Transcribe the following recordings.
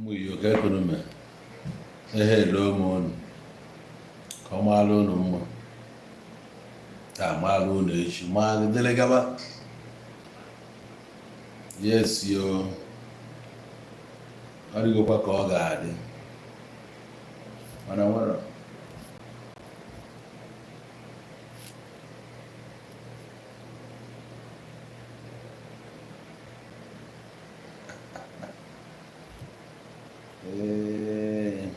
Ụmụ Igbo, ka ekunu mee ehe elo m unu ka ọ maara unu mma taa, maara unu echi, ma dịrị gaba. Yes yo, ọ dịgokwa ka ọ ga-adị, mana nwere ee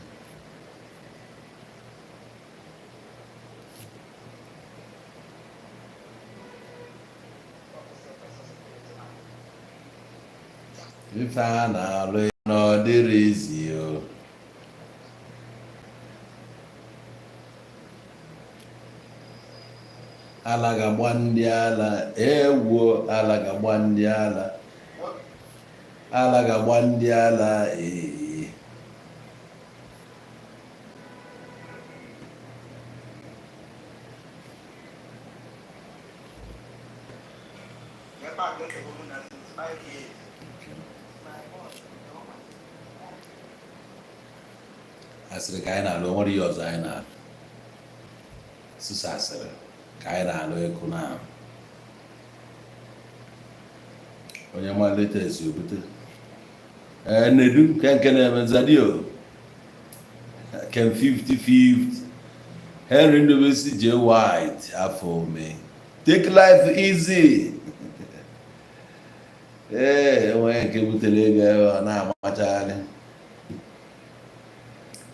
ife a na-alụ na ọ dịrị izi o. Ala ga-agba ndị ala, ewuo, ala ga-agba ndị ala, ala ga-agba ndị ala. Ee, asịrị ka anyị na-alụ, o nwere ihe ọzọ anyị na-alụ. Sụsọ asịrị ka anyị na-alụ ịkụ na onye ma latest obute. Ee, nedu nke nke na-eme zadio kem 50-50. Henry Ndubisi J White, afọ ome, take life easy. Ee, enweghị nke butere ego ebe ọ na-amachagharị,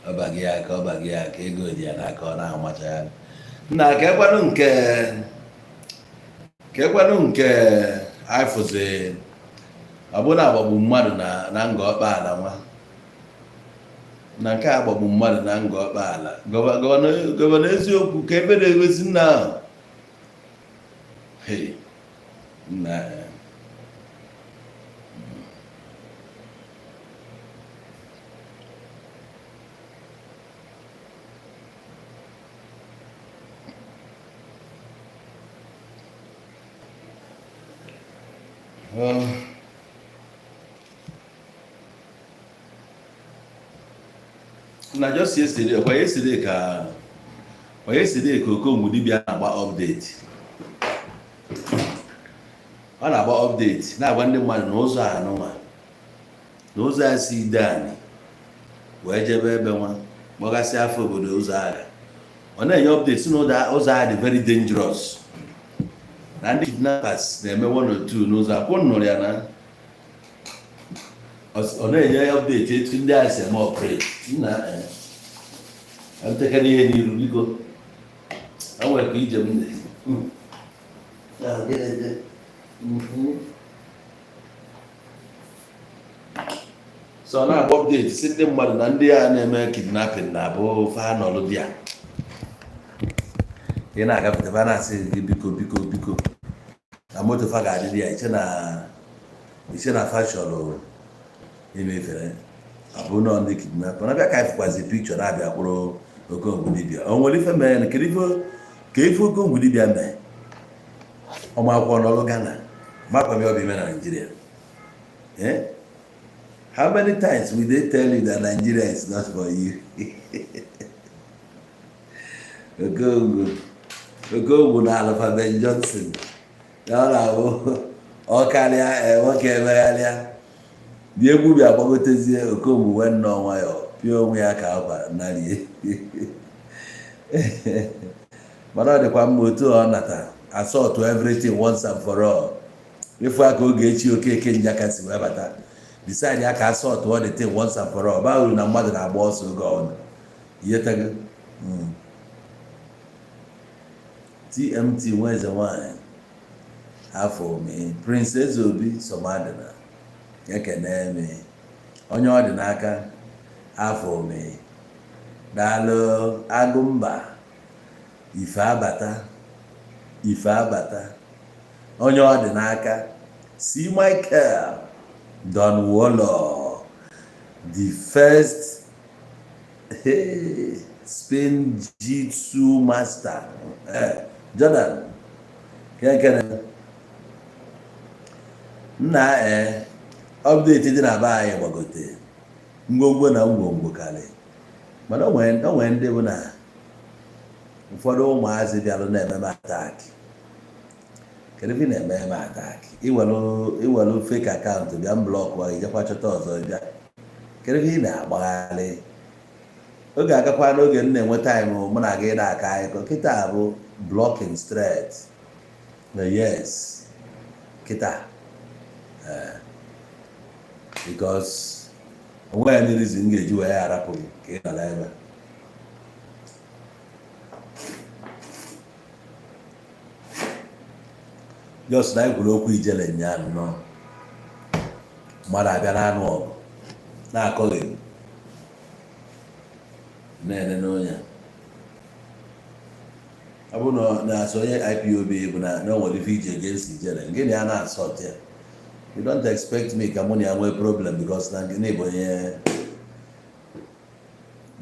ọbaghị ya aka, ọbaghị ya aka, ego dị ya n'aka, ọ na-amachagharị. Nna, ka ekwenụ nke, ka ekwenụ nke afụzi, ọ bụrụ na agbagbu mmadụ na nga ọkpa ala nwa na nke a agbagbu mmadụ na nga ọkpa ala. Governor eziokwu ka ebe na-egosi nna ahụ. Hey, nna. Na just yesterday, kwa yesterday ka, kwa yesterday ka Okongwu dibịa na-agba update. Ọ na-agba update, na-agwa ndị mmadụ na ụzọ anụnwa, na ụzọ a si Ideani wee jebe ebe nwa kpọgasị afọ obodo, ụzọ agha. Ọ na-enye update si na ụzọ agha dị very dangerous, na ndị kidnappers na-eme one or two n'ụzọ akwụ. Nụrụ ya na ọ na-enye update etu ndị a si eme operate. Nna, ntekere ihe n'iru, biko, o nwere ka ije m dị. Gịnị dị? So ọ na-agba update si ndị mmadụ na ndị a na-eme kidnapping na-abụ fa nọlụ di ya, ị na-agafete, fa na-asị gị biko, biko, biko, na moto fa ga-adị ya iche na iche na fa chọrọ imefere abụ nọ ndị kidnapper na-abịa. Ka anyị fụkwazi picture na-abịa kpụrụ Okongwu dibịa. O nwere ife mere? Kedu ife ka ife Okongwu dibịa mee? Ọmụ akwụkwọ n'ọrụ Ghana makwa m ọ bụ ime na Nigeria. Eh? How many times will they tell you that Nigeria is not for you? Okongwu, Okongwu na Alpha Ben Johnson na ọ na-abụ ọ karịa nwoke emegharịa dị egwu bịa gbagotezie. Okongwu wee nnọọ nwayọọ pịa onwe ya ka akwa narie, mana ọ dịkwa mma otu ọ nata assault everything once and for all. Ifu aka Ogechi Okeke Njaka si wee bata decide ya ka assault all the thing once and for all. Baa uru na mmadụ na-agba ọsọ oge ọnụ ihetago. TMT nwa eze nwanyị, afọ ome, Prince Ezeobi Somadina, ekene me onye ọ dị n'aka, afọ ome, daalụ. Agụmba ife abata, ife abata, onye ọ dị n'aka, si Michael Don Wolo, the first, hey, Spain Jitsu master, Jordan kekere nna. Ee, update dị na be anyị gbagote. Ngwongwo na ngwongwo karị, mana o nwere ndị bụ na ụfọdụ ụmụazị bịalụ na-eme m attack. Kedu ife ị na-eme m attack? Iwelu fake account bịa m block, ijekwa chọta ọzọ bịa. Kedu ife ị na-agbagharị? Oge agakwa n'oge m na-enwe time mụ na gị na-aka akụkọ. Kịta bụ blocking straight na yes kịta, because onweghị any reason m ga-eji wee arapụ gị ka ị nọrọ ebe a. Just na anyị kwuru okwu ijele nya nnọọ, mmadụ abịa na-anụ ọgụ na-akọghị na-ene n'onye ọ bụ na na-asọ onye IPOB bụ na o nwere ife iji against ijele gịnị ya na-asọ ya. You don't expect me ka mụ na ya nwee problem because na gịnị bụ onye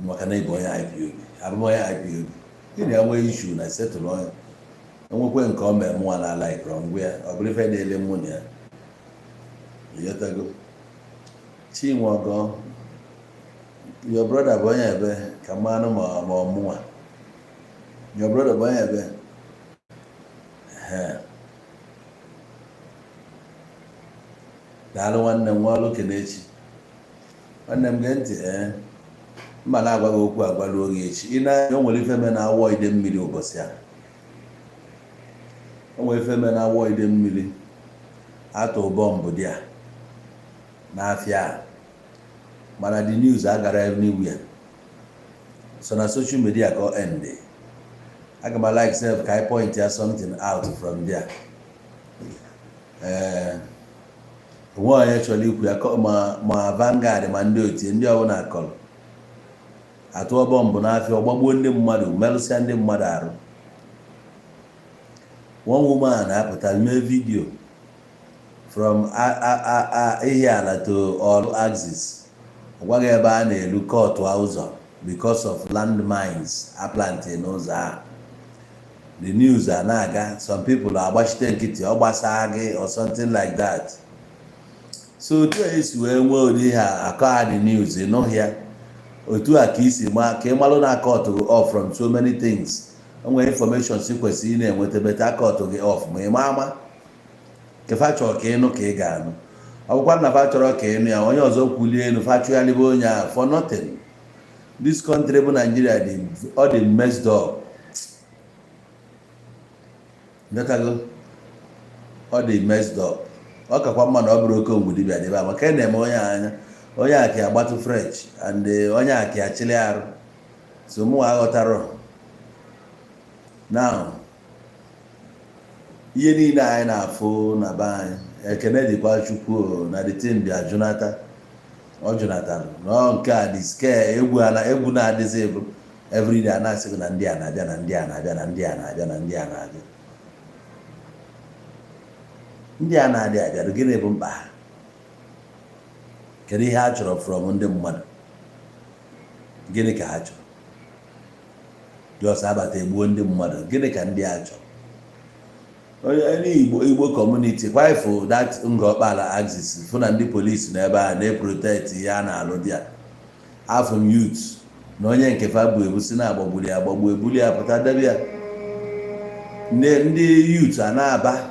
maka na ịbụ onye IPOB, abụ m onye IPOB. Gịnị ya nwee issue na settle onye enwekwe nke ọ mee mụnwa na like ngwa ya, ọ bụrụ ife na-ele mụ na ya. Ịghọtago? Chinwogo, your brother bụ onye ebe ka mmanụ ma ọ mụnwa, your brother bụ onye ebe. Daalụ nwanne m nwa ọlụ Kenechi, nwanne m, gee ntị. Ee, mma na-agwa gị okwu agwaluo gị echi. Ị na-anya, o nwere ife me na awọ ide mmiri ụbọchị a. O nwere ife me na awọ ide mmiri, atụ bọmbụ dị a n'afịa a, mana the news agara anywhere, so na social media ka ọ end. Aga m like sef ka I point ya something out from there. Ee, onwe onye chọrọ ikwu ya, ma Vanguard ma ndị otie ndị ọbụla kọrọ atụọ bọmbụ n'afịa, ọgbagbuo ndị mmadụ, merụsịa ndị mmadụ arụ. One woman na-apụta mee video from Ihiala to Orlu axis, ọ gwaghị ebe a na-elu kọtụ ụzọ because of landmines aplanti n'ụzọ ahụ. The news a na-aga, some people agbachite nkịtị, ọ gbasaa gị or something like that. So otu a esi wee nwee ụdị ihe akọ ha, the news ịnụghị ya, otu a ka isi ma ka ị malụ na akọtụ gị off from so many things. O nwere information si kwesịrị ị na-enweta beta akọtụ gị off, ma ị ma ama kefa chọrọ ka ịnụ ka ị ga-anụ. Ọ bụkwa na fa chọrọ ka ịnụ ya, onye ọzọ kwulie elu, fa chụgharịba onye ahụ for nothing. This country bụ Nigeria dị, ọ dị messed up. Nghọtago? Ọ dị messed up. Ọ kakwa mma na ọ bụrụ Okongwu dibịa dịbe a, maka ị na-eme onye a anya, onye a ka agbatụ French and onye a ka achịlị arụ. So mụ aghọtarọ now ihe niile anyị na-afụ na be anyị. Ekene dịkwa Chukwu o, na the thing bịa jụnata, ọ jụnatara na ọ nke a dị scare. Egwu ana egwu na-adịzi bụ everyday a na-asị gị na ndị a na-abịa, na ndị a na-abịa, na ndị a na-abịa, na ndị a na-abịa, ndị a na-adị abịa. Gịnị bụ mkpa ha? Kedu ihe ha chọrọ from ndị mmadụ? Gịnị ka ha chọrọ? Just abata egbuo ndị mmadụ. Gịnị ka ndị a chọrọ? Onye ndị Igbo community kwaifụ that Ngọkpala axis, fụ na ndị polisi na ebe a na-eprotect ihe a na-alụ dị a. Afụ m youth na onye nke fa bụ ebu si na-agbagburu ya agbagbu, ebuli ya pụta debe ya. Ndị youth a na-aba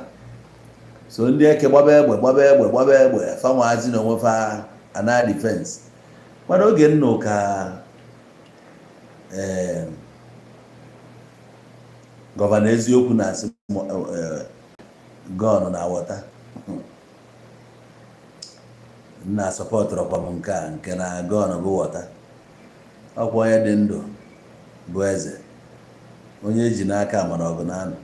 so ndị eke gbaba egbe, gbaba egbe, gbaba egbe, fanwazi na onwe fa ana defense. Mana oge nnụ ka ee governor eziokwu na-asị gun na water nna sọpọtụrụkwa m nke a, nke na gun bụ water. Ọkwa onye dị ndụ bụ eze, onye eji n'aka mara ọgụ na-anụ,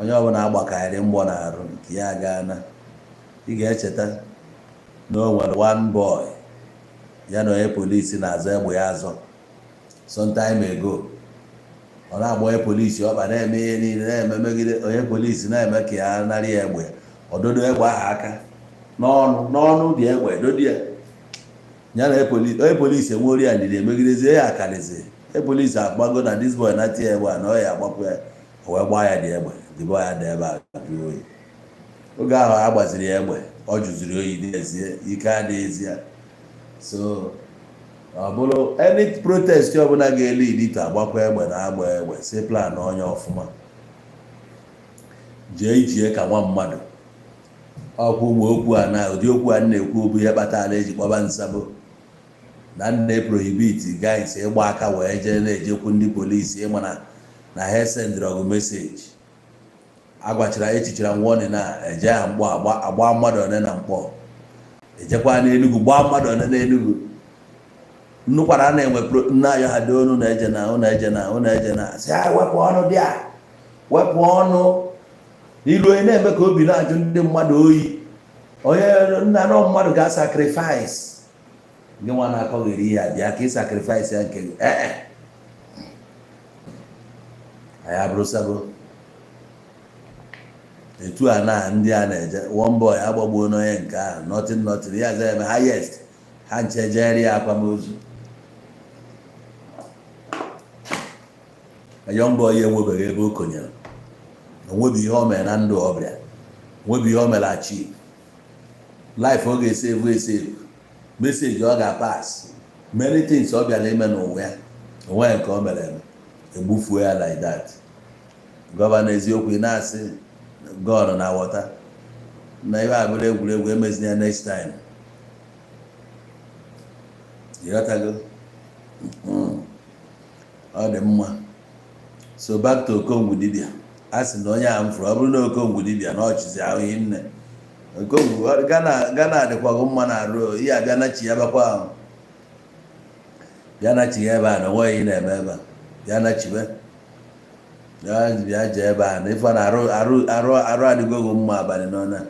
onye ọbụla agbakarị mgbọ na-arụ nke ya agaana. Ị ga-echeta na o nwere one boy ya na onye polisi na-azọ egbe ya azọ some time ago. Ọ na-agba onye polisi ọkpa, na-eme ihe niile, na-eme megide onye polisi, na-eme ka ya narị ya egbe. Ọdodo egbe ahụ aka n'ọnụ, n'ọnụ dị egbe dodo ya. Ya na onye polisi enweri ya ndidi, emegidezie ya akarịzi. Onye polisi agbago na this boy na tie egbe a na ọ ya agbapụ ya, o wee gbaa ya dị egbe. The boy ya dị ebe a jụọ oyi. Oge ahụ a gbaziri ya egbe, ọ jụziri oyi. Dị ezie, ike adịghịzi ya. So ọ bụrụ any protest ọbụla ga-elead to agbakwa egbe na agba egbe, si plan onye ọfụma, jee ijie ka nwa mmadụ. Ọkwa ụmụ okwu a na ụdị okwu a na-ekwu bụ ihe kpatara eji kpọba nsabo na nna prohibit guys ịgba aka wee jee na-ejekwu ndị polisi. Ịma na ha sendịrị ọgụ message, agwachara echichara warning na eje ha mkpọ agba mmadụ one na mkpọ, ejekwa n'Enugu gbaa mmadụ one n'Enugu. Nnukwara a na-enwe nna ayọ ha doo unu na-eje na unu eje na unu eje na si ha wepụ ọnụ dị a, wepụ ọnụ ilu. Onye na-eme ka obi na-ajụ ndị mmadụ oyi, onye nna nọ mmadụ ga-sacrifice gị nwa na-akọghịrị ihe a bịa ka ị sacrifice ya nke gị. Ee, anyị abụrụsago etu a na ndị a na-eje. One boy agbagbuo n'onye nke ahụ, nothing, nothing ya aza eme highest ha nche jere ya akwamozu. A young boy enwebeghị ebe o konyere, onwebi ihe o mere na ndụ ọ bịa, onwebi ihe o mere achieve life. Ọ ga-esave esave message, ọ ga-pass many things ọ bịara ime n'ụwa ya, onweghị nke o mere eme, egbufuo ya like that. Governor, eziokwu, ị na-asị God na wọta na ihe abụrụ egwuregwu, emezina ya next time. Ịghọtago? Ọ dị mma. So back to Okongwu dibịa, a sị na onye a m fụrụ, ọ bụrụ na Okongwu dibịa na ọchịzi ahụghị nne Okongwu Ghana, Ghana dịkwago mma na arụ ihe abịa na chi ya bakwa ahụ, bịa na chi ya ebe a na onweghị ihe na-eme ebe a. Bịa na chibe bịa, bịa jee ebe a na ife na arụ arụ arụ arụ adịgogo mma abalị n'ọna.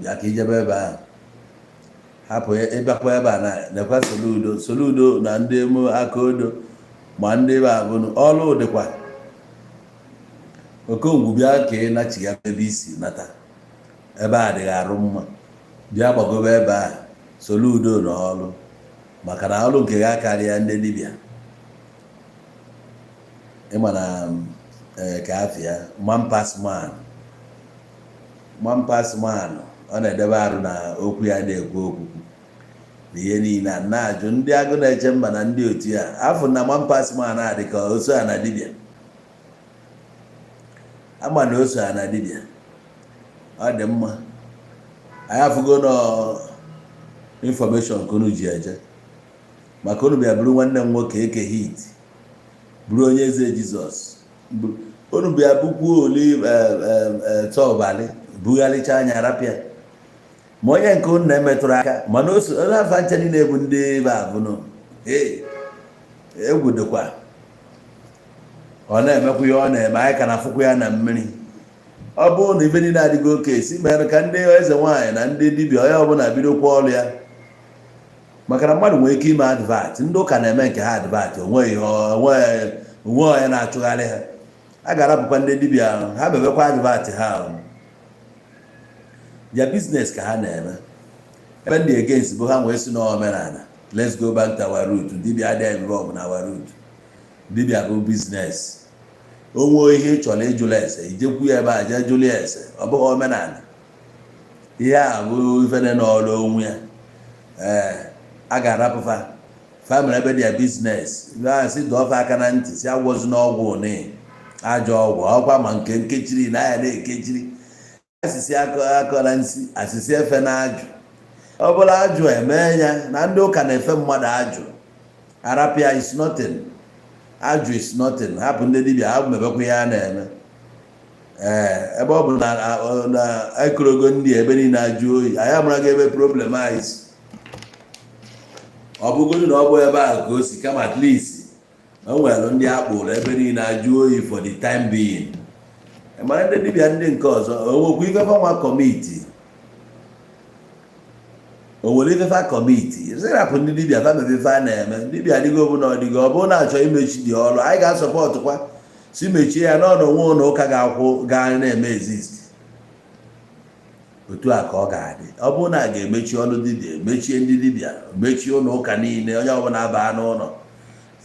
Bịa ka ijebe ebe ahụ, hapụ ịbịakwa ebe a na nekwa Soludo. Soludo na ndị mụ aka odo ma ndị be abụnụ ọlụ dịkwa. Okongwu, bịa ka ị nachigha ebe isi nata, ebe a dịghị arụ mma. Bịa gbagobe ebe a, Soludo na ọlụ, maka na ọlụ nke ya karịa ndị dibịa. Ịma na ee, ka afịa man pass man, man pass man, ọ na-edebe arụ na okwu ya na-ekwu okwu na ihe niile a na-ajụ ndị agụ na-eche mba na ndị otu ya afọ na man pass man a dị ka oso a na dibịa ama na oso a na dibịa. Ọ dị mma, anyị afụgo nọ information ka unu ji eje, maka unu bịa bụrụ nwanne m nwoke Eke Hit, bụrụ onye eze Jizọs, unu bịa bukwuo oli tọbalị bugharịcha anya rapịa ma onye nke unu na-emetụrụ aka, mana onye afa nche niile bụ ndị ebe abụnụ. Ee, egwu dịkwa. Ọ na-emekwa ihe ọ na-eme, anyị ka na-afụkwa ya na mmiri. Ọ bụrụ na ife niile adịghị oke si mere ka ndị eze nwaanyị na ndị dibịa, onye ọbụla bidokwa ọrụ ya, maka na mmadụ nwere ike ime advert. Ndị ụka na-eme nke ha advert, onweghị onwe onye na-achụgharị ha. A ga-arapụkwa ndị dibịa ahụ, ha mebekwa advert ha ahụ, their business ka ha na-eme. Ebe ndị against bụ ha nwee si n'omenala, let's go back to our root. Dibịa adịghị involve na our root. Dibịa bụ business. Onwe ihe ị chọrọ ịjụla ese, ijekwu ya ebe a, jee jụrụ ya ese. Ọ bụghị omenala. Ihe a bụ ife dị n'ọrụ onwe ya. Ee, a ga-arapụfa family ebe their business si dọọ fa aka na ntị, si agwọzi n'ọgwụ ụnị ajọ ọgwụ ọkwa ma nke nkechiri na ya na-ekechiri asịsị akọ na nsi asịsị efe na ajụ. Ọ bụla ajụ eme ya na ndị ụka na-efe mmadụ ajụ arapịa is nothing. Ajụ is nothing. Hapụ ndị dibịa, ha mebekwa ihe a na-eme. Ee, ebe ọ bụ na ekorogo ndị ebe niile ajụ oyi, anyị amaraghị ebe problem anyị si. Ọ bụgodu na ọ bụ ebe ahụ ka o si, kama at least o nwere ndị akpụrụ ebe niile ajụ oyi for the time being. Mana ndị dibịa ndị nke ọzọ, o nwekwa ifefa nwa committee, o nwere ifefa committee sirapụ ndị dibịa fa mebe ife a na-eme. Dibịa adịgo bụ na ọdịgo, ọ bụrụ na achọ imechi dị ọrụ, anyị ga-asupportkwa si mechie ya n'ọnụ onwe ụlọ ụka ga-akwụ gaa na-eme exist. Otu a ka ọ ga-adị. Ọ bụrụ na a ga-emechi ọrụ dibịa, mechie ndị dibịa, mechie ụlọ ụka niile, onye ọbụla baa n'ụlọ.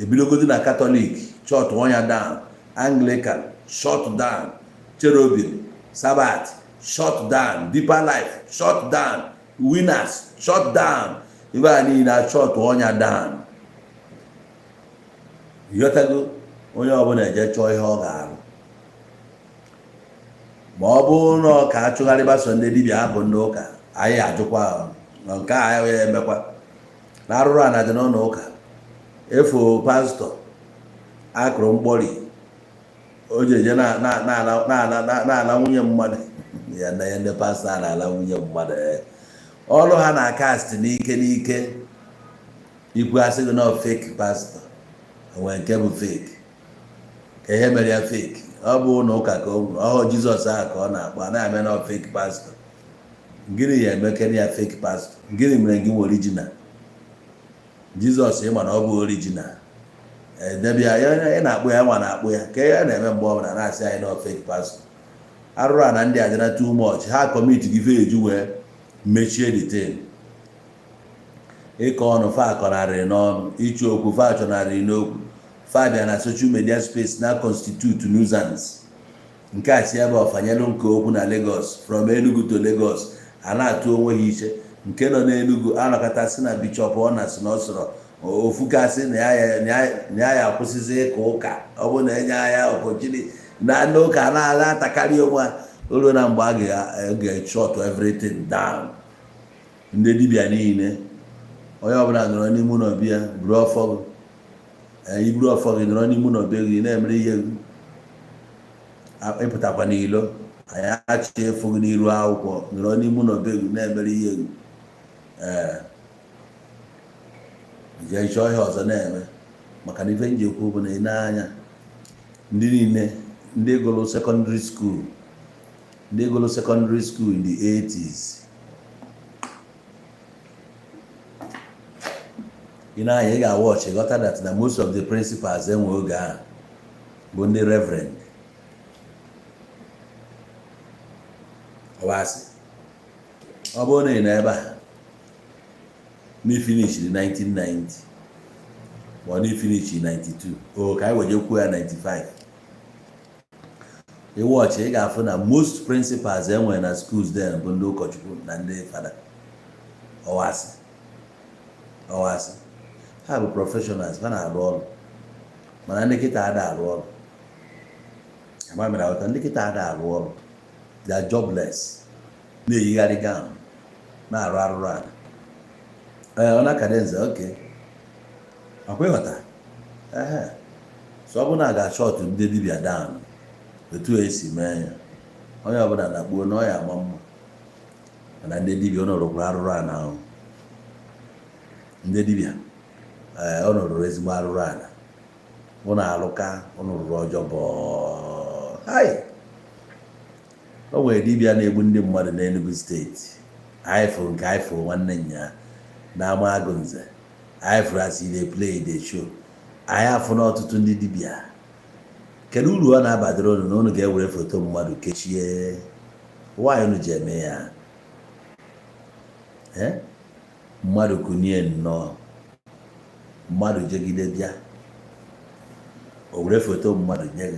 Ebidogodi na Catholic shut ọnya down, Anglican shut down, Cherubim, Sabbath shut down, Deeper Life shut down, Winners shut down. Ibe a niile achọtụ ọnya dan ịghọtago. Onye ọbụla eje chọọ ihe ọ ga-arụ, ma ọ bụrụ na ọ ka achụgharịba so ndị dibịa hapụ ndị ụka anyị, ajụkwa na nke a ya emekwa na arụrụ ana dị n'ụlọ ụka. Efo pastọ akụrụ mkpọri o ji eje na-ala nwunye mmadụ ya na ya. Ndị pastọ a na-ala nwunye mmadụ, ọrụ ha na cast n'ike n'ike. Ikwu asị gị na fake pastọ nwee nke bụ fake, ka ihe mere ya fake. Ọ bụ ụlọ ụka ka o nwere ọhụụ Jizọs ahụ ka ọ na-akpọ a na-eme na fake pastọ. Gịnị ya emekere ya fake pastọ? Gịnị mere gị nwe original Jizọs? Ịma na ọ bụ original edebịa ya, ị na-akpụ ya, nwa na-akpụ ya ka ya na-eme. Mgbe ọbụla na-asị anyị na fake pastọ, arụrụ a na ndị adịna too much. Ha commit gị feju wee mechie the thing. Ịkọ ọnụ fa akọnarịrị n'ọnụ, ịchụ okwu fa achọnarịrị n'okwu. Fa bịa na social media space na constitute nuisance. Nke a si ebe ọfanyelu nke okwu na Lagos, from Enugu to Lagos, a na-atụ onwe ha iche. Nke nọ n'Enugu anọkọta si na bishọp ọ na si na ọ sọrọ ofu kasị na ya ya akwụsịzi ịka ụka. Ọ bụ na enye anya opportunity na ndị ụka na-agha atakarị onwe ha ruo na mgbe a ga-shut everything down. Ndị dibịa niile, onye ọbụla nọrọ n'ime ụlọ biya buru ọfọ gị, iburu ọfọ gị nọrọ n'ime ụlọ be gị na-emere ihe gị. Ịpụtakwa n'ilo, anyị achị efu gị n'iru akwụkwọ. Nọrọ n'ime ụlọ be gị na-emere ihe gị. Ee, jee chọọ ihe ọzọ na-eme, maka na ife nji ekwu bụ na ị na-anya ndị niile, ndị gụrụ secondary school, ndị gụrụ secondary school in the 80s, ị na-anya, ị ga-awọchị ghọta that na most of the principals enwe oge ahụ bụ ndị reverend. Ọwasị ọ bụrụ na ị nọ ebe a na ifinishiri 1990, ma ọ na ifinishi 92, o ka anyị weje kwuo ya 95, ịwọchị, ị ga-afụ na most principals enwere na schools then bụ ndị ụkọchukwu na ndị fada. Ọwasị ọwasị ha bụ professionals, ha na-arụ ọrụ, mana ndị kịta ada arụ ọrụ. Ama mere aghọta, ndị kịta ada arụ ọrụ, they are jobless, na-eyigharị gown, na-arụ arụrụ ala. Ee, ọ na-akadenze oke akwa ịghọta. Ehe, so ọ bụrụ na a ga-achọtụ ndị dibịa down otu esi mee ya, onye ọbụla na-akpuo na ọ ya ama mma. Mana ndị dibịa, ọ nọrọkwara arụrụ ala ahụ. Ndị dibịa, ee, ọ nọrọ ezigbo arụrụ ala. Ụnụ alụka, ụnụ rụrụ ọjọọ bụ hai. O nwere dibịa na-egbu ndị mmadụ n'Enugu Steeti. Anyị fụrụ nke anyị fụrụ nwanne nya na-ama agụ nze. Anyị fụrụ as e dey play, dey show. Anyị afụ na ọtụtụ ndị dibịa, kedu uru ọ na-abadoro unu na unu ga-ewere foto mmadụ kechie? Nwaanyị unu ji eme ya, ee, mmadụ kunie nnọọ, mmadụ jegide bịa, o were foto mmadụ nye gị,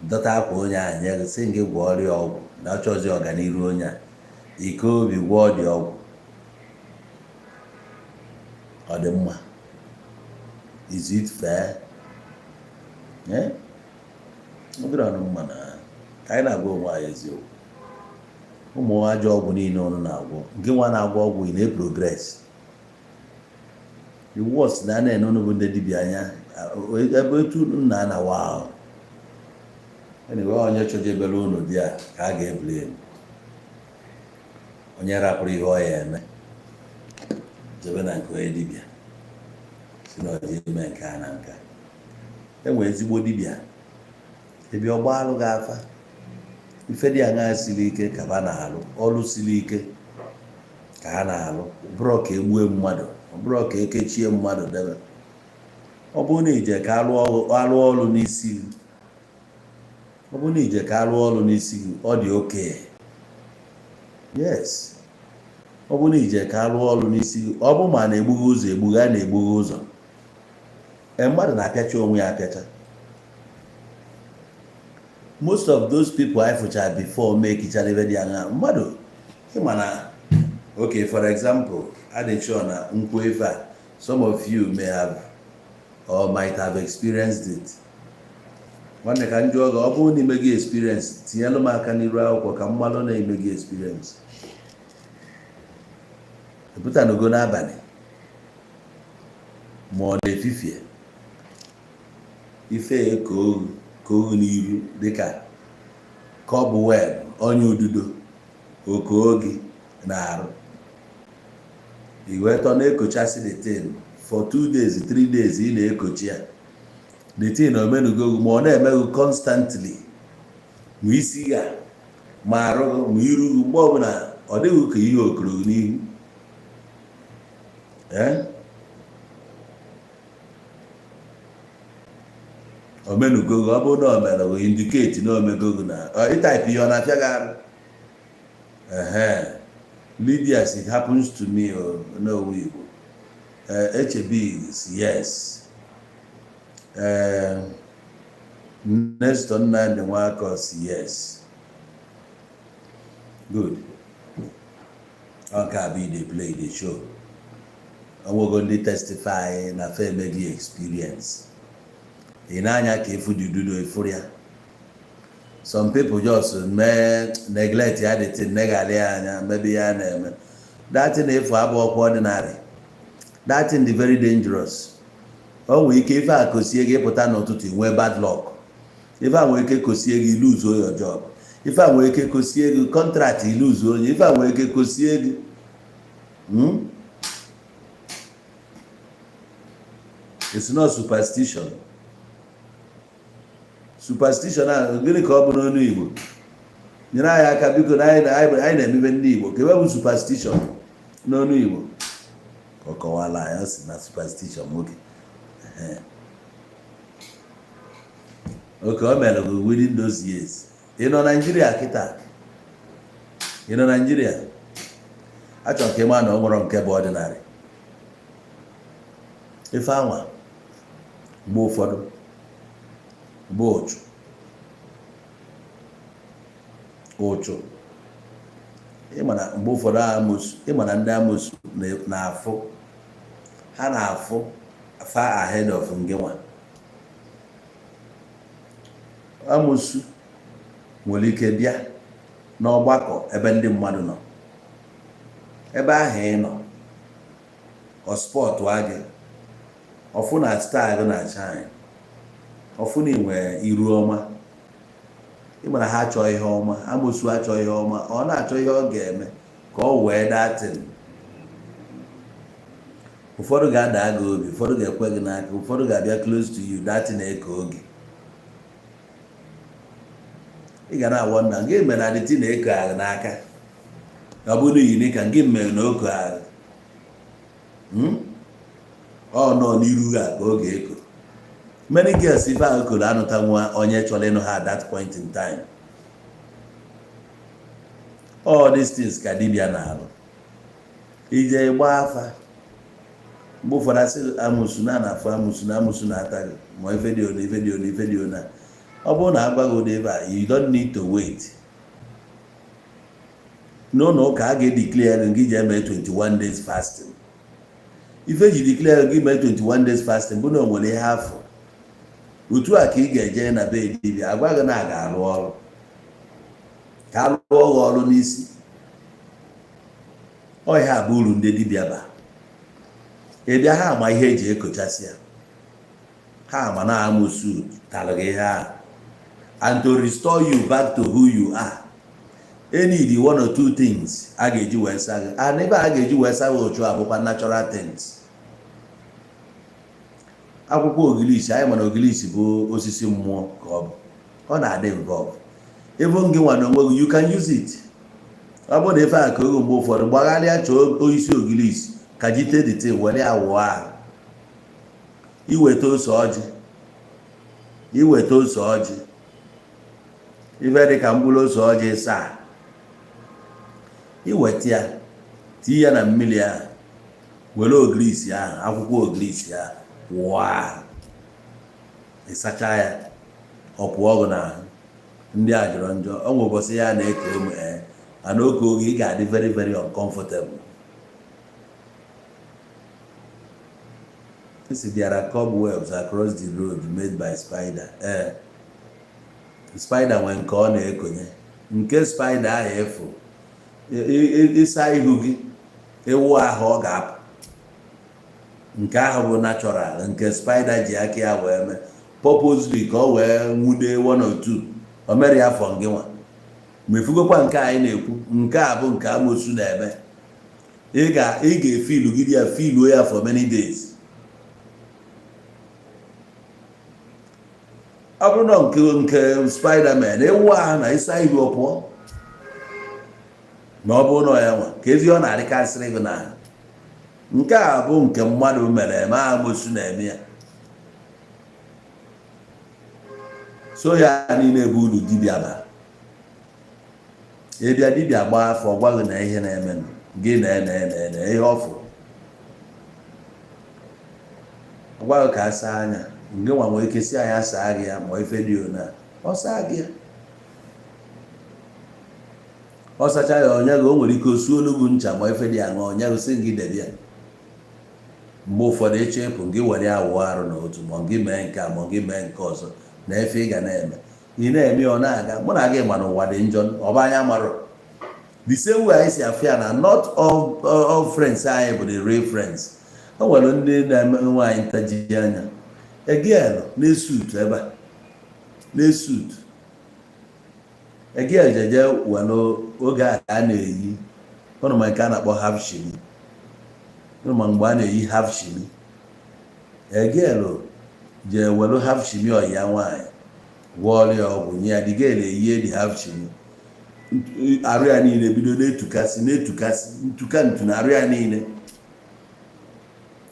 dọta akwa onye ahụ nye gị, sị gị gwọọ ọrịa ọgwụ na ọ chọzi ọganiru onye a. Ike obi gwọọ dị ọgwụ, ọ dị mma? Is it fair? Eh? Ọ dịrị ọnụ mma na ka anyị na-agwa onwe anyị eziokwu. Ụmụ ajọ ọgwụ niile ụnụ na-agwọ, nke nwa na-agwọ ọgwụ, ị na-eprogress. The worst na a na-ene unu bụ ndị dibịa anya ebe otu unu na-ana wa. Anyway, onye chọjebere unu dị a ka a ga-ebuli onye rapụrụ ihe ọ ya eme jebe na nke onye dibịa si na ọjị eme nke a na nke a. Enwere ezigbo dibịa ebe ọgba alụ gị afa, ife dị aṅaa siri ike ka ha na-alụ, ọlụ siri ike ka ha na-alụ. Bụrụ ka egbue mmadụ, ọ bụrụ ka ekechie mmadụ debe, ọ bụrụ na ije ka alụ ọlụ n'isi gị, ọ bụrụ na ije ka alụ ọlụ n'isi gị, ọ dị oke. Yes, ọ bụrụ na ije ka alụ ọlụ n'isi gị, ọ bụ ma na-egbughi ụzọ egbughi, a na-egbughi ụzọ. Ee, mmadụ na-apịacha onwe ya apịacha. Most of those people I fụchara before make ichara ebe dị aṅa mmadụ ịma na, okay, for example, Adị sure na nkwu ife a, some of you may have or might have experienced it. Nwanne, ka m jụọ gị, ọ bụrụ na ime gị experience, tinyelụ m aka n'iru akwụkwọ ka mmalụ na ime gị experience. Epụtanugo n'abalị ma ọ na-efifie, ife ka ohu ka ohu n'iru dịka cobweb, onye ududo oke na-arụ, i wee tọ na-ekochasị the thing for 2 days, 3 days, ị na-ekochi ya, the thing omenugo, ma ọ na-emeghu constantly, ma isi ya, ma arụ, ma iru, mgbe ọbụla ọ dịghị ka ihe okoro n'ihu. Ee, omenugogo. Ọ bụrụ na o mere, o indicate na omegogo na ịtype ihe ọ na-afịa gị arụ. Ehe, Lydia, it happens to me o n'owu Igbo. Echebe, yes. Nestor Nnamdi Nwakos, yes, good. Ọ nke a bụ dey play the show. Onwego ndị testify na fa emeghị experience. Ị na-anya ka efu dị ududo efuru ya. Some people just mee neglect ya, the thing negharị ya anya, maybe ya na-eme that thing efu abụọkwa ordinary. That thing dị very dangerous. O nwere ike ife a kosie gị, pụta n'ụtụtụ nwee bad luck. Ife a nwere ike kosie gị, lose your job. Ife a nwere ike kosie gị contract, lose onye. Ife a nwere ike kosie gị. It's not superstition. Superstition a, gịnị ka ọ bụ n'ọnụ Igbo? Nyere anyị aka, biko, na anyị na-emebe ndị Igbo ka ebe bụ superstition n'ọnụ Igbo. Ọ kọwala anyị, ọ sị na superstition nwoke oke o mere gị within those years. Ị nọ Naijiria kịta, ị nọ Naijiria, achọrọ ka ị maa na ọ nwere nke bụ ordinary ife anwa. Mgbe ụfọdụ bụ ụchụ ụchụ. Ịma na mgbe ụfọdụ amosu, ịma na ndị amosu na-afụ, ha na-afụ far ahead of ngịnwa. Amosu nwere ike bịa n'ọgbakọ ebe ndị mmadụ nọ, ebe ahụ ị nọ, ọ spot gị, ọfụ na star gị na shine, ọfụ na inwe iru ọma. Ịma na ha achọ ihe ọma, amosu achọ ihe ọma, ọ na-achọ ihe ọ ga-eme ka ọ wee datin. Ụfọdụ ga-ada gị obi, ụfọdụ ga-ekwe gị n'aka, ụfọdụ ga-abịa close to you, datin eke oge ị ga na-awọ nna gị mere na dịtị na-eko agha n'aka. Ọ bụrụ na iyi ka gị mere na oko agha, ọ nọ n'iru ha ka ọ ga-eko. Many girls ife ahụ koro anụta nwa onye chọrọ ịnụ ha at that point in time. All these things ka dibịa na-alụ. Ije gbaa afa, mgbe ụfọdụ asị amusu na na-afụ amusu na amusu na-ata gị, ma ife dị ona, ife dị ona, ife dị ona. Ọ bụrụ na agwa gị ụdị ebe a, you don't need to wait. N'ụlọ ụka a ga-edeclare gị ji eme 21 days fasting. Ife ji declare gị mee 21 days fasting bụ na o nwere ihe afọ otu a ka ị ga-eje na be dibịa agwa gị na a ga-arụ ọrụ, ka a lụọ gị ọrụ n'isi. Ọ ihe a bụ uru ndị dibịa ba. Ị bịa, ha ama ihe eji ekochasị ya, ha ama na amosu talụ gị ihe ahụ, and to restore you back to who you are, need one or two things a ga-eji wee sa gị. And ebe a ga-eji wee sa gị otu a bụkwa natural things. Akwụkwọ ogilisi anyị, mana ogilisi bụ osisi mmụọ ka ọ bụ, ọ na-adị involve. Even gị nwa na onwe gị, you can use it. Ọ bụrụ na ife a ka oge mgbe ụfọdụ, gbagharịa chọọ osisi ogilisi ka jite dịte, were ya wụọ ahụ. Iweta ose ọjị, iweta ose ọjị, ife dị ka mkpụrụ ose ọjị saa, iweta ya, tinye ya na mmiri ahụ, were ogirisi ahụ, akwụkwọ ogirisi ahụ, wụọ ahụ, ịsacha ya, ọ pụọ ọgụ n'ahụ. Ndị a jọrọ njọ. Ọ nwe ụbọchị ya na-eke ome, ee, mana oke oge ị ga-adị very very uncomfortable. Isi there are cobwebs across the road made by spider. Ee, spider nwere nke ọ na-ekonye. Nke spider ahụ efu ịsa ihu gị, ịwụ ahụ, ọ ga-apụ. Nke ahụ bụ natural, nke spider ji aka ya wee mee purposely ka ọ wee nwude one or two. O mere ya afọ ngị nwa ma efugokwa. Nke anyị na-ekwu, nke a bụ nke amosu na-eme. Ị ga-efilu gị ya, filuo ya for many days. Ọ bụrụ na nke spiderman, ịwụ ahụ na ịsa ihu, ọ pụọ. Na ọ bụrụ na ya nwa ka ezi ọ na-adịkarịsịrị gị n'ahụ. Nke a bụ nke mmadụ mere eme, amosu na-eme ya. So ya niile bụ uru dibịa bara. Ịbịa, dibịa gbaa afọ, gwa gị na ihe na-eme gị na ene ene ihe ọfụ, gwa gị ka a saa anya nke nwa nwere ike si anya saa gị ya. Ma ife dị ona, ọ saa gị ya, ọ sacha ya, onye gị o nwere ike osu olugbu ncha ma ife dị aṅụ, onye gị sị gị debe ya. Mgbe ụfọdụ ịchọ ịpụ, gị were ya wụọ arụ n'otu, ma gị mee nke a, ma gị mee nke ọzọ, na efe ị ga na-eme, ị na-eme, ọ na-aga. Mụ na gị ma na ụwa dị njọ. Ọ bụ anya marọ the same way anyị si afịa na not all friends anyị bụ the real friends. O nwere ndị na-eme nwaanyị ntaji anya. Again, na-esut ebe a, na-esut again, jeje were oge a ka a na-eyi ụnụ, ma nke a na-akpọ half shimi ụnụ, ma mgbe a na-eyi half shimi. Again, jee were half shimi ọyị ya nwaanyị, gwọọrọ ya ọgwụ, nye ya. The girl eyie the half shimi, arụ ya niile bido na-etukasị, na-etukasị ntuka ntu na arụ ya niile.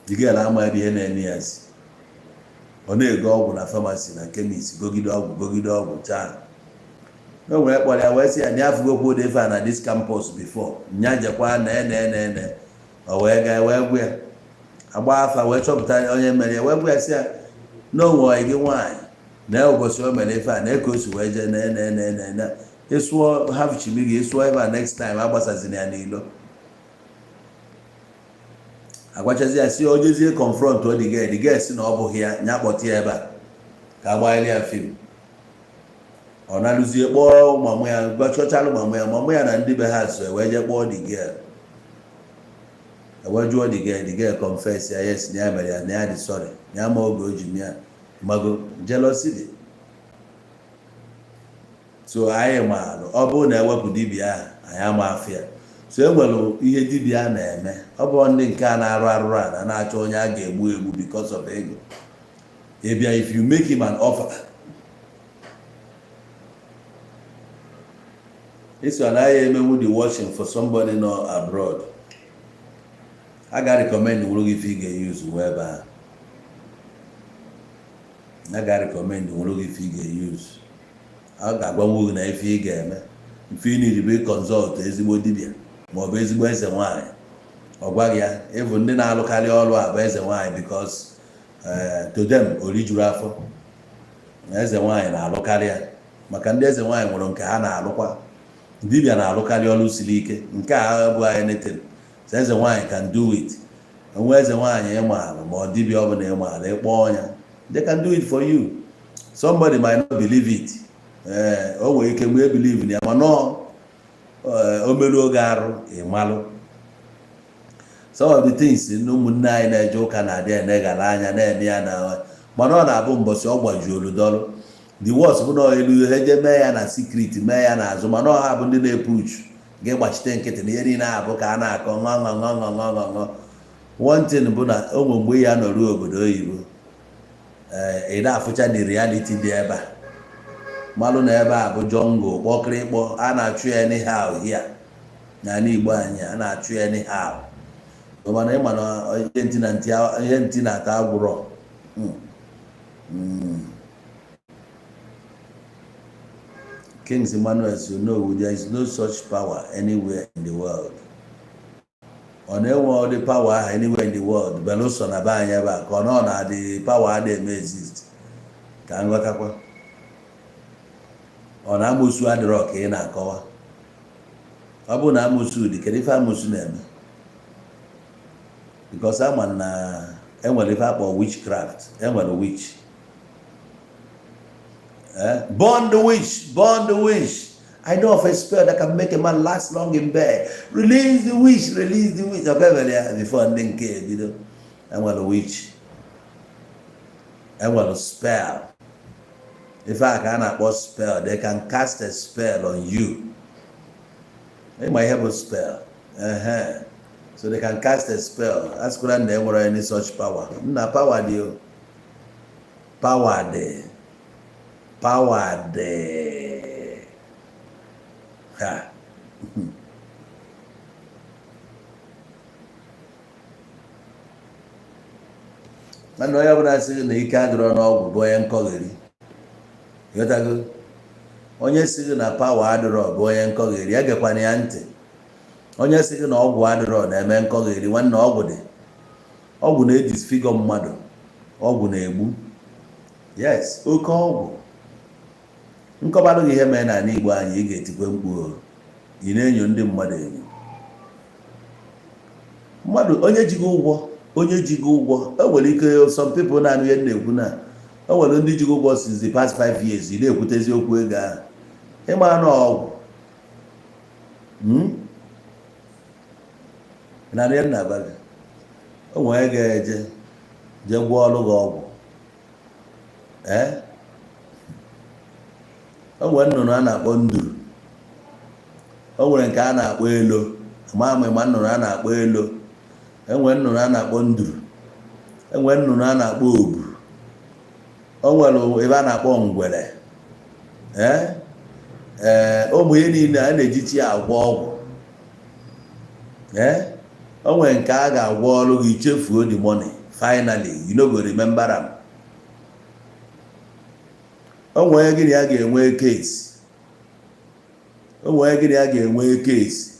The girl ama ebe ihe na-eme ya si. Ọ na-ego ọgwụ na pharmacy na chemist, gogide ọgwụ, gogide ọgwụ chaa. O nwere kpọrọ ya wee sị ya na ya afụgokwa ụdị ife a na this campus before. Nya jekwa na ene ene ene, o wee gaa wee gwa ya, agba afa wee chọpụta onye mere ya, wee gwa ya sị ya na onwe gị nwaanyị na ụbọchị o mere ife a na eke o si wee jee na ene ene ene ene. Ịsụọ half shimi gị, ịsụọ ebe a, next time agbasazina ya n'ilo. Agwachazi ya si o jezie confront o the girl. The girl si na ọ bụghị ya, nya kpọta ya ebe a ka agbanyere ya film. Ọ na-alụzie, kpọọ mamụ ya, gwachọchalụ mamụ ya, mamụ ya na ndị be ha so wee jee kpọọ the girl, wee jụọ the girl. The girl confess ya, yes, na ya mere ya, na ya dị sorry, na ya ma oge o ji ya mago jealousy dị. So anyị maalụ, ọ bụrụ na ewepụ dibịa ahụ, anyị ama afịa. So e nwere ihe dibịa na-eme. Ọ bụ ndị nke a na-arụ arụrụ ala na-achọ onye a ga-egbu egbu because of ego. Ịbịa, if you make him an offer, isi ọ naghị emenwu the washing for somebody nọ abroad, a ga recommend nwere gị ife ị ga-use wee ebe ahụ. A ga recommend nwere gị ife ị ga-use, a ga-agwanwu gị na ife ị ga-eme. Ife ị need bụ consult ezigbo dibịa ma ọ bụ ezigbo eze nwaanyị. Ọ gwaghị ya ịbụ ndị na-alụkarị ọrụ a bụ eze nwaanyị, because to them ori juru afọ na eze nwaanyị na-alụkarị ya. Maka ndị eze nwaanyị nwere nke ha na-alụkwa, dibịa na-alụkarị ọrụ siri ike. Nke a bụ anyị netin. So eze nwaanyị can do it. Onwe eze nwaanyị ịmaala ma ọ dibịa ọbụla ịmaala, ịkpọ ọnya, they can do it for you. Somebody might not believe it. Ee, o nwere ike mgbe believe na ya, mana o merụ oge arụ ịmalụ. Some of the things na ụmụnne anyị na-eje ụka na-adị enegara anya na-eme ya na, mana ọ na-abụ mbọsị ọ gbajuolu dọlụ. The worst bụ na elu ha eje mee ya na secret, mee ya n'azụ, mana ọha bụ ndị na-epuchu gị gbachite nkịtị na ihe niile abụ ka a na-akọ ṅọ ṅọ ṅọ ṅọ ṅọ ṅọ ṅọ. One thing bụ na o nwere mgbe ya nọruo obodo oyibo, ee, ị na-afụcha the reality dị ebe a, malụ na ebe a bụ jungle kpọkịrịkpọ a na-achụ ya anyhow here. N'ala Igbo anyị, a na-achụ ya anyhow, mana ịma na ihe ntị na ntị, ihe ntị na-ata agwụrọ. Kings Emmanuel so no, there is no such power anywhere in the world. Ọ na-enwe ụdị power ahụ anywhere in the world belụsọ na be anyị ebe a, ka ọ nọ na the power adịghị eme exist. Ka nghọtakwa, ọ na amosu adịrọ ka ị na-akọwa. Ọ bụrụ na amosu dị, kedu ife amosu na-eme? Because ama na Enwere ife akpọ witchcraft, enwere witch. Burn the witch, burn the witch. I know of a spell that can make a man last long in bed. Release the witch, release the witch. Okay, well, yeah, before ndị nke ebido, enwere witch, enwere spell. Ife a ka a na-akpọ spell. They can cast a spell on you. Ịma ihe bụ spell? Ehe. So they can cast a spell. Asịkwara na enwere any such power. Nna, power dị o. Power dị. Power dị. Ha. Mana onye ọbụla sị gị na ike adịrọ n'ọgwụ bụ onye nkọgheri. Ịghọtago? Onye sị gị na power adịrọ bụ onye nkọgheri. Egekwana ya ntị. Onye sị gị na ọgwụ adịrọ na-eme nkọgheri. Nwanne, ọgwụ dị. Ọgwụ na-edisfigure mmadụ. Ọgwụ na-egbu. Yes, oke ọgwụ. Nkọbalụ gị ihe mere n'ala Igbo anyị, ị ga-etikwe mkpu o. Ị na-enyo ndị mmadụ enyo. Mmadụ onye ji gị ụgwọ, onye ji gị ụgwọ, e nwere ike some people na-anụ ihe m na-ekwu na o nwere ndị ji gị ụgwọ since the past 5 years. Ị na-ekwutezi okwu ego ahụ, ịma na ọgwụ. Na ihe m na-agwa gị, o nwere ga-eje jee gwọọ ọrụ gị ọgwụ. Ee, o nwere nnụnụ a na-akpọ nduru. O nwere nke a na-akpọ elo. Ama ama ma nnụnụ a na-akpọ elo. Enwere nnụnụ a na-akpọ nduru, enwere nnụnụ a na-akpọ obu, o nwere ebe a na-akpọ ngwere. Ee ee, ụmụ ihe niile a na-ejichi agwọ ọgwụ. Ee, o nwere nke a ga-agwọ ọrụ gị, chefuo the money. Finally, you no go remember am. O nwere gịnị ya ga-enwe case, o nwere gịnị ya ga-enwe case.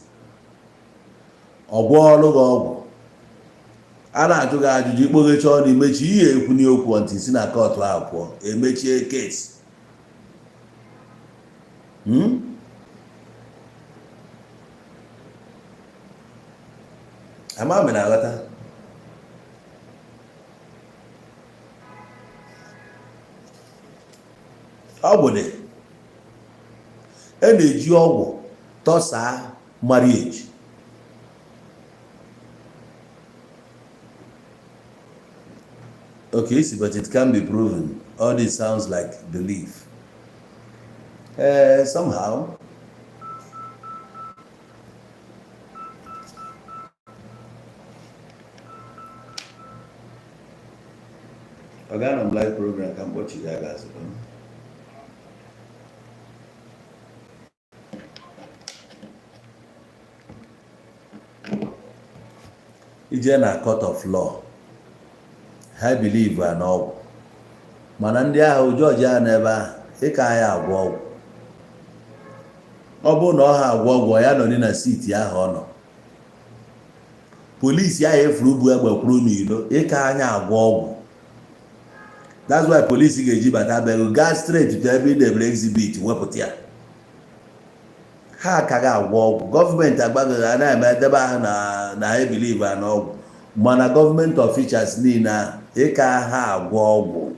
Ọgwọ ọrụ gị ọgwụ, a na-ajụ gị ajụjụ, ikpoghecha ọnụ, imechi ihe ekwu n'okwu ntị si na court ahụ pụọ, emechie case. Ama m na-aghọta. Ọgwụ dị. E na-eji ọgwụ tọsaa marriage. Okay, see, but it can be proven. All this sounds like belief. Somehow. Ọ gaa na m live program ka mkpọchi ya ga-azụ. Ije na court of law, ha believe na ọgwụ, mana ndị ahụ jọji ahụ n'ebe ahụ ịka ya agwọ ọgwụ. Ọ bụrụ na ọ ha agwọ ọgwụ, ya nọ na seat ahụ ọ nọ. Polisi ahụ efuru bu egbe kwuru n'ilo, ịka anya agwọ ọgwụ. That's why polisi ga-eji bata bego gaa straight to ebe ị debere exhibit, wepụta ya. Ha akaghị agwọ ọgwụ. Gọọmenti agbaghị ha na-eme edebe ahụ na ha ebelieve na ọgwụ, mana gọọmenti officials niile ahụ ịka ha agwọ ọgwụ.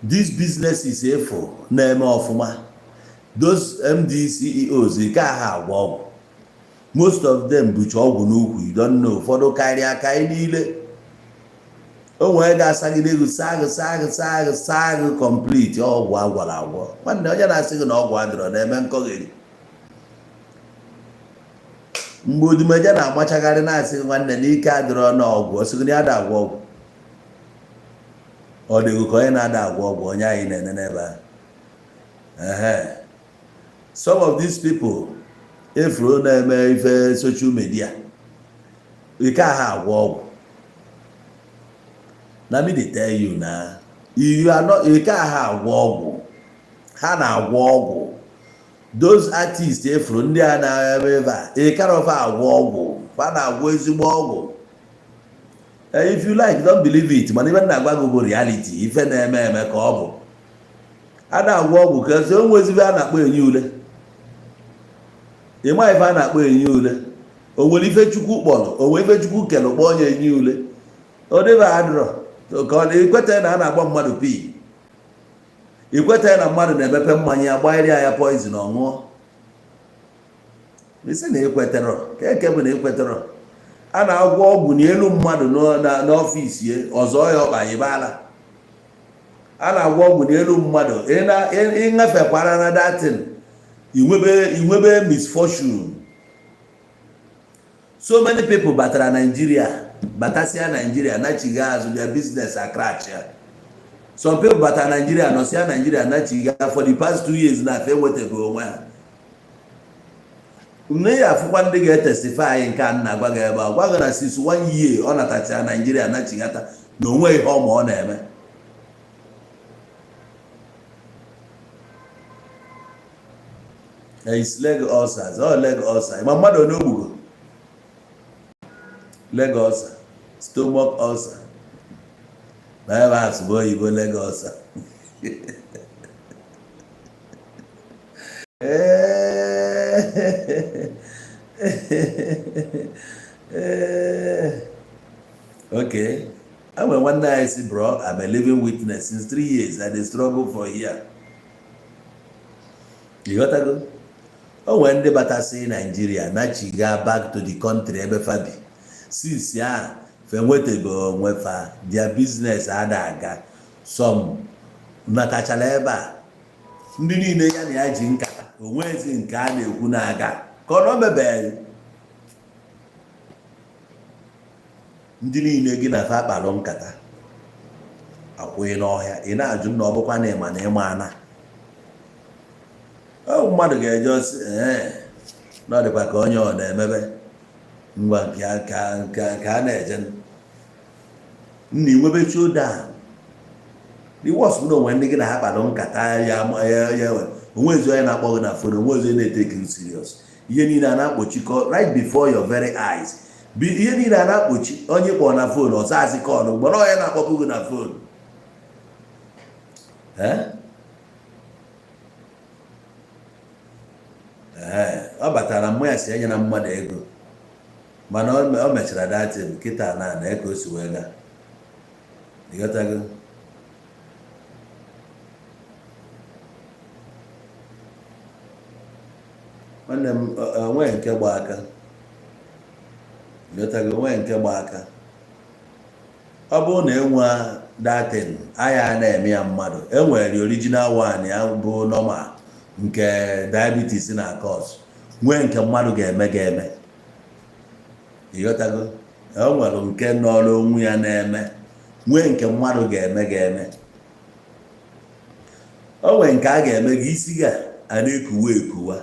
These businesses efu na-eme ọfụma, those MD, CEOs, ike ha agwọ ọgwụ. Most of them bucha ọgwụ n'ukwu. You don't know, ụfọdụ karịa ka anyị niile. O nwere ga-asagide gị, saa gị, saa gị, saa gị, saa gị complete. Ọgwụ agwọrọ agwọ. Nwanne, onye na-asị gị na ọgwụ adịrọ na-eme nkọgheri. Mgbe odumeje na-amachagharị na-asị gị, nwanne, n'ike adịrọ n'ọgwụ, ọ sị gị na ya da agwọ ọgwụ. Ọ dịghị ka onye na-ada agwọ ọgwụ, onye anyị na-ene n'ebe ahụ. Ehe, some of these people efuru na-eme ife social media, ike ha agwọ ọgwụ. Na me dey tell you na you are not. Ike ha agwọ ọgwụ, ha na-agwọ ọgwụ. Those artists efuru ndị a na-eme ebe a, ịkarọfa agwọ ọgwụ, fa na-agwọ ezigbo ọgwụ. If you like, don't believe it, mana ife na-agwa gị bụ reality. Ife na-eme eme ka ọ bụ a na-agwọ ọgwụ ka ezi onwe ezigbo a na-akpọ enye ule. Ịma ife a na-akpọ enye ule? O nwere ife Chukwu kpọrọ, o nwere ife Chukwu kere kpọọ onye enye ule. Odebe adịrọ ka ọ ikweta na a na-agba mmadụ pii, ikweta na mmadụ na-emepe mmanya agbanyere ya poison ọ ṅụọ. Isi na ekweterọ ka eke bụ na ekweterọ a na-agwọ ọgwụ n'elu mmadụ n'ọfịs ya, ọzọ ya ọkpa yibala. A na-agwọ ọgwụ n'elu mmadụ, ịṅafekwara na datin, inwebe misfortune. So many people batara Nigeria, batasịa Nigeria, nachiga azụ, their business acrash ya. Some people batara Nigeria, nọsịa Nigeria, nachiga, for the past 2 years na afa enwetaghị onwe ha. Nne ya afụkwa ndị ga-etestify nke a na-agwa gị ebe a, gwa gị na since one year ọ natachara Nigeria nachigata, na onwe ihe ọma ọ na-eme. Is leg ulcers, ọ leg ulcer ma mmadụ onye ogbugo leg ulcer, stomach ulcer na ebe a sụba oyibo, leg ulcer. Okay, enwere nwanne anyị si, "Bro, I'm a living witness. Since 3 years I dey struggle for here." Ịghọtago? O nwere ndị batasị Naijiria nachiga back to the country ebe fa bi. Since ya fe nwetago onwe fa, their business ada aga. Some natachala ebe a, ndị niile ya na ya ji nkata onwezi nke a na-ekwu na-aga ka ọ na o mebeghị. Ndị niile gị na fa kpalụ nkata akwụghị n'ọhịa, ị na-ajụ na ọ bụkwa na ịma na ịma ana ọ mmadụ ga-eje ọsị ee na ọ dịkwa ka onye ọ na-emebe ngwa ka a na-eje nna inwebe showdown. The worst bụ na onwe ndị gị na ha kpalụ nkata ya ya onwezi onye na-akpọ gị na phone, onwezi onye na-etake you serious. Ihe niile a na-akpọchikọ right before your very eyes. Ihe niile a na-akpọchi, onye kpọrọ na phone ọzọ azị call mgbe onye na-akpọpụ gị na phone. Ee, ọ batara mmụ ya si enye na mmadụ ego, mana o mechara datin kịta na ka o si wee gaa. Ịghọtago? Nwanne m, onwe nke gba aka. Ịghọtago? Onwe nke gba aka. Ọ bụrụ na enwe datin aya na-eme ya mmadụ, enwere original one ya bụ normal nke diabetes na cause, nwee nke mmadụ ga-eme ga-eme. Ịghọtago? E nwere nke nọrọ onwe ya na-eme, nwee nke mmadụ ga-eme ga-eme. O nwere nke a ga-eme gị, isi ga a na-ekuwa ekuwa.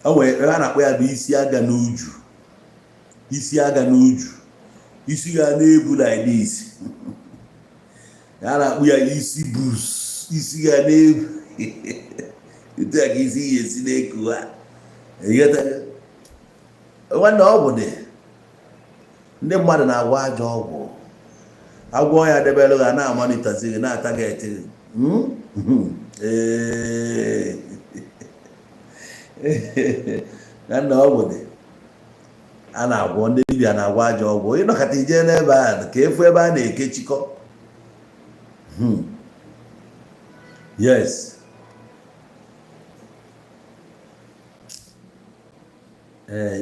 O nwere ebe a na-akpọ ya bụ isi aga n'uju, isi aga n'uju, isi ga na-ebu like this. A na-akpụ ya isi bus, isi ga na-ebu etu a ka isi ya esi na-ekuwa. Ịghọtago? Nwanne, ọgwụ dị. Ndị mmadụ na-agwọ ajọ ọgwụ, agwọ ya debere ha, na-amonitorsị gị, na-atarget gị. Ee, nwanne, ọgwụ dị a na-agwọ. Ndị dibịa na-agwọ ajọ ọgwụ. Ịnọkọta ije n'ebe a ka efu ebe a na-ekechikọ. Yes.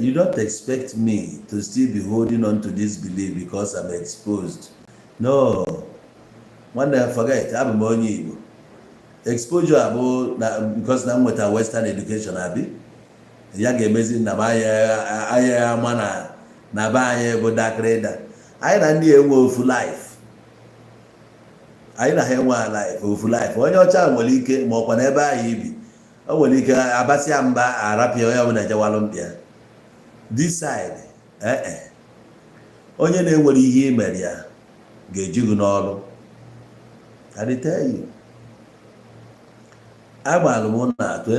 You don't expect me to still be holding on to this belief because I'm exposed. No. Nwanne, forget, abụ m onye Igbo. Exposure abụ na because na m nweta Western education abi ya ga-emezi na m anya ama na be anyị bụ dakịrịda. Anyị na ndị enwe ofu life. Anyị na ha enwe life, ofu life. Onye ọcha nwere ike ma ọkwa n'ebe anyị bi, o nwere ike abasịa mba arapịa onye ọbụla ejewalụ mkpịa. This side, ee, onye na-enwere ihe imere ya ga-eji gị n'ọrụ. I dey tell you. Agbalụ m na atụ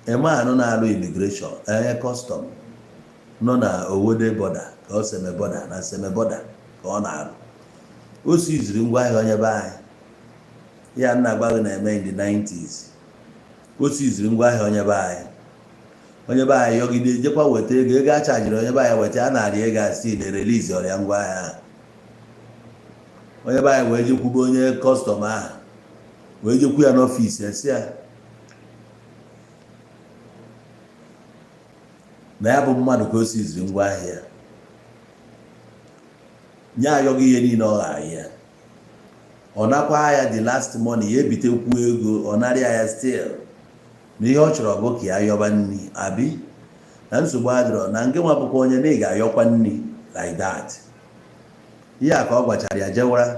emanụ na-alụ immigration, onye custom nọ na Owode border, ka ọ Seme border, na Seme border ka ọ na-alụ. O siziri ngwaahịa onye be anyị ya nna gwa gị na-eme in the 90s. O siziri ngwaahịa onye be anyị. Onye be anyị yọgide jekwa weta ego, ego a chajiri onye be anyị weta a narị ego a still release ọrịa ngwa ahịa ahụ. Onye be anyị wee jekwube onye custom ahụ, wee jekwu ya n'office ya, sị ya na ya bụ mmadụ ka o siziri ngwa ahịa nye ayọghị ihe niile ọ ghara ya. Ọ nakwa ya the last money ya ebitekwu ego, ọ narịa ya still na ihe ọ chọrọ bụ ka ya yọba nri abi na nsogbu adịrọ na nke nwa bụkwa onye na ị ga-ayọkwa nri like that. Ihe a ka ọ gwachara ya jewara.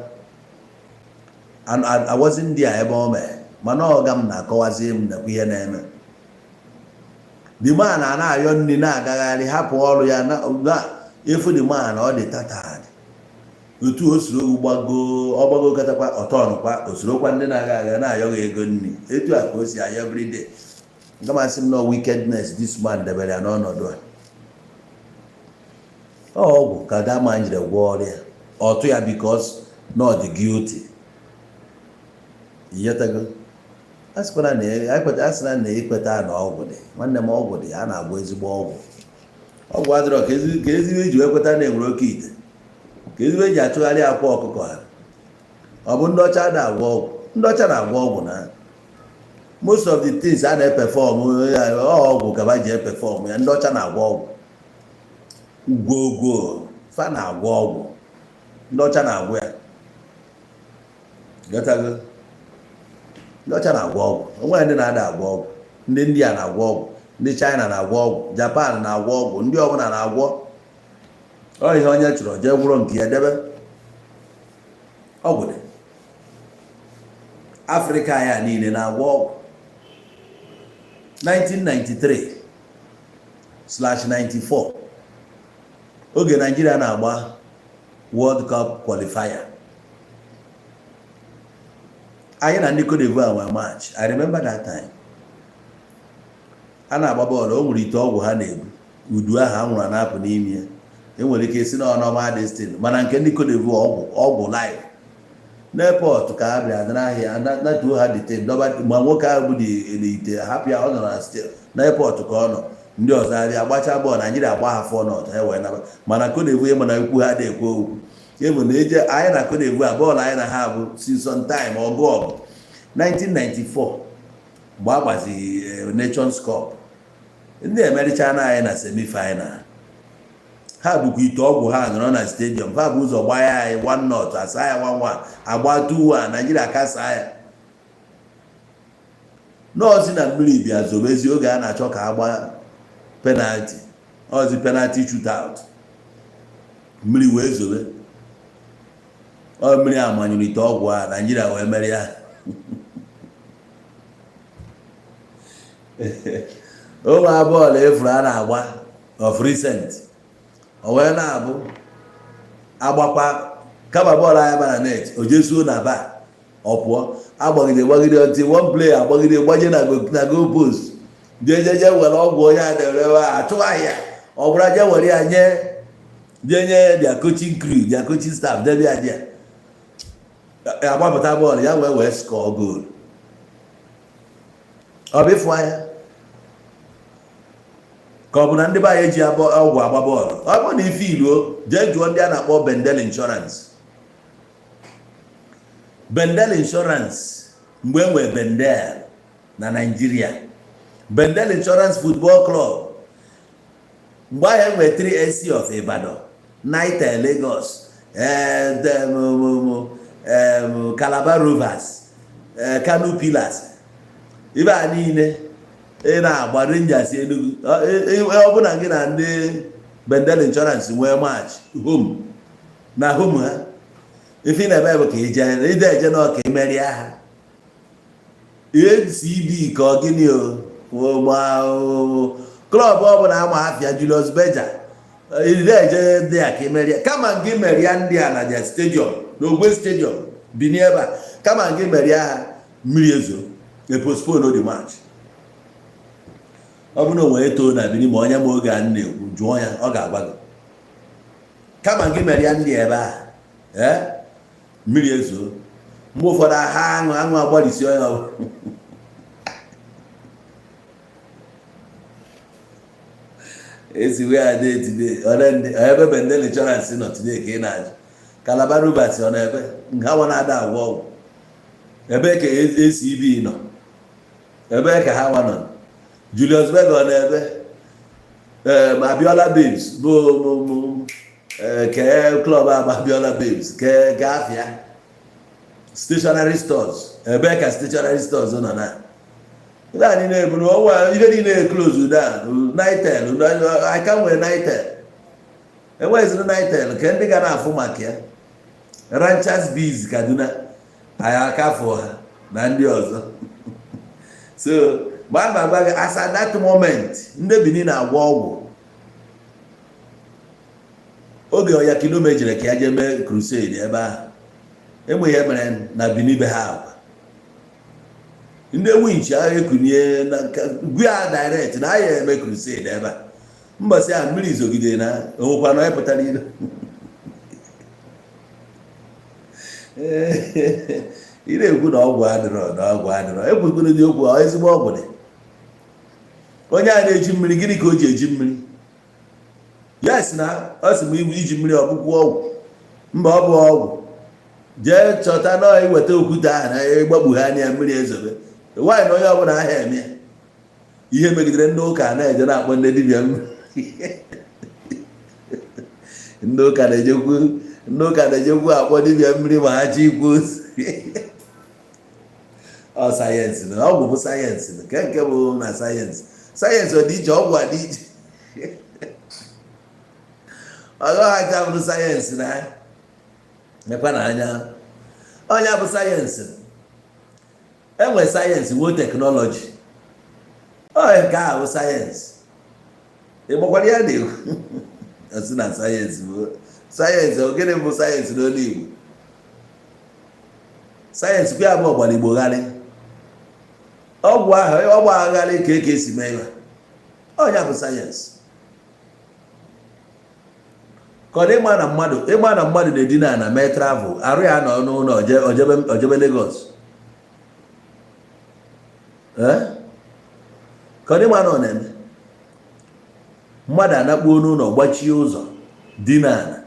Awazi ndị a ebe o mee, mana ọga m na-akọwazi m nakwa ihe na-eme. The man a na-ayọ nri na-agagharị, hapụ ọrụ ya na efu. The man ọ dị tattered otu o soro gbago, ọgbago katakwa ọtọnụkwa osorokwa ndị na-aga aga na-ayọghị ego nri. Etu a ka o si ayọ everyday. Nke masị m na wickedness this man debere ya n'ọnọdụ a. Ọ ọgwụ ka that man jiri gwọọ ọrịa ọtụ ya because na ọ dị guilty. Iyetago asịkwana na asịna na ikweta na ọgwụ dị. Nwanne m, ọgwụ dị, a na-agwọ ezigbo ọgwụ. Ọgwụ adịrọ ka ezigbo eji wee kweta na enwere oke ite, ka ezigbo eji achụgharị akwa ọkụkọ ha. Ọ bụ ndị ọcha na-agwọ ọgwụ? Ndị ọcha na-agwọ ọgwụ na most of the things a na-eperform ọgwụ ka ba ji eperform ya. Ndị ọcha na-agwọ ọgwụ gwogwo, fa na-agwọ ọgwụ. Ndị ọcha na-agwọ ya. Ghọtago? Ndị ọcha na-agwọ ọgwụ. Onweghị ndị na-ada agwọ ọgwụ. Ndị India na-agwọ ọgwụ, ndị China na-agwọ ọgwụ, Japan na-agwọ ọgwụ, ndị ọbụla na-agwọ. Ọ ihe onye chọrọ jee gwụrụ nke ya debe ọgwụ dị. Afrịka ya niile na-agwọ ọgwụ. 1993/94, oge Naijiria na-agba World Cup qualifier, anyị na ndị Cote d'Ivoire nwe match. I remember that time a na-agba bọọlụ, o nwere ite ọgwụ ha na-ebu, udu ahụ anwụrụ na-apụ n'ime ya. Enwere ike isi na ọnọma destin, mana nke ndị Cote d'Ivoire, ọgwụ, ọgwụ live n'airport ka ha bịa n'ahịa natuo ha detain dọba. Ma nwoke ahụ bụ ite hapụ ya, ọ nọ na n'airport ka ọ nọ. Ndị ọzọ abịa gbachaa bọọlụ, Naijiria gba ha 4-0, ha wee naba. Mana Cote d'Ivoire, mana ekwu ha na-ekwu okwu ebu na eje anyị na Cote d'Ivoire bọọlụ anyị na ha bụ since some time ọgụ ọgụ. 1994, mgbe a gbazi Nations Cup, ndị emericha na anyị na semi-final, ha bụkwa ite ọgwụ ha nọrọ na stadium. Ha bụ ụzọ gbaa ya anyị 1-0, asa ya 1-1, agba 2-1, Naijiria kasa ya nọọsụ na mmiri bịa zobezi. Oge a na-achọ ka agba penalty, ọzi penalty shootout, mmiri wee zobe. Ọ mmiri a manyụrụ ite ọgwụ a, Naijiria wee merie ya. Ụmụ bọọlụ efuru a na-agba of recent, o wee na-abụ agbakwa kama bọọlụ anya bara net, o jesuo na ba ọ pụọ. Agbagide gbagide ntị, one player agbagide gbaje na goal post, jejeje were ọgwụ onye a na-erewe achụghaghị ya. Ọ bụrụ je were ya nye, je nye their coaching crew, their coaching staff, debe ya dia agbapụta bọọlụ ya wee score goal. Ọ bụ ịfụ anya ka ọ bụ na ndị be anyị eji ọgwụ agba bọọlụ. Ọ bụrụ na ife iluo, jee jụọ ndị a na-akpọ Bendel Insurance. Bendel Insurance, mgbe e nwee Bendel na Nigeria, Bendel Insurance Football Club, mgbe ahụ enwee 3SC of Ibadan, Nitel Lagos, Calabar Rovers, Kano Pillars, ibe a niile ị na-agba, Rangers Enugu, ọ bụ na gị na ndị Bendel Insurance nwee match home na home ha, ife ị na-eme bụ ka ije ide eje na ọka emerie ha. ACB ka ọ gịnị o, ma club ọbụla ama afịa Julius Berger, ide eje ndị a ka emerie, kama gị merie ndị a na their stadium, n'Ogwe Stadium Bini ebe a, kama gị merie ha, mmiri ezo, e postpone the match. Ọ bụrụ na o nwere too na Bini, ma onye ma oge a na-ekwu, jụọ ya, ọ ga-agwa gị. Kama gị merie ndị ebe a, ee, mmiri ezo. Mgbe ụfọdụ ha aṅụ aṅụ agbalịsi onye ọ Esi where are they today? Ole ndị ebe Bendel Insurance nọ today ka ị na-ajụ? Calabar Rubas ọ na-ebe nha nwa na-ada agwọ ọgwụ? Ebe ka ACB nọ? Ebe ka ha nwa nọ? Julius Berger ọ na-ebe? Ee, ma Abiola Babes bụ ke club agba Abiola Babes ke gafịa stationery stores, ebe ka stationery stores nọ na ndị a niile eburu ọnwa ihe niile close down. Nitel aka nwere Nitel, enweghịziri Nitel nke ndị ga na-afụ maka ya. Ranchers Bees Kaduna, anyị aka fụ ha na ndị ọzọ. So ma a na-agwa gị, as at that moment, ndị Benin na-agwọ ọgwụ. Oge Oyakhilome jere ka ya jee mee crusade ebe ahụ, enwe ihe mere na Benin be ha akwa ndị winch ahụ ekunie na gwa ya direct na ya eme crusade ebe a. Mbọsị ahụ mmiri zogide na onwekwa na onye pụtara ilo. Ị na-ekwu na ọgwụ adịrọ, na ọgwụ adịrọ, ekwukwuru dị okwu. Ezigbo ọgwụ dị. Onye a na-eji mmiri, gịnị ka o ji eji mmiri? Yes, na ọ sị m iji mmiri ọ bụkwa ọgwụ. Mba, ọ bụ ọgwụ. Jee chọta na iweta okwute ahụ na ịgbagbu ha anya, mmiri ezobe. Nwaanyị na onye ọbụla ahịa eme ihe megidere ndị ụka na-eje na-akpọ ndị dibịa mmiri. Ndị ụka na-ejekwu, ndị ụka na-ejekwu akpọ dibịa mmiri ma ha chi ikwu. Ọ sayensị na ọgwụ bụ sayensị nke nke bụ na sayensị, sayensị ọ dị iche, ọgwụ adị iche. Ọghọ ha cha bụrụ sayensị na mekwa na anya ọnya bụ sayensị. Enwe sayensị nwee technology. Ọ nke ahụ bụ sayensị. Ị gbakwara ya na-ekwu asị na sayensị bụ sayensị. Gịnị bụ sayensị n'olu Igbo? Sayensị kwa ya bụ ọgbara Igbo gharị ọgwụ ahụ, ọgba agharị ka eke esi mee ya. Ọnya bụ sayensị. Ka ọ dị ịma na mmadụ, ịma na mmadụ na-edina ana mee travel, arụ ya nọ n'ụlọ ojebe Lagos. Ee, ka ọ dị ịma na ọ na-eme mmadụ anakpuo n'ụlọ, gbachie ụzọ, dina ana,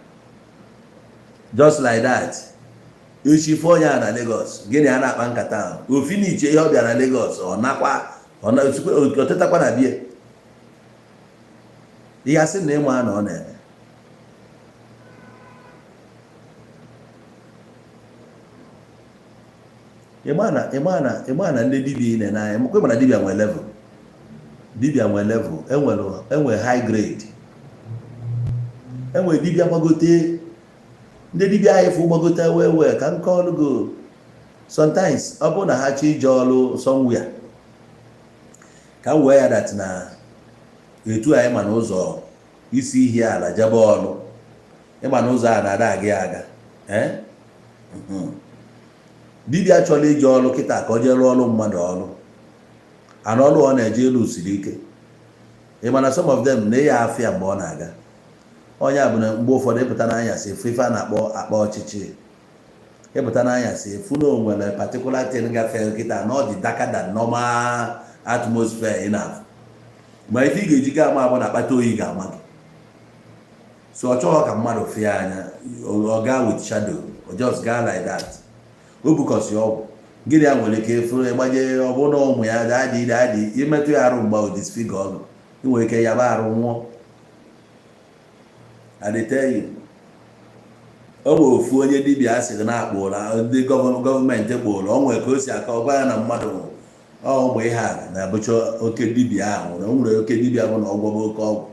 just like that, echi fụ onye a na Lagos, gịnị a na-akpa nkata ahụ, ofi na iche ihe ọ bịara na Lagos, ọ nakwa ọ tetakwa na bie ihe asị na ịma na ọ na-eme. Ịma na ndị dibịa ị na-ene anya mkwe, mana dibịa nwere level, dibịa nwere level. Enwere, enwe high grade, enwere dibịa gbagote. Ndị dibịa ahụ ịfụ gbagote wee wee ka nke ọlụ go. Sometimes ọ bụrụ na ha chọọ ije ọlụ somewhere, ka m wee ya that na etu anyị ma na ụzọ isi ihe ala jebe ọlụ, ịma na ụzọ a na-ada aga aga. Ee, dibịa chọrọ ije ọlụ kịta ka ọ jee rụọ ọlụ mmadụ ọlụ ana ọlụ ọ na-eje elu siri ike. Ị ma na some of them na-eyi afịa mgbe ọ na-aga. Onye a bụ na mgbe ụfọdụ ịpụta n'anyasị efu ife a na-akpọ akpa ọchịchị. Ịpụta n'anyasị efu na o nwere particular thing gafere kịta na ọ dị darker than normal atmosphere ị na-afụ. Ma ife ị ga-eji ga ama abụ na akpata oyi ga-ama gị. So ọ chọghọ ka mmadụ fịa anya, ọ gaa with shadow, ọ just gaa like that. O bukọsi ọgwụ gịnị ya nwere ike efuru ịgbanye. Ọ bụrụ na ụmụ ya daddy, daddy, imetụ ya arụ mgbe o disfigure ọgụ, ị nwere ike yaba arụ nwụọ. I dey tell you. O nwere ofu onye dibịa a sịrị na akpụla ndị gọọmenti kpụrụ. O nwere ka o si aka ọgwa ya na mmadụ nwụrụ. Ọ ụmụ ihe a na-abụcha oke dibịa ahụ nwụrụ. O nwere oke dibịa bụ na ọgwọba oke ọgwụ.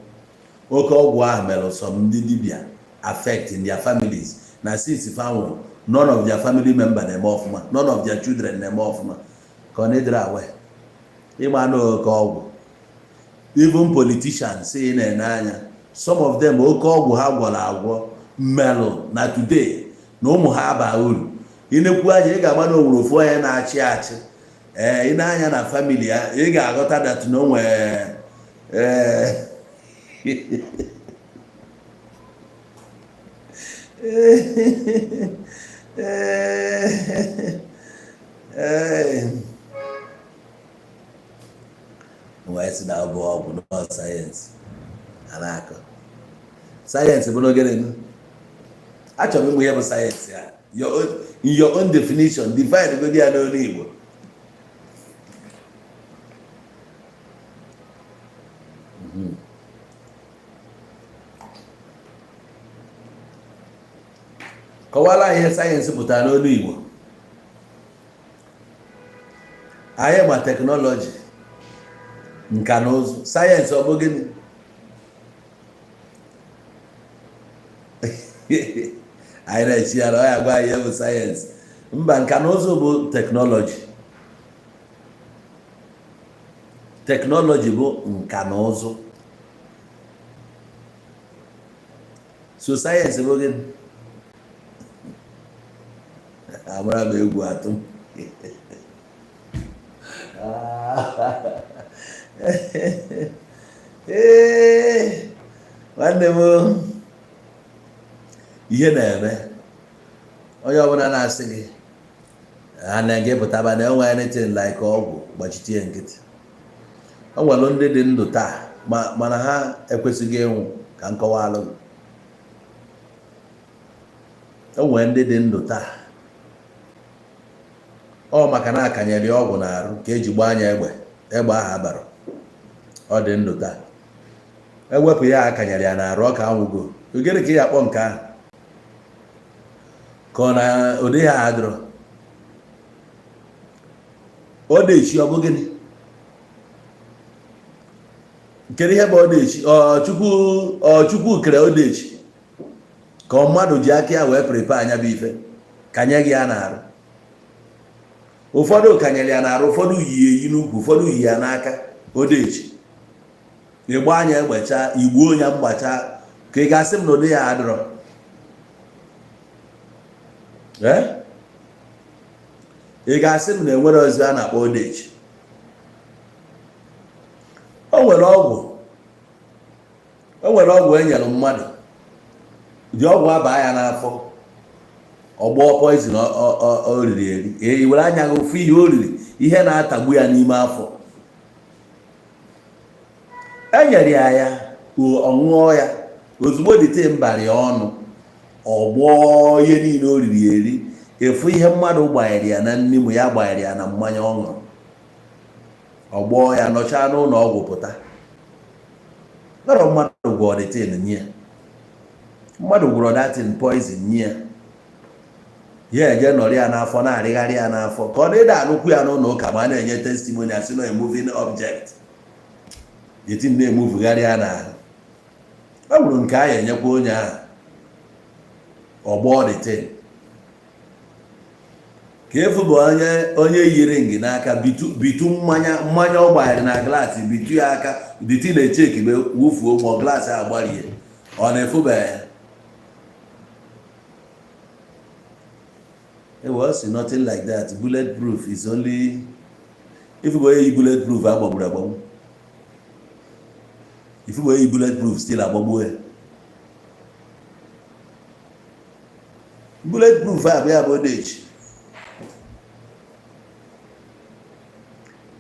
Oke ọgwụ ahụ mere some ndị dibịa affect in their families na since fa nwụrụ, none of their family member na-eme ọfụma, none of their children na-eme ọfụma. Ka ọ na-edere awe ịma na oke ọgwụ. Even politicians ị na-ene anya, some of them, oke ọgwụ ha gwọrọ agwọ mmelụ na today na ụmụ ha aba uru. Ịnekwu anya, ị ga-ama na o nwere ofu onye na-achị achị. Ee, ị na-anya na family ya, ị ga-aghọta that na o nwere. Ee, ee, wee sị na ọ bụ ọgwụ nọ sayensị. A na-akọ sayensị bụ n'ogene. Achọrọ m ịmụ ihe bụ sayensị a. In your own definition, define godi ya n'olu Igbo. Kọwara anyị ihe sayensị pụtara n'olu Igbo. Anyị ma technology, nka na ụzụ. Sayensị ọ bụ gịnị? Anyị na-echi ya na ọ ya gwa anyị ihe bụ sayensị. Mba, nka na ụzụ bụ technology. Technology bụ nka na ụzụ. So sayensị bụ gịnị? Amara m egwu atụ. Ee, nwanne m, ihe na-eme onye ọbụla na-asị gị ha na gị pụtaba na enwe anything like ọgwụ, gbachitie nkịtị. O nwere ndị dị ndụ taa, mana ha ekwesịghị ịnwụ. Ka nkọwalụ gị, o nwere ndị dị ndụ taa, ọ maka na akanyere ya ọgwụ n'arụ ka eji gbaa anya egbe, egbe ahụ abara. Ọ dị ndụ taa. Ewepụ ya akanyere ya n'arụ, ọ ka anwụgo. Gịnị ka ị akpọ nke ahụ? Ka ọ na ụdị ya adịrọ ọ na-echi, ọ bụ gịnị? Kedu ihe bụ ọ na-echi? Ọ Chukwu, ọ Chukwu kere ọ na-echi, ka ọ mmadụ ji aka ya wee prepare anya bụ ife kanye gị ya n'arụ? Ụfọdụ kanyere ya n'arụ, ụfọdụ yi eyi n'ukwu, ụfọdụ yi ya n'aka. Odechi ịgba anya egbecha, igbuo onye mgbacha, ka ị ga-asị m na ụdị ya adịrọ. Ee, ị ga-asị m na enwere ozi a na-akpọ odechi. O nwere ọgwụ, o nwere ọgwụ e nyere mmadụ dị, ọgwụ abaa ya n'afọ, ọgbọ poison o riri eri. Ee, were anya gị ofu ihe o riri, ihe na-atagbu ya n'ime afọ. E nyere ya ya, ọ ṅụọ ya ozugbo, dịte mbara ya ọnụ, ọgbọ ihe niile o riri eri. Efu ihe mmadụ gbanyere ya na nri mụ ya gbanyere ya na mmanya ọ ṅụrụ, ọgbọ ya, nọchaa n'ụlọ ọgwụ pụta. Nọrọ mmadụ gwọrọ detin nye ya, mmadụ gwọrọ datin poison nye ya, ya eje nọrọ ya n'afọ, na-arịgharị ya n'afọ, ka ọ na-ede anụkwu ya n'ụlọ ụka ma a na-enye testimony, asị na moving object etin na-emuvugharị ya n'ahụ. Ọ bụrụ nke a ya enyekwa onye ahụ, ọgbọ detin ka efu bụ onye onye yiri ngị n'aka, bitu mmanya, mmanya ọ gbanyere na glaasị, bitu ya aka, diti na-eche ekigbe wufuo ma glaasị a gbarie. Ọ na-efube ya. It was nothing like that. Bulletproof is only if you go bulletproof agbagburu agbagbu. If you go bulletproof still agbagbuo ya. Bulletproof a bụ ya bụ odechi.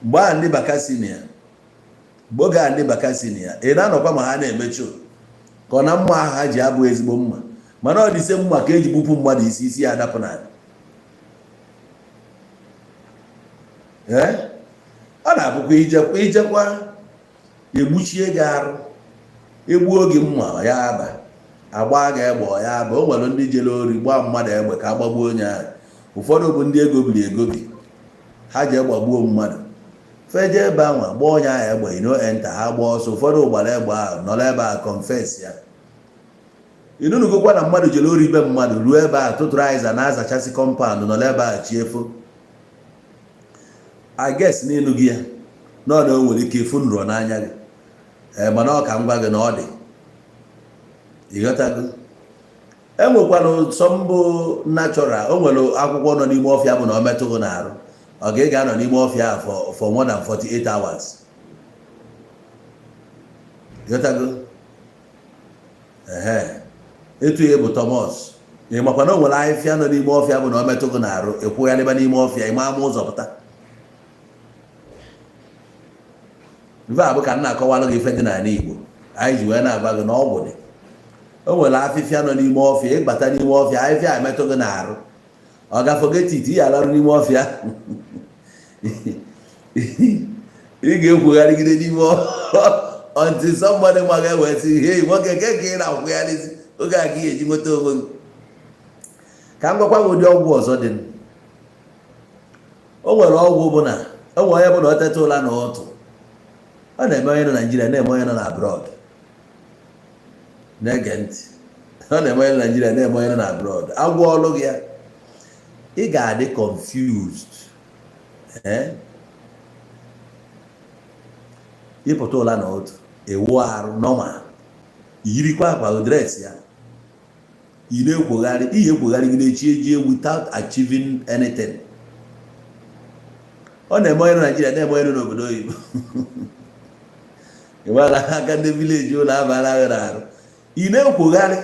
Mgbe a ndị Bakassi na ya, mgbe oge a ndị Bakassi na ya, ị na-anọkwa ma ha na-emechi ka ọ na mma ahụ ha ji abụ ezigbo mma, mana ọ dị ise mma ka eji gbupụ mmadụ isi, isi ya adapụ n'ala. Ee, ọ na-abụkwa ijekwa ijekwa egbuchie gị arụ, egbuo gị mma ya aba, agba gị egbe ya aba. O nwere ndị jere ori gbaa mmadụ egbe ka agbagbuo onye ahụ. Ụfọdụ bụ ndị egobiri egobi, ha ji egbagbuo mmadụ, feje ebe anwa gbaa onye ahụ egbe, you no enter, ha gbaa ọsọ. Ụfọdụ gbara egbe ahụ, nọrọ ebe a confess ya. Ịnụnugokwa na mmadụ jere ori be mmadụ, ruo ebe a tụtụrụ aịza na-azachasị compound, nọrọ ebe a chi efo. I guess n'ịnụ gị ya nọ na o nwere ike ịfụ nrọ n'anya gị. Ee, mana ọ ka m gwa gị na ọ dị, ịghọtago? Enwekwara sọ mbụ natural. O nwere akwụkwọ nọ n'ime ọfịa bụ na ọ metụ gị n'arụ, ọ ga ị ga-anọ n'ime ọfịa for more than 48 hours. Ịghọtago? Ehe, etu ya bụ Thomas. Ị makwa na o nwere ahịfịa nọ n'ime ọfịa bụ na ọ metụ gị n'arụ, ịkwụgharịba n'ime ọfịa, ịma ama ụzọ pụta. Ife a bụ ka m na-akọwalụ gị ife dị n'ala Igbo. Anyị ji wee na-agba gị na ọgwụ dị. O nwere afịfịa nọ n'ime ọfịa. Ịbata n'ime ọfịa, afịfịa emetụ gị n'arụ, ọ ga forget it. Ị alarụ n'ime ọfịa, ị ga-ekwugharịgide n'ime until somebody ma ga-ewe sị, "Hey, nwoke, ke ka ị na-akwụgharịzi?" Oge a ka ị ga-eji nweta onwe gị. Ka m gwakwa gị ụdị ọgwụ ọzọ dị. O nwere ọgwụ bụ na o nwere onye bụ na o teta ụla n'ụtụ, ọ na-eme onye nọ Naijiria, na-eme onye nọ na abroad. Na-ege ntị, ọ na-eme onye nọ Naijiria, na-eme onye nọ na abroad. Agwọ ọlụ gị ya, ị ga-adị confused. Ee, ịpụta ụla na otu ewu arụ normal, yirikwa akwa dress ya, ị na-ekwogharị ihe ekwogharị gị na-echi ejie without achieving anything. Ọ na-eme onye nọ Naijiria, na-eme onye nọ n'obodo oyibo. Ị gbara aka ndị village ụlọ abala gị n'arụ, ị na-ekwogharị.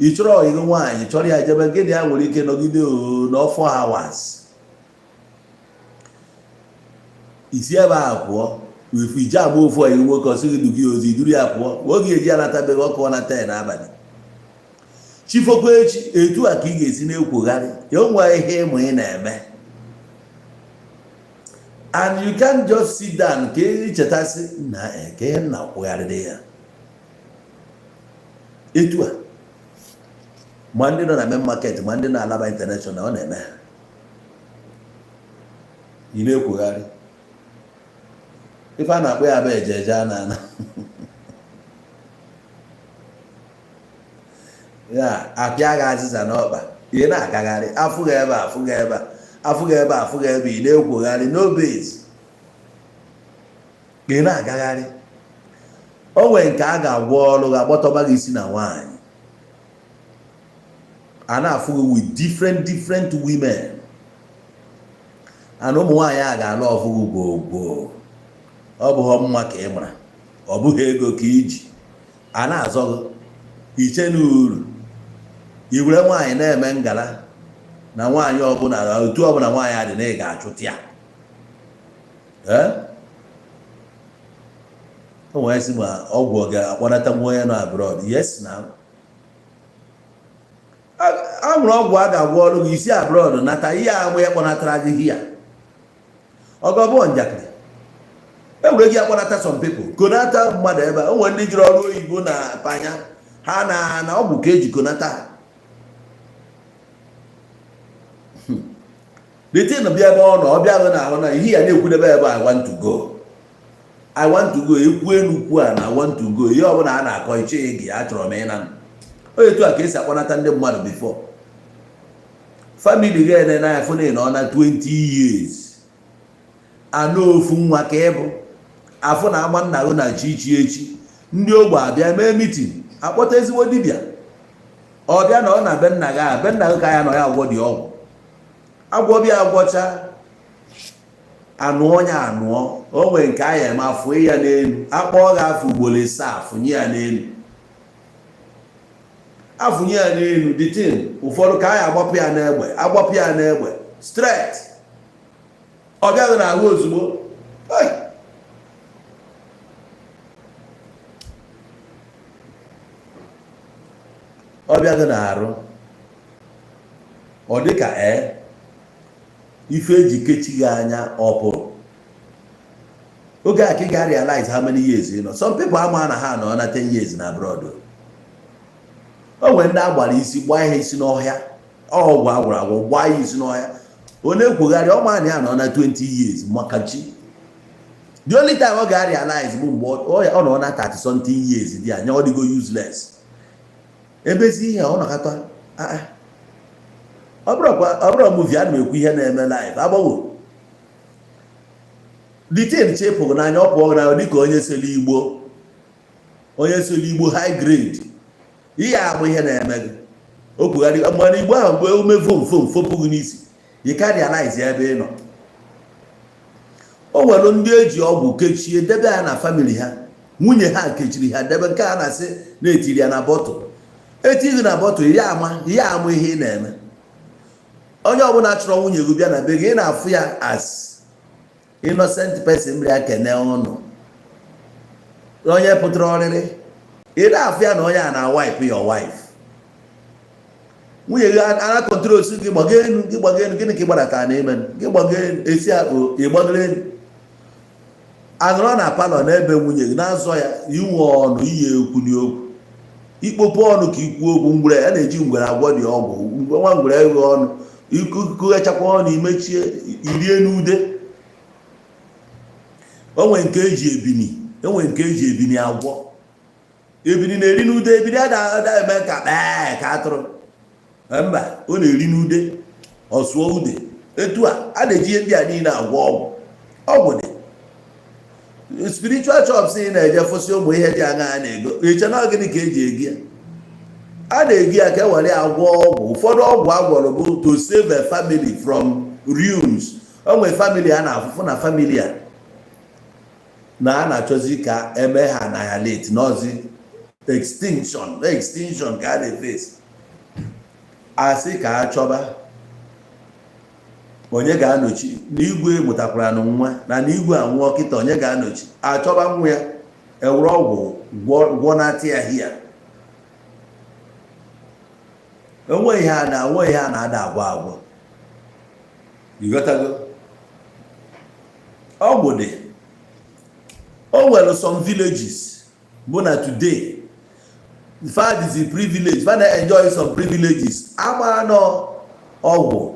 Ị chọrọ ọyịgị nwaanyị, chọrọ ya jebe, gịnị ya nwere ike nọgide na 4 hours, isi ebe a pụọ, ifu ije agba ofu ọyị nwoke, ọ sịghị dugi ozi, duru ya pụọ. Oge eji anatabeghị, ọkụ na 10 n'abalị, chifokwa echi. Etu a ka ị ga-esi na-ekwogharị ya. O nwee ihe ịmụ ị na-eme, and you can't just sit down ka ị chetasị na ka ihe nna kwugharịrị ya. Etu a, ma ndị nọ na main market, ma ndị na Alaba International, ọ na-eme ha. Ị na-ekwugharị ife a na-akpọ ya bụ eje eje a na-ana ya apịa gị azịza n'ọkpa. Ị na-agagharị, afụghị ebe a, afụghị ebe a, afụghị ebe a, afụghị ebe. Ị na-ekwogharị no base, ị na-agagharị. O nwere nke a ga-agwọ ọrụ ga-agbọtọba gị isi na nwaanyị a na-afụ gị with different different women, and ụmụ nwaanyị a ga-alụ ọfụgụ gwogwo. Ọ bụghị mma ka ị mara, ọ bụghị ego ka iji a na-azọ gị iche n'uru. I were nwaanyị na-eme ngala na nwaanyị ọbụla, otu ọbụla nwaanyị a dị na ị ga-achụta ya. Ee, o nwere sị ma ọgwụ ọ ga-akpọnata nwa onye nọ abroad. Yes, na a nwere ọgwụ a ga-agwọ ọrụ gị isi abroad nata ihe a ya kpọnatara gị hia ọgọbụ njakịrị. Ewere gị akpọnata some people, konata mmadụ ebe a. O nwere ndị jiri ọrụ oyibo na panya ha na ọgwụ ka eji konata ha. The thing bịa ebe ọ nọ, ọ bịa na ahụ na ihe ya na-ekwudebe ebe, "I want to go, I want to go." Ekwu elu kwu a na "I want to go." Ihe ọbụla a na-akọ iche gị, achọrọ m ịna. Etu a ka esi akpọnata ndị mmadụ before. Family gị ene na afụ na ị nọ na 20 years, anụ ofu nwa ka ịbụ afụ na ama nna gị na chi chi echi. Ndị ogbe abịa mee meeting, akpọta ezigbo dibịa, ọ bịa na ọ na be nna gị a, be nna gị ka ya nọ ya agwọ dị ọgwụ, agwọ bịa agwọcha anụọ ya anụọ. O nwere nke a ya eme, afụ ya n'elu, akpọọ gị afọ ugboro ịsaa, afụnye ya n'elu, afụnye ya n'elu. The thing ụfọdụ ka a ya agbapụ ya n'egbe, agbapụ ya n'egbe straight, ọ bịaghị n'ahụ ozugbo. Hey! Ọ bịaghị n'arụ, ọ dị ka ee ife eji kechi gị anya ọ pụrụ. Oge a ka ị ga-realize how many years ị nọ. Some people ama na ha nọ na 10 years na abroad. O nwere ndị agbara isi, gbaa ihe isi n'ọhịa, ọgwụ agwụrụ agwụ, gbaa ya isi n'ọhịa, ọ na-ekwogharị, ọ ma na ya nọ na 20 years maka chi. The only time ọ ga-realize bụ mgbe ọ nọ na 30 something years dị anya, ọ dịgo useless. Ebezi ihe ọ nọkọta, ọ bụrụ movie a na-ekwu, ihe na-eme live agbanwe. The thing chepụrụ n'anya, ọ pụọ n'anya dịka onye selu igbo, onye selu igbo high grade. Ihe abụ ihe na-eme gị o kwugharị mana igbo ahụ, mgbe ume fom fom fopụ gị n'isi, you can realize ebe ị nọ. O nwere ndị eji ọgwụ kechie debe ya na family ha, nwunye ha kechiri ha debe. Nke a na-asị na-etiri ya na bottle, etighị na bottle, ihe ama ihe ama ihe ị na-eme. Onye ọbụla chọrọ nwunye gị bịa na be gị, ị na-afụ ya as innocent person bịa kene ụnụ. Onye pụtara ọrịrị, ị na-afụ ya na onye a na-wipe your wife, nwunye gị ana control si gị gbago elu, gị gbago elu. Gịnị ka ị gbadata n'ime gị? Gbago elu, esi akpụ, ị gbagoro elu, anọrọ na parlour n'ebe nwunye gị na-azọ ya. Inwe ọnụ iyi ekwuli okwu, ikpopu ọnụ ka ikwu okwu. Ngwere a na-eji ngwere agwọ dị ọgwụ. Nwa ngwere eghe ọnụ, ikughechakwa ọnụ, imechie, irie n'ude. Onwe nke eji ebini, enwe nke eji ebini agwọ. Ebini na-eri n'ude. Ebini ada eme ka kpee ka atụrụ. Mba, ọ na-eri n'ude, ọsụọ ude. Etu a a na-eji ihe ndị a niile agwọ ọgwụ. Ọgwụ dị. Spiritual shops ị na-eje fụsị ụmụ ihe dị aṅa a na-ego iche na gịnị ka eji egi ya? A na-egi ya ka e were agwọ ọgwụ. Ụfọdụ ọgwụ agwọrọ bụ to save a family from ruins. O nwere family a na-afụfụ na family a na a na-achọzi ka eme ha annihilate, n'ọzi extinction, extinction ka a na-efesi. Asị ka a chọba onye ga-anọchi n'igwe. Mụtakwara na nwa na n'igwe anwụọ kịta, onye ga-anọchi? Achọba nwa ya, ewere ọgwụ gwọnata ya hia. Onwe ihe a na onwe ihe a na-ada agwọ agwọ. Ịghọtago? Ọgwụ dị. O nwere some villages bụ na today fa dịzi privilege, fa na-enjoy some privileges ama nọ ọgwụ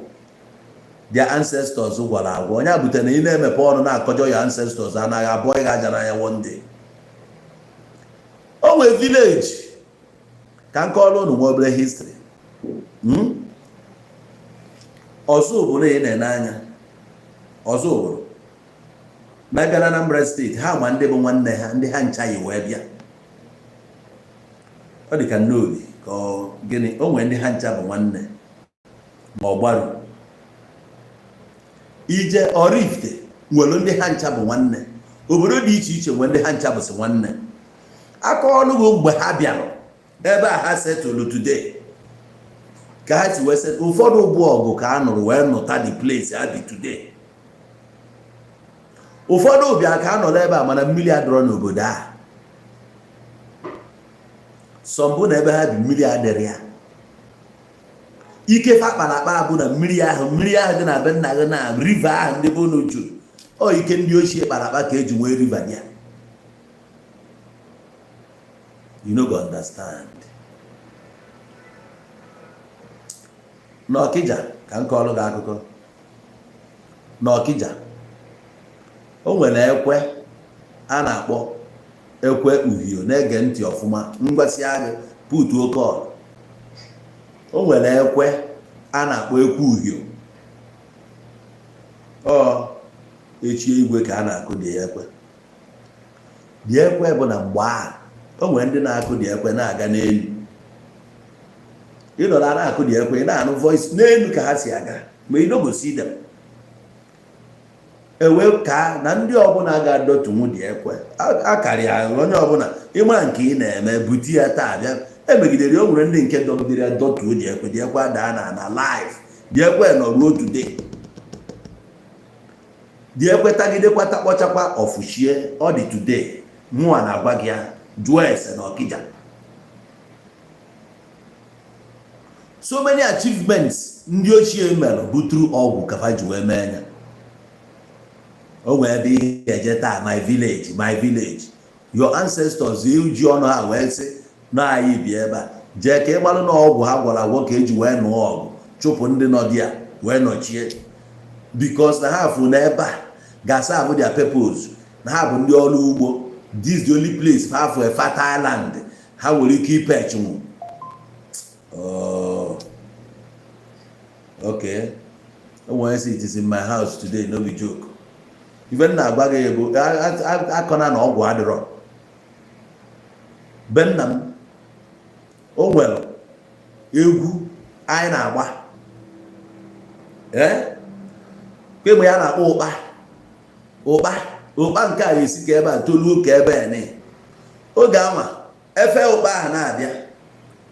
their ancestors gwara agwa. Onye butere na ị na-emepe ọnụ na-akọjọ your ancestors, anaghị abụọ ị aja n'anya one day. O nwere village ka nke ọrụ unu nwe obere history. Ọzọ obodo ị na-ene anya, ọzọ obodo mebịa na Anambra Steeti, ha ma ndị bụ nwanne ha, ndị ha ncha yi wee bịa. Ọ dị ka Nnobi ka ọ gịnị. O nwere ndị ha ncha bụ nwanne, ma ọ gbaru ije Oraifite nwere ndị ha ncha bụ nwanne. Obodo dị iche iche nwere ndị ha ncha bụsị nwanne. Aka ọnụgụ mgbe ha bịara ebe a, ha setụlụ today ka ha si wee settle. Ụfọdụ bụ ọgụ ka a nụrụ wee nụta the place ha bi today. Ụfọdụ bịa ka a nọ n'ebe a, mana mmiri adịrọ n'obodo a. Sọmbụ na ebe ha bi, mmiri adịrị ya. Ike fa kpara akpa bụ na mmiri ahụ dị na be nna gị na river ahụ ndị be unu juru. Ọ ike ndị ochie kpara akpa ka eji nwee river ya. You no go understand. N'Ọkịja, ka m kọọrọ gị akụkọ n'Ọkịja, o nwere ekwe a na-akpọ ekwe uhio. Na-ege ntị ọfụma, ngwasịa gị putuo call. O nwere ekwe a na-akpọ ekwe uhio. Ọ echie igwe ka a na-akụ dị ekwe. Dị ekwe bụ na mgbe a, o nwere ndị na-akụ dị ekwe na-aga n'elu. Ị nọrọ na-akụ dị ekwe, ị na-anụ voice n'elu ka ha si aga, ma ị no go see them. Ewe ka na ndị ọbụla ga-adọtunwu dị ekwe akarịa onye ọbụla ịma nke ị na-eme bute ya taa bịa emegidere. O nwere ndị nke dọgidere ya, dọtuo dị ekwe. Dị ekwe daa na life. Dị ekwe nọ ruo today. Dị ekwe tagidekwa, takpọchakwa, ọfụchie. Ọ dị today. Mụnwa na-agwa gị ya, jụọ ese na Ọkịja. So many achievements ndị ochie mere bụ through ọgwụ ka fa ji wee mee ya. O nwee ebe ị ga-eje taa, my village, my village, your ancestors ji ọnụ ha wee sị na anyị bi ebe a. Jee ka ị gbalụ na ọgwụ ha gwara agwọ ka eji wee nụọ ọgụ chụpụ ndị nọ dị ya wee nọchie, because na ha fụ na ebe a ga-asa abụ their purpose, na ha bụ ndị ọrụ ugbo. This the only place ha fụ a fertile land ha nwere ike ipechinwu. Oh, okay. O nwere sị, "It is in my house today, no be joke." Ife m na-agwa gị bụ akọna na ọgwụ adịrọ be nna m. O nwere egwu anyị na-agba, ee, kemgbe ya na-akpọ ụkpa ụkpa ụkpa. Nke a esi ka ebe a toluo ka ebe a ni oge anwa efe ụkpa ahụ na-abịa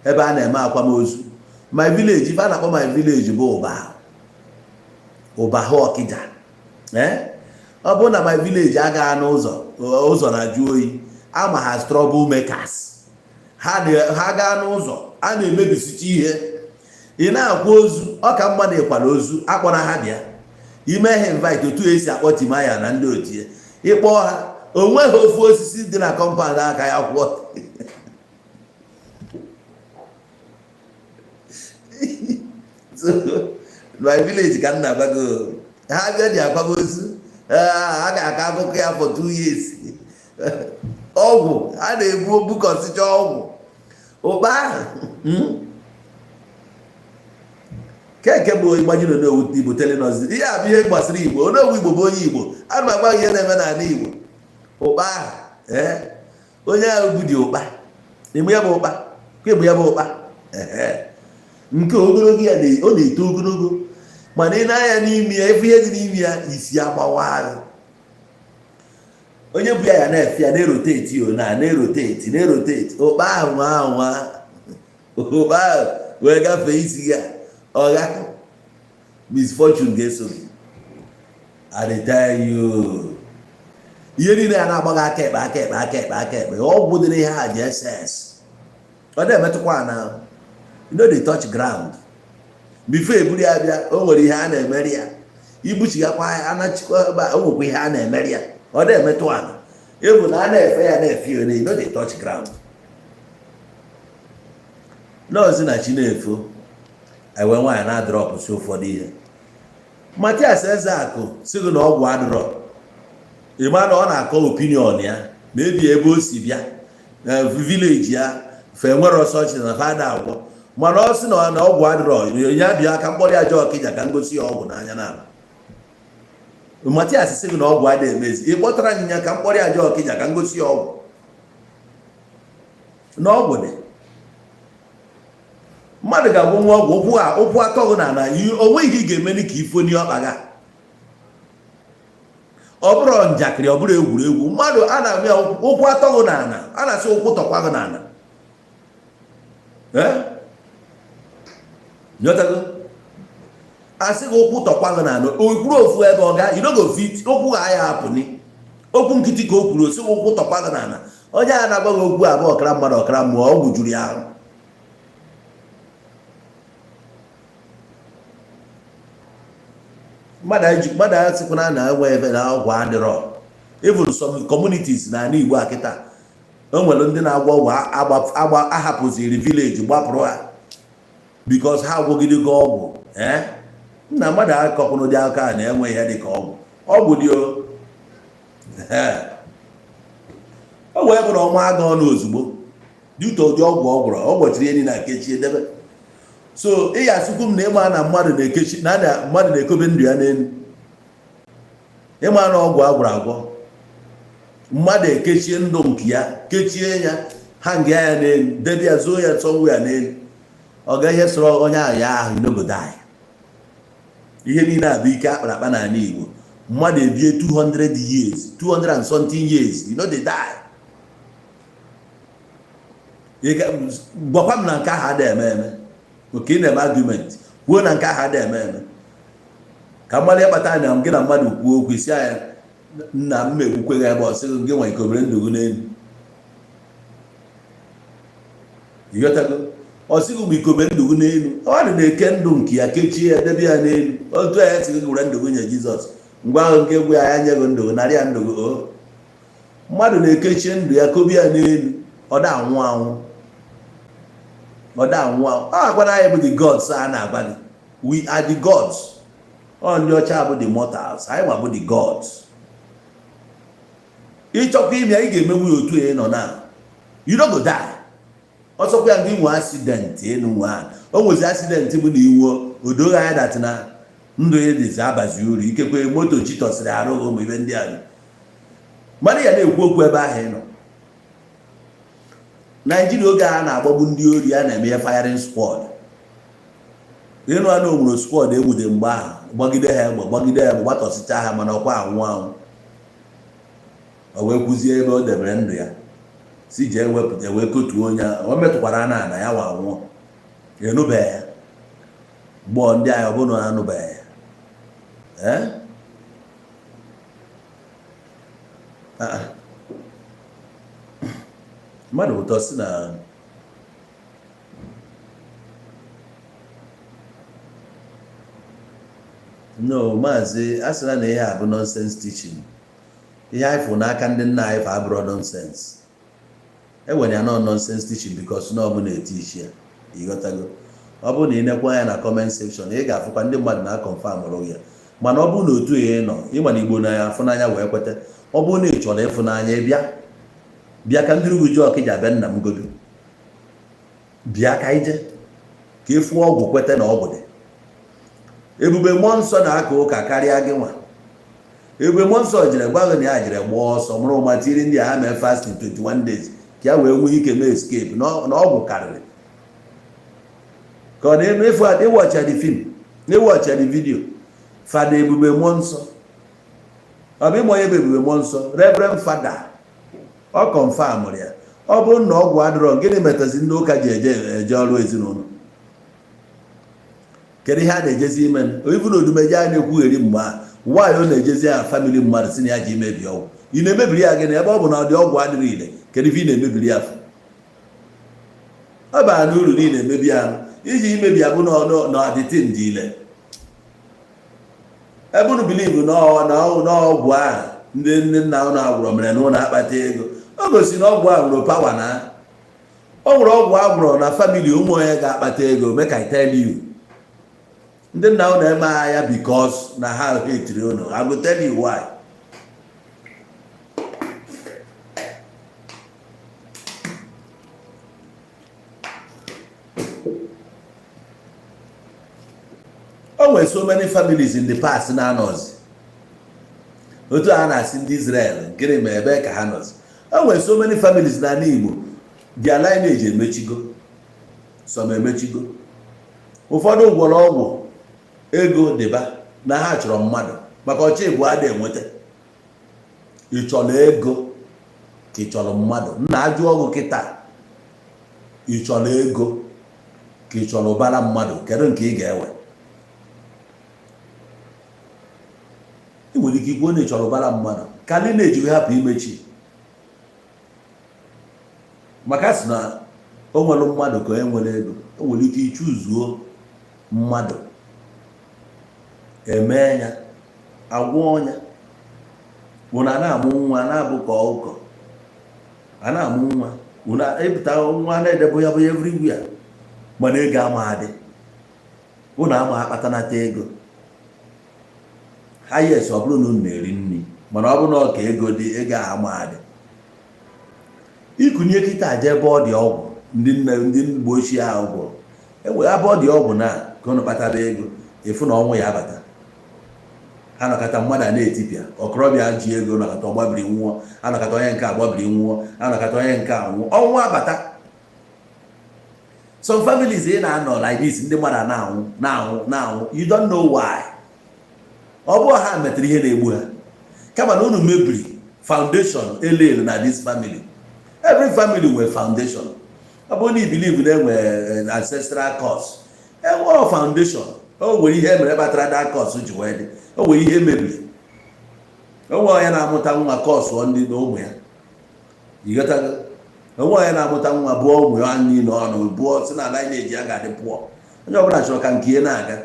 ebe a na-eme akwamozu. My village, ife a na-akpọ my village bụ Ụba, Ụba ha Ọkịja. Ee, ọ bụrụ na my village agaghị n'ụzọ, ụzọ na-ajụ oyi. Ama ha trouble makers. Ha gaa n'ụzọ a na-emebisicha ihe. Ị na-akwa ozu, ọ ka mma na ịkwara ozu akpọrọ ha bịa ime ha invite, otu esi akpọ Timaya na ndị otu ya. Ịkpọ ha, onweghị ofu osisi dị na compound aka ya kwụọ. So my village ka m na-agbago, ha bịa dị akwamozu, ha ga-akọ akụkọ ya for 2 years. Ọgwụ a na-ebu obukọsịcha ọgwụ ụkpa ahụ keke bụ ịgbajiri Onowu Igbo telling us ihe a bụ ihe gbasara Igbo. Onowu Igbo bụ onye Igbo. Ana m agwa ihe na-eme n'ala Igbo. Ụkpa ahụ, ee, onye ahụ bụ dị ụkpa ịmụ ya bụ ụkpa ka ịbụ ya bụ ụkpa nke ogologo ya, ọ na-eto ogologo, mana ị na-anya n'ime ya, efu ihe dị n'ime ya, isi agbawa ahụ. Onye bụ ya ya na-efe ya na-erotate, o na na-erotate, na-erotate ụkpa ahụ, nwa nwa ụkpa ahụ wee gafee isi ya, ọgha misfortune ga-eso gị. I dey tell you, ihe niile ya na-agba gị aka ekpe, aka ekpe, aka ekpe, aka ekpe. Ọgwụ dị n'ihe a ji ss ọ na-emetụkwa na you no dey touch ground before eburu ya bịa. O nwere ihe a na-emeri ya, ibuchighakwa anachikwa ebe a, o nwekwa ihe a na-emeri ya, ọ na-emetụ ala ebu na a na-efe ya, na-efe ya, you no dey touch ground. Nọọsụ na chi na-efo ewe nwaanyị na-adropụsi ụfọdụ ihe. Matias Ezeakụ si gị na ọgwụ adịrọ, ịma na ọ na-akọ opinion ya ma ebi ebe o si bịa na village ya fe nwere ọsọ chi na fada agwọ, mana ọ sị na ọgwụ adịrọ ya, bịa ka mkpọrọ ya jee Ọkịja ka ngosi ya ọgwụ n'anya n'ala. Matias sị gị na ọgwụ adịghị emezi, ị kpọtara ya ka mkpọrọ ya jee Ọkịja ka ngosi ya ọgwụ na ọgwụ dị. Mmadụ ga-agwụ nwa ọgwụ ụkwụ a, ụkwụ atọghị na ala, o nweghị ihe ị ga-emeli ka ifoni ọkpa ga. Ọ bụrụ njakịrị, ọ bụrụ egwuregwu, mmadụ a na-agwa ya ụkwụ atọghị na ala, a na-asị ụkwụ tọkwa gị n'ala. Ee, nyọtago, asị gị ụkwụ tọkwa gị n'ala, o kwuru ofu ebe ọ ga, you no go fit ụkwụ ga ya apụni. Okwu nkịtị ka o kwuru, osi gị ụkwụ tọkwa gị n'ala. Onye a na-agwa gị okwu abụọ, ọkara mmadụ, ọkara mmụọ, ọgwụ juru ya ahụ. Mmadụ asịkwana na enwe ebe na ọgwụ adịrọ. Even some communities na ala Igbo a kịta, o nwere ndị na-agwọ ọgwụ agba ahapụziri village, gbapụrụ ha because ha agwọgidego ọgwụ. Ee, nna, mmadụ akọkwụrụ ụdị aka a na-enwe ihe dị ka ọgwụ. Ọgwụ dị o. Ee, o wee bụrụ ọnwa aga ọnụ ozugbo due to ụdị ọgwụ ọ gwọrọ, ọ gwọchiri ihe niile kechie debe. So ị ya asịkwu m na ịma na mmadụ na-ekechi na mmadụ na-ekobe ndụ ya n'elu, ịma na ọgwụ agwọrọ agwọ, mmadụ ekechie ndụ nke ya, kechie ya, ha nga ya n'elu, debe ya, zoo ya somewhere n'elu, ọ ga ihe sọrọ onye ahụ ya ahụ n'obodo anyị. Ihe niile a bụ ike akpara akpa n'ala Igbo. Mmadụ ebie 200 years, 200 and something years, you no dey die. Gwakwa m na nke ahụ ada eme eme. Oke ị na-eme argument, kwuo na nke ahụ ada eme eme, ka mmadụ ịkpata na gị na mmadụ kwuo okwu isi anya nna m egbukwe gị ebe ọ sị gị nwa ikobere ndụ gị n'elu. Ịghọtago? Ọ sịghị mgbe ikobe ndụ gị n'elu, mmadụ na-eke ndụ nke ya, kechie ya, debe ya n'elu. Otu a ya sị gị were ndụ gị nye Jizọs, ngwa ahụ nke egwu ya, ya nye gị ndụ gị, narị ya ndụ gị. O mmadụ na-ekechie ndụ ya, kobe ya n'elu, ọ da anwụ anwụ, ọ da anwụ anwụ. Ọ agwana anyị bụ the gods a na-agwa gị, we are the gods. Ọ ndị ọcha bụ the mortals, anyị nwa bụ the gods. Ịchọkwa ime ya, ị ga-emenwu ya otu ị nọ na you no go die. Ọsọkwa ya gị nwee accident elu nwe a, o nwezi accident bụ na iwuo odoghị anya that na ndụ ya dịzi abazi uru, ikekwe moto chitọsịrị arụ gị, ụmụ ibe ndị a mmadụ ya na-ekwu okwu ebe ahụ ị nọ. Naijiria oge a na-agbagbu ndị ori, a na-eme ya firing squad. Ịnụ anụ onwere squad egwude mgbe ahụ, gbagide ha egbe, gbagide ha egbe, gbatọsịcha ha, mana ọkwa anwụ anwụ. O wee kwuzie ebe o debere ndụ ya si jee wepụta, wee kotuo onye o metụkwara na ana ya, wa nwụọ. Enụbeghị ya gbọọ ndị agha, ọ bụrụ na anụbeghị ya. Ee. Ah, ah. Mmadụ ụtọ si na no maazị a sịla na ihe a bụ nonsense teaching. Ihe anyị fụ n'aka ndị nna anyị fa abụrọ nonsense. Enwere ya nọ nonsense teaching because na ọ bụ na-eti isi ya, ịghọtago? Ọ bụrụ na ị nekwa anya na comment section, ị ga-afụkwa ndị mmadụ na-aconfirm ya. Mana ọ bụrụ na otu ya ị nọ, ịma na Igbo na ya afụ n'anya wee kweta. Ọ bụrụ na ị chọrọ ịfụnanya, ị bịa bịa ka ndị ugwu ji ọkịja bịa nna m godo bịa ka ije ka ịfụ ọgwụ, kweta na ọgwụ dị. Ebube Mmụọ Nsọ na-aka ụka karịa gị nwa. Ebube Mmụọ Nsọ jere gwa gị na ya jere gbaa ọsọ mụrụ ụma tiri ndị a ha mee fasting 21 days ka ya wee nwee ike mee escape na ọgwụ karịrị ka ọ na-eme. Efu ịwatcha the film, ịwatcha the video. Fada Ebube Mmụọ Nsọ, ọ bụ ịma onye bụ Ebube Mmụọ Nsọ? Reverend Fada, ọ confirmụrụ ya. Ọ bụrụ na ọgwụ adịrọ, gịnị metazi ndị ụka ji eje eje ọrụ ezinụlọ? Kedu ihe a na-ejezi ime? Ibu na odumeje a na-ekwugheri mgbe a nwaanyị ọ na-ejezi ya family mmadụ si na ya ji imebi ọgwụ. Ị na-emebiri ya gịnị, ebe ọ bụ na ọ dị ọgwụ adịrị ile? Kedu ife ị na-emebiri ya? Afọ ọ bara n'uru na ị na-emebi ya iji imebi ya bụ na ọdịtị dị ile. Ebe unu believe na ọgwụ ahụ ndị nne nna unu agwụrọ mere na ụlọ akpata ego, o gosi na ọgwụ ahụ nwere power, na o nwere ọgwụ agwụrọ na family ụmụ onye ga-akpata ego. Make I tell you, ndị nna unu eme ya because na ha hetiri unu. I go tell you why. O nwere so many families in the past na-anọzi otu a na-asị ndị Israel gịnị ma ebe ka ha nọzi. O nwere so many families n'ala Igbo, their lineage emechigo, some emechigo. Ụfọdụ gwọrọ ọgwụ ego dịba na ha chọrọ mmadụ maka ọchị bụ ada enweta. Ị chọrọ ego ka ị chọrọ mmadụ? Nna, ajụ ọgwụ kịta, ị chọrọ ego ka ị chọrọ ụbara mmadụ? Kedu nke ị ga-ewe? Ị nwere ike ikwu na ị chọrọ ụbara mmadụ ka lineage wee hapụ imechi, maka sị na o nwere mmadụ ka onye nwere ego. O nwere ike ichuzuo mmadụ emee ya agwọ ọnya unu a na-amụ nwa na-abụ ka ọkụkọ a na-amụ nwa, unu epụta nwa na-edebe ya bụ everywhere, mana ego ama adị, unu ama akpatanata ego. Ha, yes, ọ bụrụ na unu na-eri nri, mana ọ bụrụ na ọ ka ego dị, ego a ama adị. Ikunye kịta je ebe ọ dị ọgwụ ndị nne ndị mgbe ochie ahụ gwọrọ enwe ebe ọ dị ọgwụ na ka unu kpatara ego, ịfụ na ọnwụ ya abata. Ha nọkọta, mmadụ a na-etipịa okorobịa ji ego, nọkọta ọgbabiri nwụọ, anọkọta onye nke agbabiri nwụọ, anọkọta onye nke anwụọ, ọnwụ abata. Some families ị na-anọ like this, ndị mmadụ a na-anwụ na-anwụ na-anwụ, you don't know why. Ọ bụrụ ha metere ihe na-egbu ha, kama na unu mebiri foundation elu elu na this family. Every family nwere foundation. Ọ bụrụ na i believe na enwe ancestral curse, enwe foundation. O nwere ihe mere kpatara that curse ji wee dị. O nwere ihe mebiri. O nwere onye na-amụta nwa curse ndị na ụmụ ya, ịghọtago? Onwe onye na-amụta nwa bụọ ụmụ ya niile ọnụ, bụọ si na lineage ya ga-adị pụọ. Onye ọbụla chọrọ ka nke ya na-aga.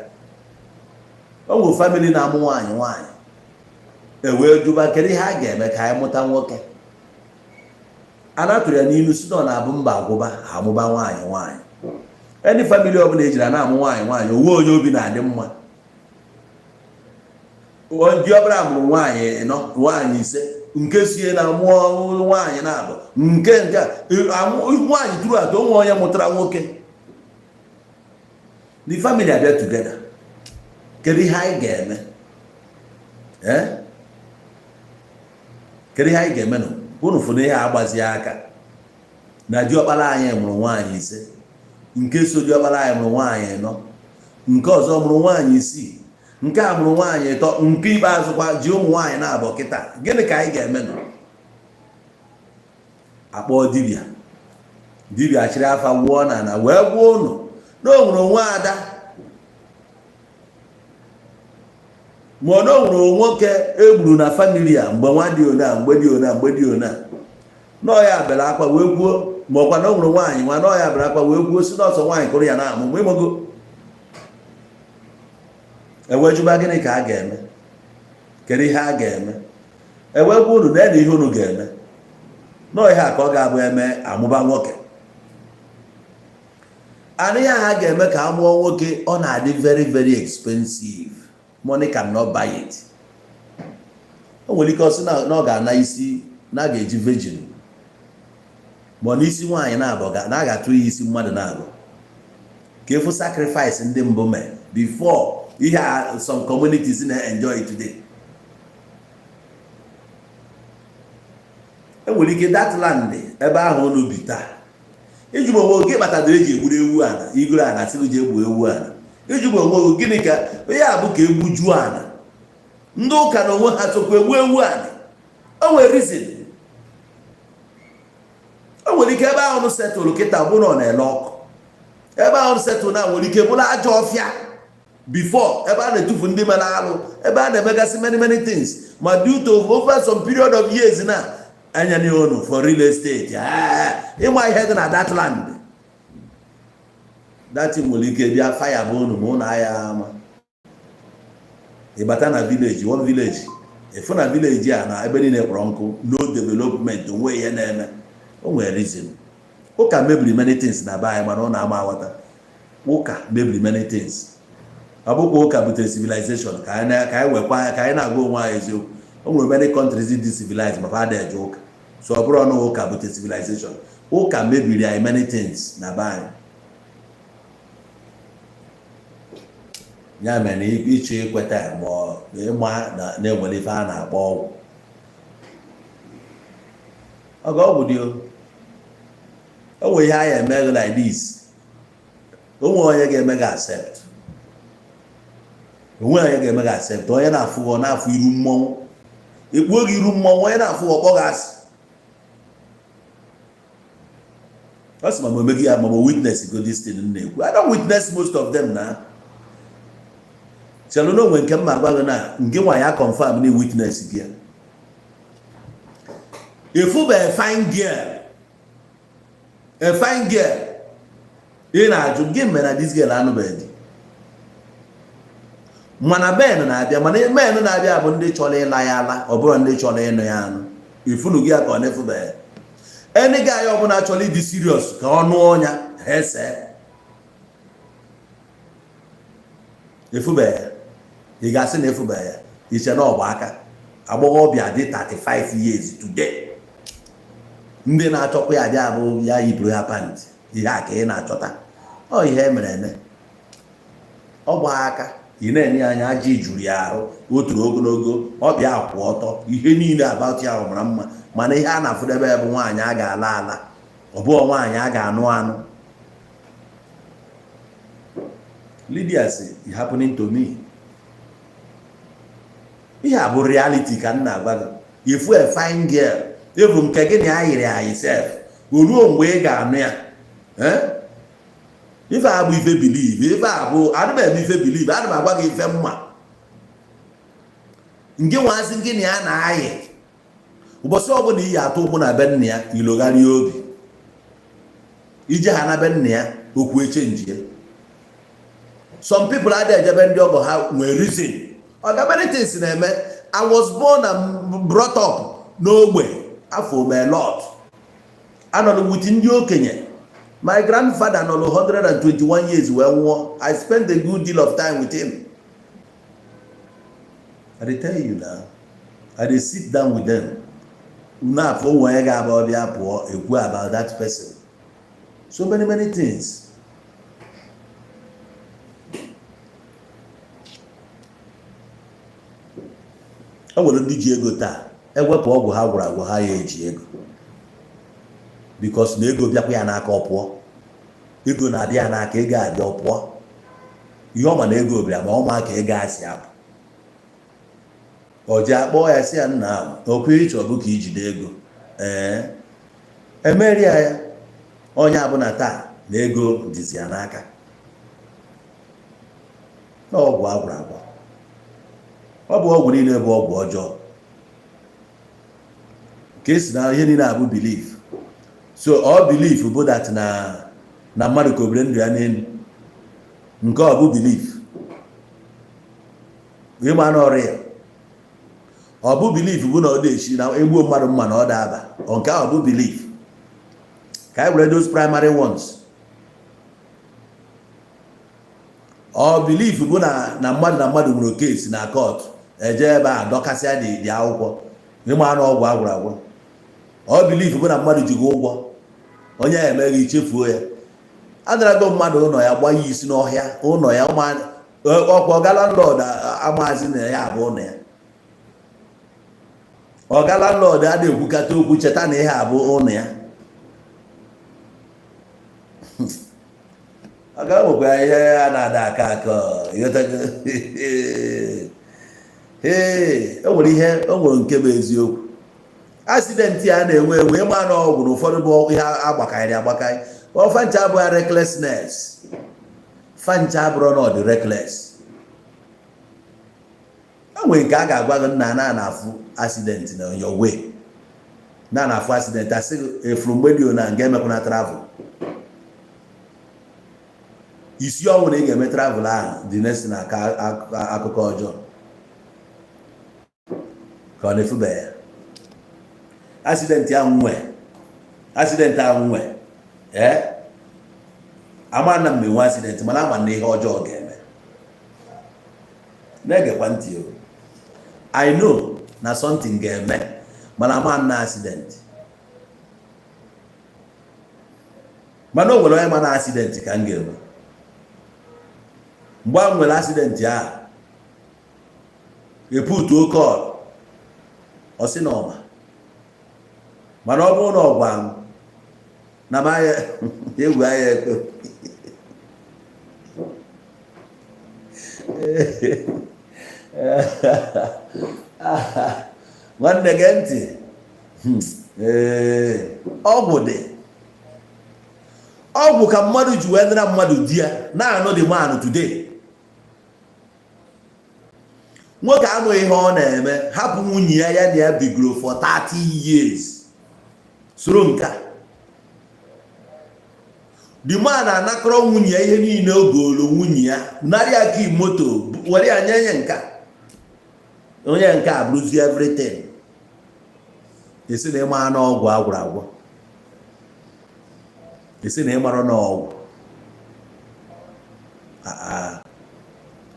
O nwere family na-amụ nwaanyị nwaanyị, e wee jụba kedu ihe a ga-eme ka anyị mụta nwoke. A na-atụrụ ya n'ilu si na ọ na-abụ mba agwụba amụba nwaanyị nwaanyị. Any family ọbụla ejiri a na-amụ nwaanyị nwaanyị, onwe onye obi na-adị mma. Ndị ọbụla mụrụ nwaanyị ịnọ, nwaanyị ise, nke sie na mụọ nwaanyị na-abụ nke nke nwaanyị tụrụ atọ, onwe onye mụtara nwoke, the family abịa together, kedu ihe anyị ga-eme? Ee, kedu ihe anyị ga-eme? Nụ unu fụ na ihe agbazie aka na diọkpara anyị mụrụ nwaanyị ise, nke so diọkpara anyị mụrụ nwaanyị ịnọ, nke ọzọ mụrụ nwaanyị isii, nke a mụrụ nwaanyị ịtọ, nke ikpeazụ kwa ji ụmụ nwaanyị na-abụ. Kịta, gịnị ka anyị ga-eme? Nụ akpọọ dibịa. Dibịa chịrị afa wụọ na na wee gwa unu na o nwere onwe ada, ma ọ na o nwere nwoke egburu na family a mgbe nwa dị one a, mgbe dị one a, mgbe dị one a, nọọ ya bere akwa wee kwuo. Ma ọkwa na o nwere nwaanyị nwa na ọya bịara akwa wee kwuo si n'ọsọ nwaanyị kụrụ ya na amụ mgbe ịmụgo ewee jụba, gịnị ka a ga-eme? Kedu ihe a ga-eme? Ewee gwa unu na ihe unu ga-eme nọọ ihe a ka ọ ga-abụ eme amụba nwoke. Ana ihe a ga-eme ka a mụọ nwoke, ọ na-adị very very expensive. Money cannot buy it. O nwere ike ọ sị na ọ ga-ana isi na a ga-eji virgin, ma ọ na isi nwaanyị na-abụ na a ga-atụ ya isi mmadụ na-abụ ka efu sacrifice ndị mbụ mee before ihe a some communities na-enjoy today. Enwere ike that land ebe ahụ unu bi taa, ijụbụ onwe gị kpatara eji egburu ewu ana igoro ana sị ji egbu ewu ana. Ijụbụ onwe gị, gịnị ka ihe a bụ ka egbujuo ana? Ndị ụka na onwe ha sokwa egbu ewu ana. O nwere reason. O nwere ike ebe ahụ setụlụ kịta bụ na ọ na-ele ọkụ. Ebe ahụ setụlụ na nwere ike bụrụ ajọ ọfịa before, ebe a na-etufu ndị mere alụ, ebe a na-emegasị many many things, ma due to over some period of years na anya unu for real estate, ịma ihe dị na that land, that thing nwere ike bịa fire bụ unu ma ụnụ agha ama. Ịbata na village, one village, ịfụ na village a na ebe niile kpọrọ nkụ, no development, onwe ihe na-eme. O nwere reason. Ụka mebiri many things na be anyị, mana ọ na-ama aghọta. Ụka mebiri many things. Ọ bụkwa ụka butere civilization. Ka anyị wekwa ka anyị na-agwa onwe anyị eziokwu. O nwere many countries dị civilized ma fa eje ụka. So ọ bụrụ na ụka butere civilization, ụka mebiri anyị many things na be anyị. Ya mere na ịchọ ikweta ma ọ ịma na na-enwere ife a na-akpọ ọgwụ, ọgụ ọgwụ dị o. O nwere ihe a ya eme gị like this. O nwere onye ga-eme gị accept, onwe onye ga-eme gị accept. Onye na-afụ gị, ọ na-afụ iru mmọnwụ, ekpuo gị iru mmọnwụ. Onye na-afụ gị, ọkpọ gị asị. Ọ sị ma m emeghị ya, ma m witness go this thing m na-ekwu. I don't witness most of them. Na chelụ na onwe nke m ma gwa gị na nke nwa ya confirm na witness gị ya. Efu bụ a fine girl, a fine girl. Ị na-ajụ gị mere na this girl anụbeghị di, mana men na-abịa, mana men na-abịa bụ ndị chọrọ ịla ya ala, ọ bụrụ ndị chọrọ ịnụ ya anụ. Ifunu gị ya ka ọ na-efubeghị. Any guy ọbụla chọrọ ịdị serious ka ọ nụọ ọnya ha ese efubeghị. Ị ga-asị na efubeghị ya, iche na ọgba aka agbọghọbịa dị 35 years today, ndị na-achọkwa ya bịa bụ ya yipụrụ ha pant. Ihe a ka ị na-achọta, ọ ihe emere eme. Ọ gba aka, ị na-enye ya anya, aja juru ya arụ, o toro ogologo, ọ bịa kwụ ọtọ, ihe niile about ya mara mma, mana ihe a na-afụdebe ya bụ nwaanyị a ga-ala ala, ọ bụghị nwaanyị a ga-anụ anụ. Lydia sị, "It happening to me." Ihe a bụ reality ka m na-agwa gị. Ifu a fine girl efu nke gị na ya yiri anyị sef, o ruo mgbe ị ga-anụ ya. Ife a bụ ife believe, ife a bụ adị m eme ife believe. Ana m agwa gị ife mma nke nwazi gị na ya na-ayị. Ụbọchị ọbụla iyi atụ ụkwụ na be nna ya, ilogharịa obi ije ha na be nna ya, okwu echenji ya. Some people adịghị ejebe ndị ọgọ ha nwere reason. Oga, many things na-eme. I was born and brought up n'ogbe afọ m a lot. Anọrọ with ndị okenye. My grandfather nọrọ 121 years wee nwụọ. I spent a good deal of time with him. I dey tell you now, I dey sit down with them. Unu afọ onwe onye ga-abụ ọbịa pụọ ekwu about that person, so many many things. E nwere ndị ji ego taa, ewepụ ọgwụ ha gwụrụ agwụ, ha ya eji ego, because na ego bịakwa ya n'aka, ọ pụọ. Ego na-abịa ya n'aka, ego abịa, ọ pụọ. Ihe ọ ma na ego bịara, ma ọ ma ka ego a si apụ. Ọ ji akpọ ya, si ya, nna ahụ, okwu ịchọ bụ ka ijide ego. Ee, emeria ya onye abụna taa na ego dịzi ya n'aka. Ọgwụ agwụrụ agwụ, ọ bụ ọgwụ niile bụ ọgwụ ọjọọ ka esi na ihe niile abụ belief. So all belief bụ that na mmadụ ka obere ndụ ya n'elu nke ọ bụ belief ịma na ọrịa. Ọ bụ belief bụ na ọ dị na egbuo mmadụ mma na ọ da-aba. Nke ahụ bụ belief. Ka anyị were those primary ones. Ọ belief bụ na mmadụ na mmadụ nwere case na court, eje ebe a dọkasịa dị akwụkwọ, ịma na ọgwụ agwụrụ agwụ. Ọ belief bụ na mmadụ ji gị ụgwọ, onye ya emeghị ichefuo ya. Adarago mmadụ ụlọ ya, gbaa ya isi n'ọhịa ụlọ ya. Ọkwa ọga landlord amazi na ya abụ ụlọ ya. Ọga landlord adịghị ekwukata okwu, cheta na ihe abụ ụlọ ya. Ọ ga-enwekwa ihe a na-ada aka aka. Ee, o nwere ihe o nwere nke bụ eziokwu. Accident a na-enwe enwe, ịma na ọgwụ na ụfọdụ bụ ihe agbakarị agbakarị. Fancha abụghị recklessness, fancha abụrụ na ọ dị reckless. O nwere nke a ga-agwa gị nna na na-afụ accident na your way, na na-afụ accident, asị gị efuru mgbe dị na nga emekwana travel. Isi ọnwụ na ị ga-eme travel ahụ dị next na aka akụkọ ọjọọ ka ọ na-efube ya. Accident ahụ nwe, accident ahụ nwe. Ee, ama na m enwe accident, mana ama na ihe ọjọọ ga-eme. Na-egekwa ntị o. I know na something ga-eme, mana ama na accident. Mana o nwere onye ma na accident ka m ga-enwe. Mgbe a nwere accident ahụ, eputuo call, ọ sị na ọma, mana ọ bụrụ na ọ gwa m na m anya egwu anya ekwe. Nwanne, gee ntị. Ee, ọgwụ dị. Ọgwụ ka mmadụ ji wee nara mmadụ di ya na-anụ the man today. Nwoke amụghị ihe ọ na-eme, hapụ nwunye ya, ya na ya bigoro for 30 years, soro nke a. The man anakọrọ nwunye ya ihe niile o goolu nwunye ya, narị ya key moto, were ya nye nye nka onye nke a bụrụzi everything. Esi na ịma na ọgwụ agwụrụ agwụ, esi na ịmara na ọgwụ.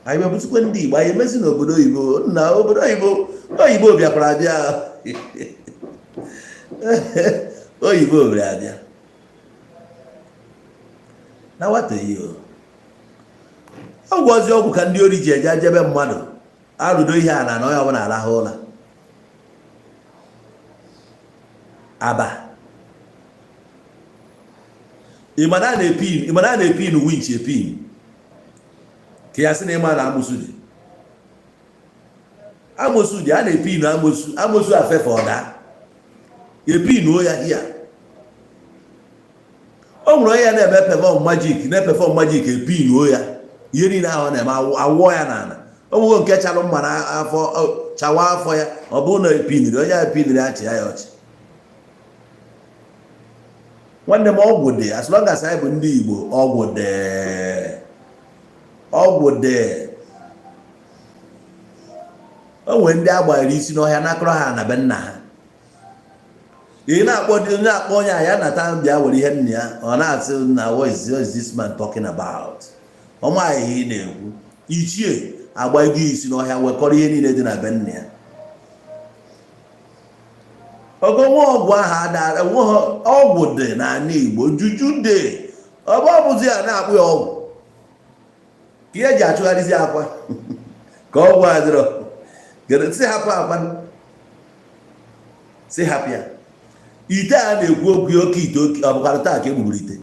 Anyị bụzikwa ndị Igbo, anyị emezi n'obodo oyibo. Na obodo oyibo, oyibo bịakwara abịa, oyibo bịara abịa na nwata yi o. Ọgwụ ọzi ọgwụ ka ndị ori ji eje ajebe mmadụ arụdo ihe a na na onye ọbụla arahụ ụra aba. Ịmana a na-epin, ịmana a na-epin winch epin ka ya sị na ịma na amosu dị, amosu dị. A na-epin amosu, amosu afefe ọda epinuo ya hia. O nwere onye ya na-eme perform magic, na-eperform magic, epinuo ya ihe niile ahụ ọ na-eme, awụọ ya n'ala. O nwego nke chalụ mma n'afọ, chawa afọ ya. Ọ bụrụ na epiniri onye a epiniri, achị ya ọchị. Nwanne m, ọgwụ dị. As long as anyị bụ ndị Igbo, ọgwụ dị, ọgwụ dị. O nwere ndị a gbara isi n'ọhịa, nakọrọ ha na be nna ha. Ị na-akpọ na-akpọ onye a ya nata bịa were ihe nna ya, ọ na-asị na what is this man talking about? Ọ maghị ihe ị na-ekwu. Ichie agbago isi n'ọhịa, wekọrọ ihe niile dị na be nna ya. Ogo nwa ọgwụ ahụ adara ọgwụ dị n'ala Igbo, juju dị. Ọbụ ọbụzi ya na-akpụ ya ọgwụ ka ihe eji achụgharịzi akwa ka ọgwụ adịrọ. Si hapụ akwa, si hapụ ya. Ite a na-ekwu okwu oke ite oke, ọ bụkwara taa ka egbuburu ite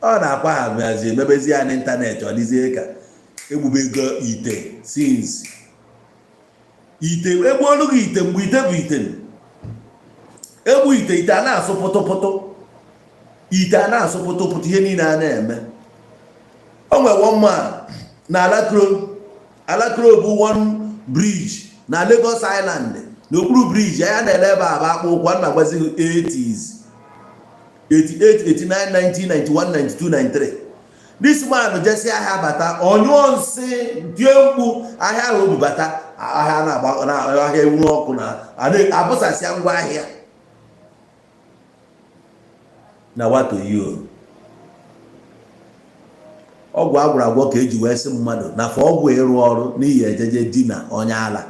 ọ na-akwa ha mazi emebezi ya n'ịntanetị. Ọ dịzie ka egbubego ite since ite egbuolu gị ite. Mgbe ite bụ ite, egbu ite, ite a na-asụ pụtụpụtụ, ite a na-asụ pụtụpụtụ, ihe niile a na-eme. O nwere one man na Alakro. Alakro bụ one bridge na Lagos Island. N'okpuru bridge ya na-ele ebe a bụ akpụ ụkwụ a na-agbazi 80s. 88, 89, 90, 91, 92, 93. This man jesi ahịa bata, ọnyụọ nsị, tie mkpu. Ahịa ahụ o bubata, ahịa na-agba na ahịa enwuru ọkụ na abụsasịa ngwa ahịa na wato yo. Ọgwụ agwụrụ agwọ ka eji wee sị mmadụ na fa ọgwụ ịrụ ọrụ n'ihi ejeje dina onye ala.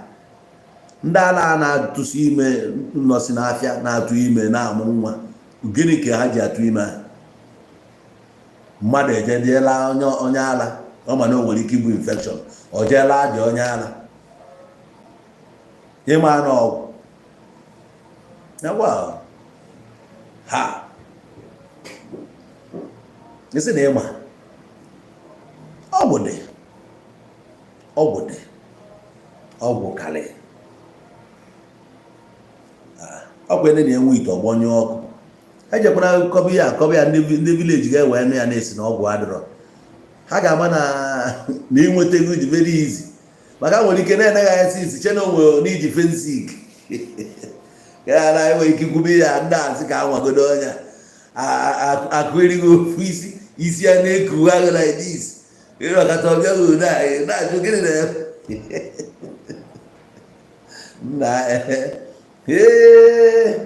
Ndị ala a na-atụsi ime, nọsi n'afịa na-atụ ime, na-amụ nwa. Gịnị ka ha ji atụ ime ha? Mmadụ ejejeela onye ala, ọ ma na o nwere ike ibu infection, ọ jeela dị onye ala ịma na ọgwụ na ha isi na ịma ọgwụ dị, ọgwụ dị, ọgwụ karị. Ọkwa ene na-enwe ite ọgbọnyụ ọkụ, ejekwana kọba ya, akọba ya. Ndị village ga-ewe nụ ya na-esi na ọgwụ adịrọ. Ha ga-ama na ịnweta ego dị very easy, maka nwere ike na-eneghị anya since che na onwe n'iji fensik ya na enwere ike ikwube ya. Ndị asị ka anwagodo onye akụ erighị ofu isi, isi ya na-eku ahụ like this. Ịrọkọta ọbịa na-ajụ gịnị na nna ee.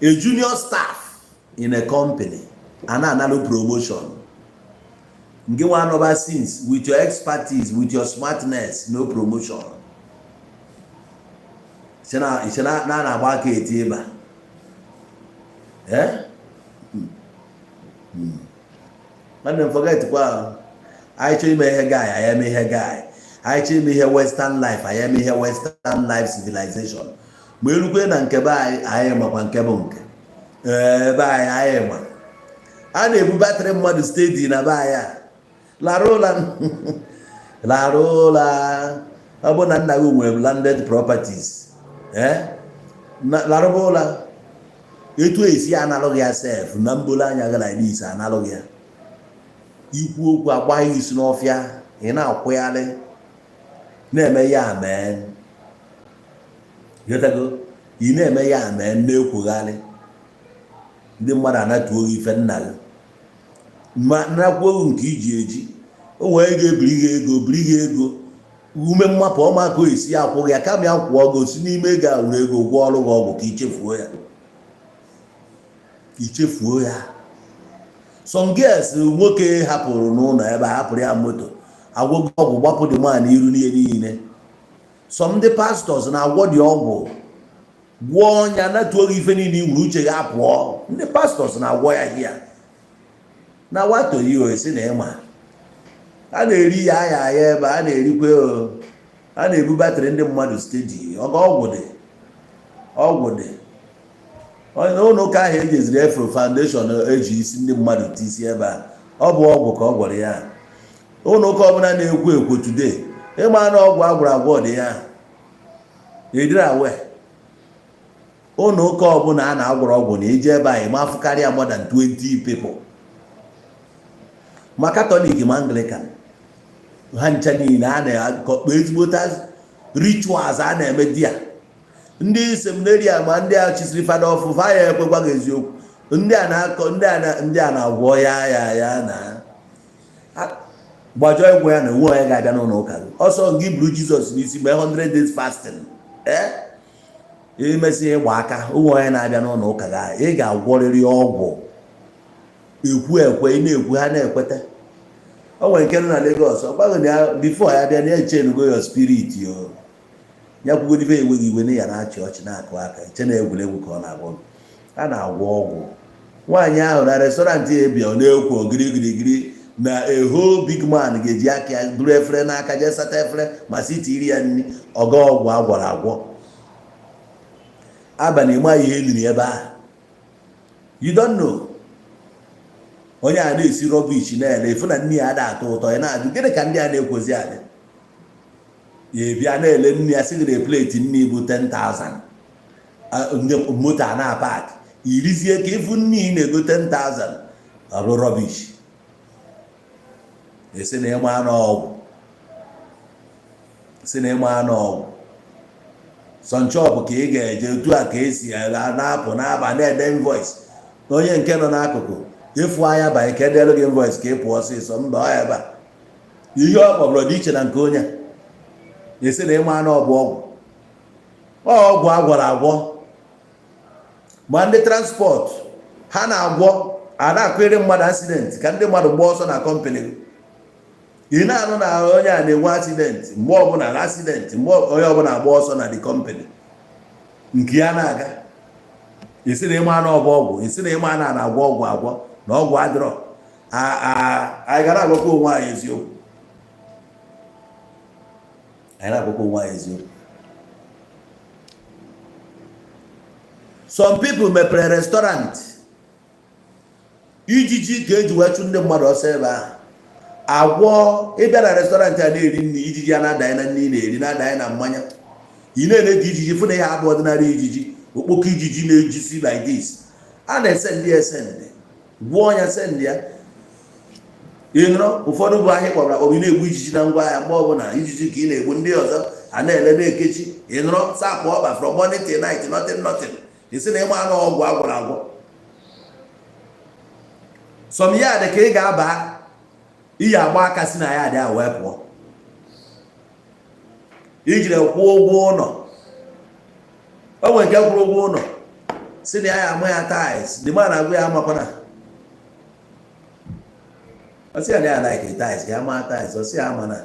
A junior staff in a company a na-analụ promotion, nke nwa anọba since, with your expertise, with your smartness, no promotion. Iche na na-agba aka eti ịba. Eh, nwanne m, forget kwa. Anyị chọọ ime ihe guy, anyị eme ihe guy. Anyị chọọ ime ihe western life, anyị eme ihe western life civilization. Ma erukwe na nke be anyị, anyị makwa nke bụ nke ebe anyị. Anyị ma a na-ebu battery mmadụ steady na be anyị. A lara ụla, lara ụla. Ọ bụ na nna gị nwere landed properties, ee, larụba ụla. Etu esi analụghị ya sef na mbolo anya gị like this, analụghị ya. Ikwu okwu, agbaghị isi n'ọfịa, ị na-akwụgharị na-eme ya mee. Ghọtago? Ị na-eme ya mee, na-ekwugharị, ndị mmadụ anatuo gị ife nna gị, ma nakwuo nke iji eji. O nwere ga-ebiri gị ego, biri gị ego ume mmapụ ọma ka o esi akwụ ya. Kama ya kwụọ gị, osi n'ime ego a were ego gwọọ ọrụ gị ọgwụ ka ichefuo ya, ichefuo ya. Some girls nwoke hapụrụ n'ụlọ ebe a, hapụrụ ya moto, agwọgo ọgwụ, gbapụ dị nwaanyị iru n'ihe niile. Some ndị pastors na-agwọ dị ọgwụ, gwọọ ọnya, natuo gị ife niile i nwere, uche gị apụọ. Ndị pastors na-agwọ ya hia na wato yi esi na ịma a na-eri ya aya aya ebe a na-erikwe o. A na-ebu battery ndị mmadụ steady. Ọga, ọgwụ dị, ọgwụ dị. Onye ụlọ ụka ahụ ejeziri efro foundation eji isi ndị mmadụ tisi ebe a, ọ bụ ọgwụ ka ọ gwọrọ ya. Ụlọ ụka ọbụla na-ekwo ekwo today, ịma na ọgwụ agwụrụ agwọ dị ya ediri awe. Ụlọ ụka ọbụla a na-agwọrọ ọgwụ na ije ebe a, ịma afụ karịa more than 20 people, ma Catholic ma Anglican, ha ncha niile a na-akọkpa ezigbota rituals a na-eme di ya. Ndị seminary ma ndị a chisiri fada ọfụfa ya ekwekwa gị eziokwu. Ndị a na-akọ, ndị a na-agwọ ya ya ya na gbajọọ ịgwọ ya na onwe onye ga-abịa n'ụlọ ụka gị. Ọsọ gị buru Jizọs n'isi mgbe 100 days fasting, ee, imesi ịgba aka, onwe onye na-abịa n'ụlọ ụka gị. Ị ga-agwọrịrị ọgwụ. Ekwu ekwe, ị na-ekwu, ha na-ekweta. O nwere nke nọ na Lagos, ọ gbaghị na ya before ya bịa na-echenugo your spirit yo ya kwugoro ife enweghị iwe na ya na-achị ọchị, na-akụ aka, iche na egwuregwu ka ọ na-agwọ. A na-agwọ ọgwụ. Nwaanyị ahụ na restaurant ya ebia, ọ na-ekwo girigirigiri na eho. Big man ga-eji aka ya buru efere n'aka jee sata efere ma si tiri ya nri. Ọga, ọgwụ agwọrọ agwọ. Abalị ịma ihe eliri ebe ahụ, you don't know. Onye a na-esi rubbish na-ele, efu na nri ya ada atọ ụtọ. Ya na-ajụ gịnị ka ndị a na-ekwozi adị ya ebịa na-ele nri ya, sị gị na plate nri bụ 10,000. Ndị moto a na-apak irizie ka ịfụ nri ị na-ego 10,000, ọ bụ rubbish. Esi na ịma anụ ọgwụ, si na ịma anụ ọgwụ. Some shop ka ị ga-eje, otu a ka esi na-apụ na-aba na-ede invoice na onye nke nọ n'akụkụ ịfụ anya banye ka edelu gị invoice ka ị pụọ ọsịsọ. Mba, ọ ebe a ihe ọ kpọbụrụ dị iche na nke onye a esi na ịma na ọ bụ ọgwụ, ọgwụ agwọrọ agwọ. Ma ndị transport ha na-agwọ a na-akwere mmadụ accident ka ndị mmadụ gbaa ọsọ na company. Ị na-anụ na onye a na-enwe accident mgbe ọbụla na accident, mgbe onye ọbụla agba ọsọ na the company nke ya na-aga. Isi na ịma na ọbụ ọgwụ, isi na ịma na na-agwọ ọgwụ agwọ na ọgwụ adịrọ. Anyị gara agwakwa onwe anyị eziokwu, anyị na-agwakwa onwe anyị eziokwu. Some people mepere restaurant, ijiji ka eji wee chụ ndị mmadụ ọsọ ebe ahụ. Agwọ ịbịa na restaurant a na-eri nri, ijiji a na-adanye na nri na-eri, na-adanye na mmanya. Ị na-ele ka ijiji fụ na ihe abụ ordinary ijiji, okpoko ijiji na-ejisi like this. A na-esendị esendị, gwụọ ya, send ya. Ị nụrụ, ụfọdụ bụ ahịa kpọrọ akpọ, ị na-egbu ijiji na ngwa ahịa. Mgbe ọbụla ijiji ka ị na-egbu, ndị ọzọ a na-ele na-ekechi. Ị nụrụ, sapụ ọkpa from morning till night, nothing, nothing. Isi na ịma anụ ọgwụ agwọrọ agwọ. Some yard ka ị ga-aba, iyi agba aka si na ya dị a wee pụọ, ijiri kwụọ ụgwọ ụlọ. O nwere nke kwụrụ ụgwọ ụlọ, si na ya ya ama ya tiles. The man agwa ya amakwana. Ọ sị ya na ya like tiles, ya ama tiles. Ọ sị ya ama na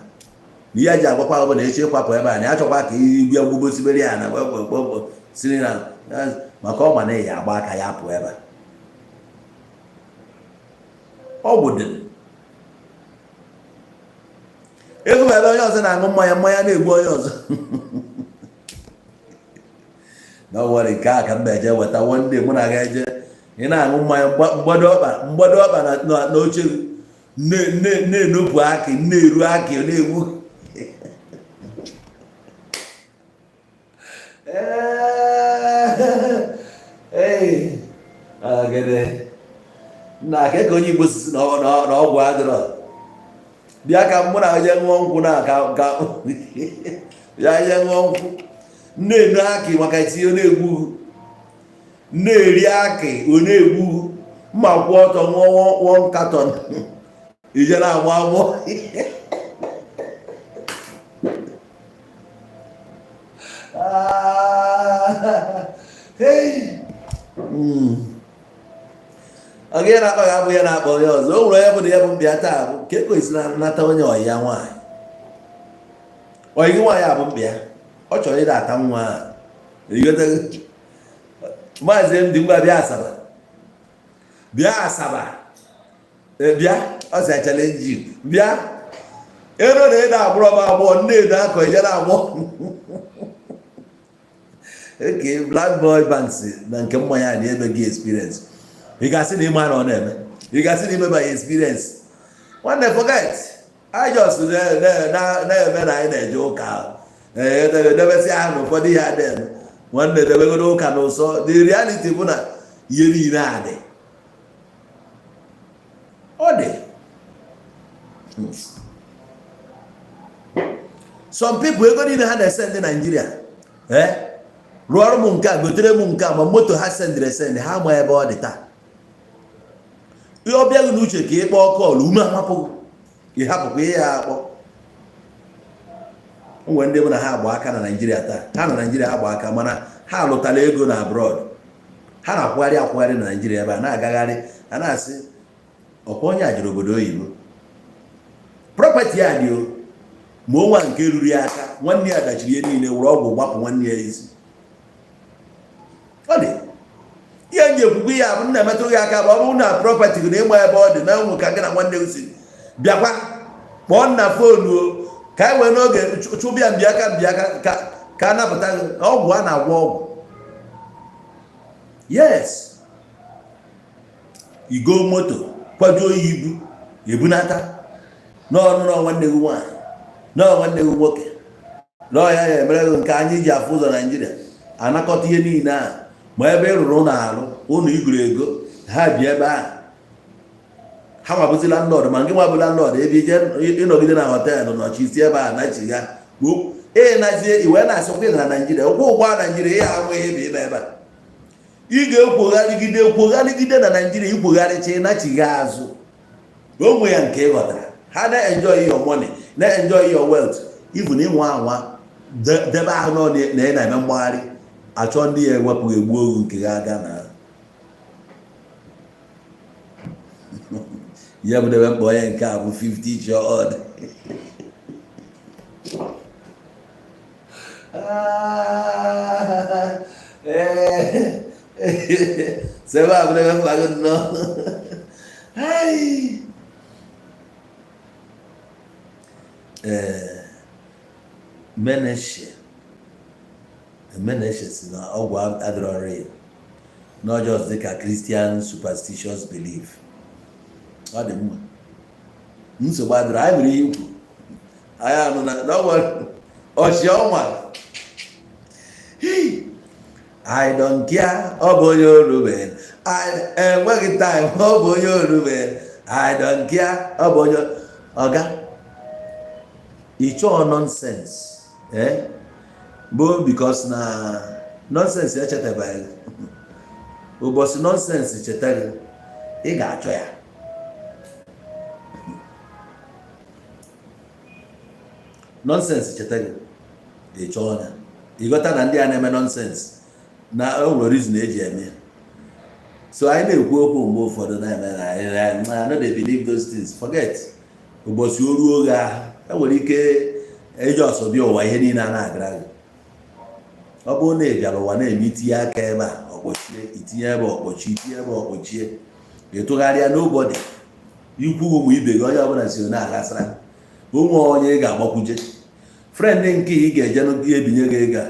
ihe ji agwakwa ọ bụ na echi ịkwapụ ebe a na ya chọkwa ka ibia gbubosibere ya na gbekpekpekpe siri na maka ọ ma na ya agba aka ya pụọ ebe a. Ọgwụ dị ego ebe onye ọzọ na-aṅụ mmanya, mmanya na-egbu onye ọzọ. No worry, nke a ka m eje weta. One day mụ na ga eje, ị na-aṅụ mmanya, mgbado ọkpa, mgbado ọkpa n'oche, na-enopụ akị, na-eru akị, na-egbu. Ee, na ka onye Igbo sisi na ọgwụ adịrọ. Bịa ka mụ na onye ṅụọ nkwụ, na ka ya je ṅụọ nkwụ, na-enu akị maka tinye na-egbu, na-eri akị, ọ na-egbu mma kwụ ọtọ ṅụọ one carton, ije na-agbọ agbọ. Ọ gị na-akpa gị abụ ya na-akpa onye ọzọ. O nwere onye bụ na ya bụ mkpịa taa bụ ka e kwesịrị nata onye ọyị ya nwaanyị. Ọyị gị nwaanyị abụ mkpịa, ọ chọrọ ịda ata nwa a. Maazị MD, ngwa bịa Asaba, bịa Asaba, bịa. Ọ sị challenge you, bịa ero na ịda agbụrụ m agbụọ nne edo akọ ije na agbọ. Okay, Black Boy Banks na nke mmanya na eme gị experience. Ị ga-asị na ịma na ọ na-eme, ị ga-asị na imeba ya experience. Nwanne, forget. I just na-eme na anyị na-eje ụka debesị ahụ na ụfọdụ ihe a na-eme. Nwanne, debegoro ụka na ụsọ. The reality bụ na ihe niile a dị, ọ dị. Some people, ego niile ha na-ese ndị Naijiria, ee, rụọrọ m nke a, gotere m nke a, ma moto ha sendịrị esendị, ha ma ebe ọ dị taa. Ihe ọ bịaghị n'uche ka ị kpọọ call, ume amapụghị, ị hapụkwa ihe ya akpọ. O nwere ndị bụ na ha agba aka na Naijiria taa, ha na Naijiria agba aka, mana ha alụtala ego na abroad. Ha na-akwụgharị akwụgharị na Naijiria ebe a na-agagharị, a na-asị ọkwa onye a jere obodo oyibo, property ya dị o, ma onwa nke ruru ya aka. Nwanne ya dachiri ihe niile, were ọgwụ gbapụ nwanne ya isi. Ọ dị ihe nji ekwukwu ya bụ nna emetụ gị aka bụ ọ bụrụ na property gị na ịgba ebe ọ dị na ụmụ ka gị na nwanne gị si bịakwa kpọọ nna phone o, ka anyị wee n'oge chụbịa mbịaka mbịaka ka a napụta gị ọgwụ a na-agwọ ọgwụ. Yes, igo moto kwajuo ya ibu ebunata n'ọnụ na nwanne gị nwaanyị na nwanne gị nwoke na ya ya emere gị nke anyị ji afụ ụzọ Naijiria anakọta ihe niile a. Ma ebe ị rụrụ ụlọ arụ ụlọ iguru ego ha bi ebe ahụ, ha nwabụzi landlord. Ma nke nwa bụ landlord, ebe ije ịnọgide na hotel nọchi isi ebe a nachiga. Ee, nazie iwe na-asịkwa ị na Naijiria ụkwụ ụgbọ Naijiria ya ahụ ihe bụ ime ebe a. Ị ga-ekwogharịgide, ekwogharịgide na Naijiria, ikwogharịcha, ịnachigha azụ onwe ya nke ị ghọtara. Ha na-enjoy your money, na-enjoy your wealth, even ịnwa anwa debe ahụ nọ na ị na-eme mgbagharị, achọ ndị ya ewepụ egbu ogu nke ga aga na ya bụ debe mkpa. Onye nke a bụ 50 chọọ. Sebe a bụ debe mkpa gị nnọọ. Ee, Meneshe si na ọgwụ adịrọ real, not just dịka Christian superstitious belief. Ọ dị mma, nsogbu adịrọ. Anyị nwere ihe ikwu, anyị anụ na ọchị ọnwa. I don't care, ọ bụ onye orube enweghị time, ọ bụ onye orube. I don't care, ọ bụ onye ọga ịchọọ nonsense, eh bụ because na nonsense echetabeghị. Ụbọchị nonsense cheta gị, ị ga-achọ ya. Nonsense cheta gị, ị chọọ ya. Ịghọta na ndị a na-eme nonsense na o nwere reason eji eme ya. So anyị na-ekwu okwu mgbe ụfọdụ na-eme na I no dey believe those things. Forget. Ụbọchị o ruo oge ahụ, e nwere ike eji ọsọ bịa ụwa, ihe niile a na-agara gị. Ọ bụrụ na ị bịara ụwa na-eme itinye aka ebe a ọkpọchie, itinye ebe ọkpọchie, itinye ebe ọkpọchie, ịtụgharịa n'ụbọdị ikwu ụmụ ibe gị, onye ọbụla si na-aghasara onwe onye ị ga-agbakwuje friend nke ị ga-eje ebinye gị ego a.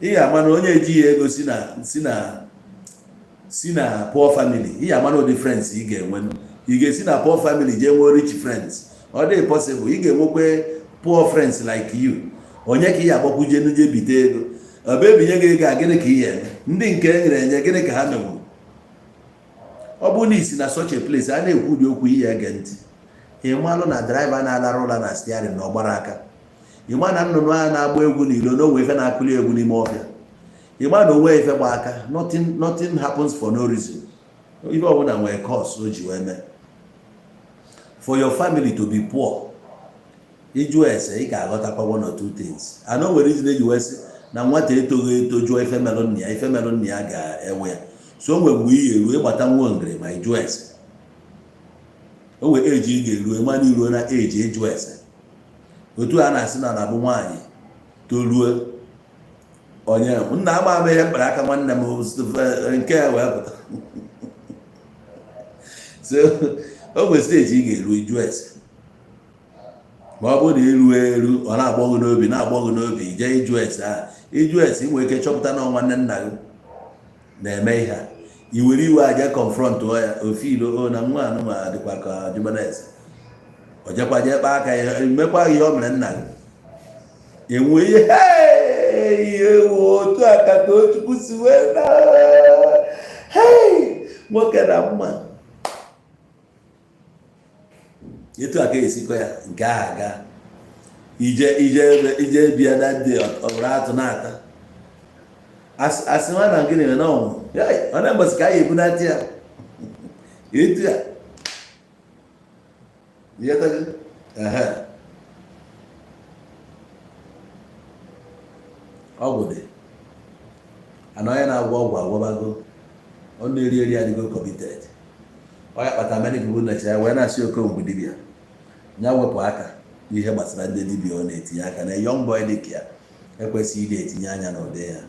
Ị ga-ama na onye ejighị ego si na poor family. Ị ga-ama na ụdị friends ị ga-enwe, ị ga-esi na poor family jee nwee rich friends? Ọ dị possible? Ị ga-enwekwe poor friends like you. Onye ka ị ga-agbakwuje nuje bite ego? Ọ bụ ebinye gị ego a, gịnị ka ị ga-eme? Ndị nke e nyere enye, gịnị ka ha menwuru? Ọ bụrụ na isi na such a place a na-ekwu ụdị okwu, ihe ege ntị, ị malụ na driver na-alara ụla na steering na ọgbara aka. Ịma na nnụnụ a na-agba egwu n'ilo na onwe ife na-akụli egwu n'ime ọfịa. Ịma na onwe ife gba aka. Nothing, nothing happens for no reason. Ife ọbụla nwere cause o ji wee mee. For your family to be poor, ịjụ ese, ị ga-aghọtakwa one or two things. And o nwere reason eji wee sị na nwata etoghị eto jụọ ife melụ nna ya, ife melụ nna ya ga-enwe ya. So o nwere mgbe ị ga-eru ịgbata nwa ngere ma ịjụ ese. O nwere eji ị ga-eru ịma na iruo na eji ịjụ ese. Otu a na-asị na na-abụ nwaanyị toruo onye nna ama ama ihe mkpara aka nwanne m nke ya wee pụta. So o nwere stage ị ga-eru ịjụ ese. Ma ọ bụrụ na iru eru, ọ na-agbọ gị n'obi, na-agbọ gị n'obi, jee ịjụ ese ahụ. Ịjụ ese, ị nwere ike chọpụta na nwanne nna gị na-eme ihe a. I were iwe aja confront ya, ofe ilo o na nwa anụ ma dịkwa ka jụbana ese. O jekwa jee kpaa aka ya, mekwa ihe o mere nna gị, enwe ihe ihe ewu otu a ka Tochukwu si wee na nwoke na mma etu a ka esikwa ya nke ahụ aga ije ije ebe ije bịa na ndị ọbụrụ atụ na-ata asị nwa na gịnị na ọnwụ ọ na-mbọsị ka anyị ebunata ya etu a. Ọgwụ dị ana onye na-agwọ ọgwụ agwọbago, ọ na-eri eri adịgo committed. Ọ ya kpata many people na-eche ya wee na-asị Okongwu dibịa ya wepụ aka n'ihe gbasara ndị dibịa. Ọ na-etinye aka na young boy dị ka ya ekwesịghị ịdị etinye anya n'ụdị ya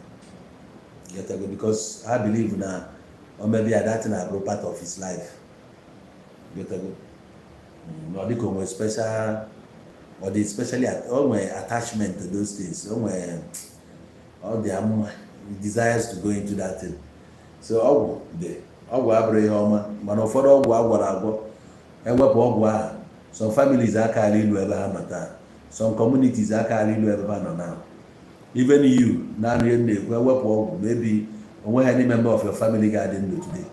getago, because ha believe na o mebi ya, that na abụrụ part of his life getago. Ọ dịka o nwere special, ọ dị specially, o nwere attachment to those things, o nwere, ọ dị ya mma, he desires to go into that thing. So ọgwụ dị, ọgwụ abụrụ ihe ọma, mana ụfọdụ ọgwụ agwọrọ agwọ, ewepụ ọgwụ ahụ, some families akaala ilu ebe ha nọ taa, some communities akaala ilu ebe ha nọ now. Even you na-anụ ihe m na-ekwu, ewepụ ọgwụ, maybe onweghị any member of your family ga-adị ndụ today.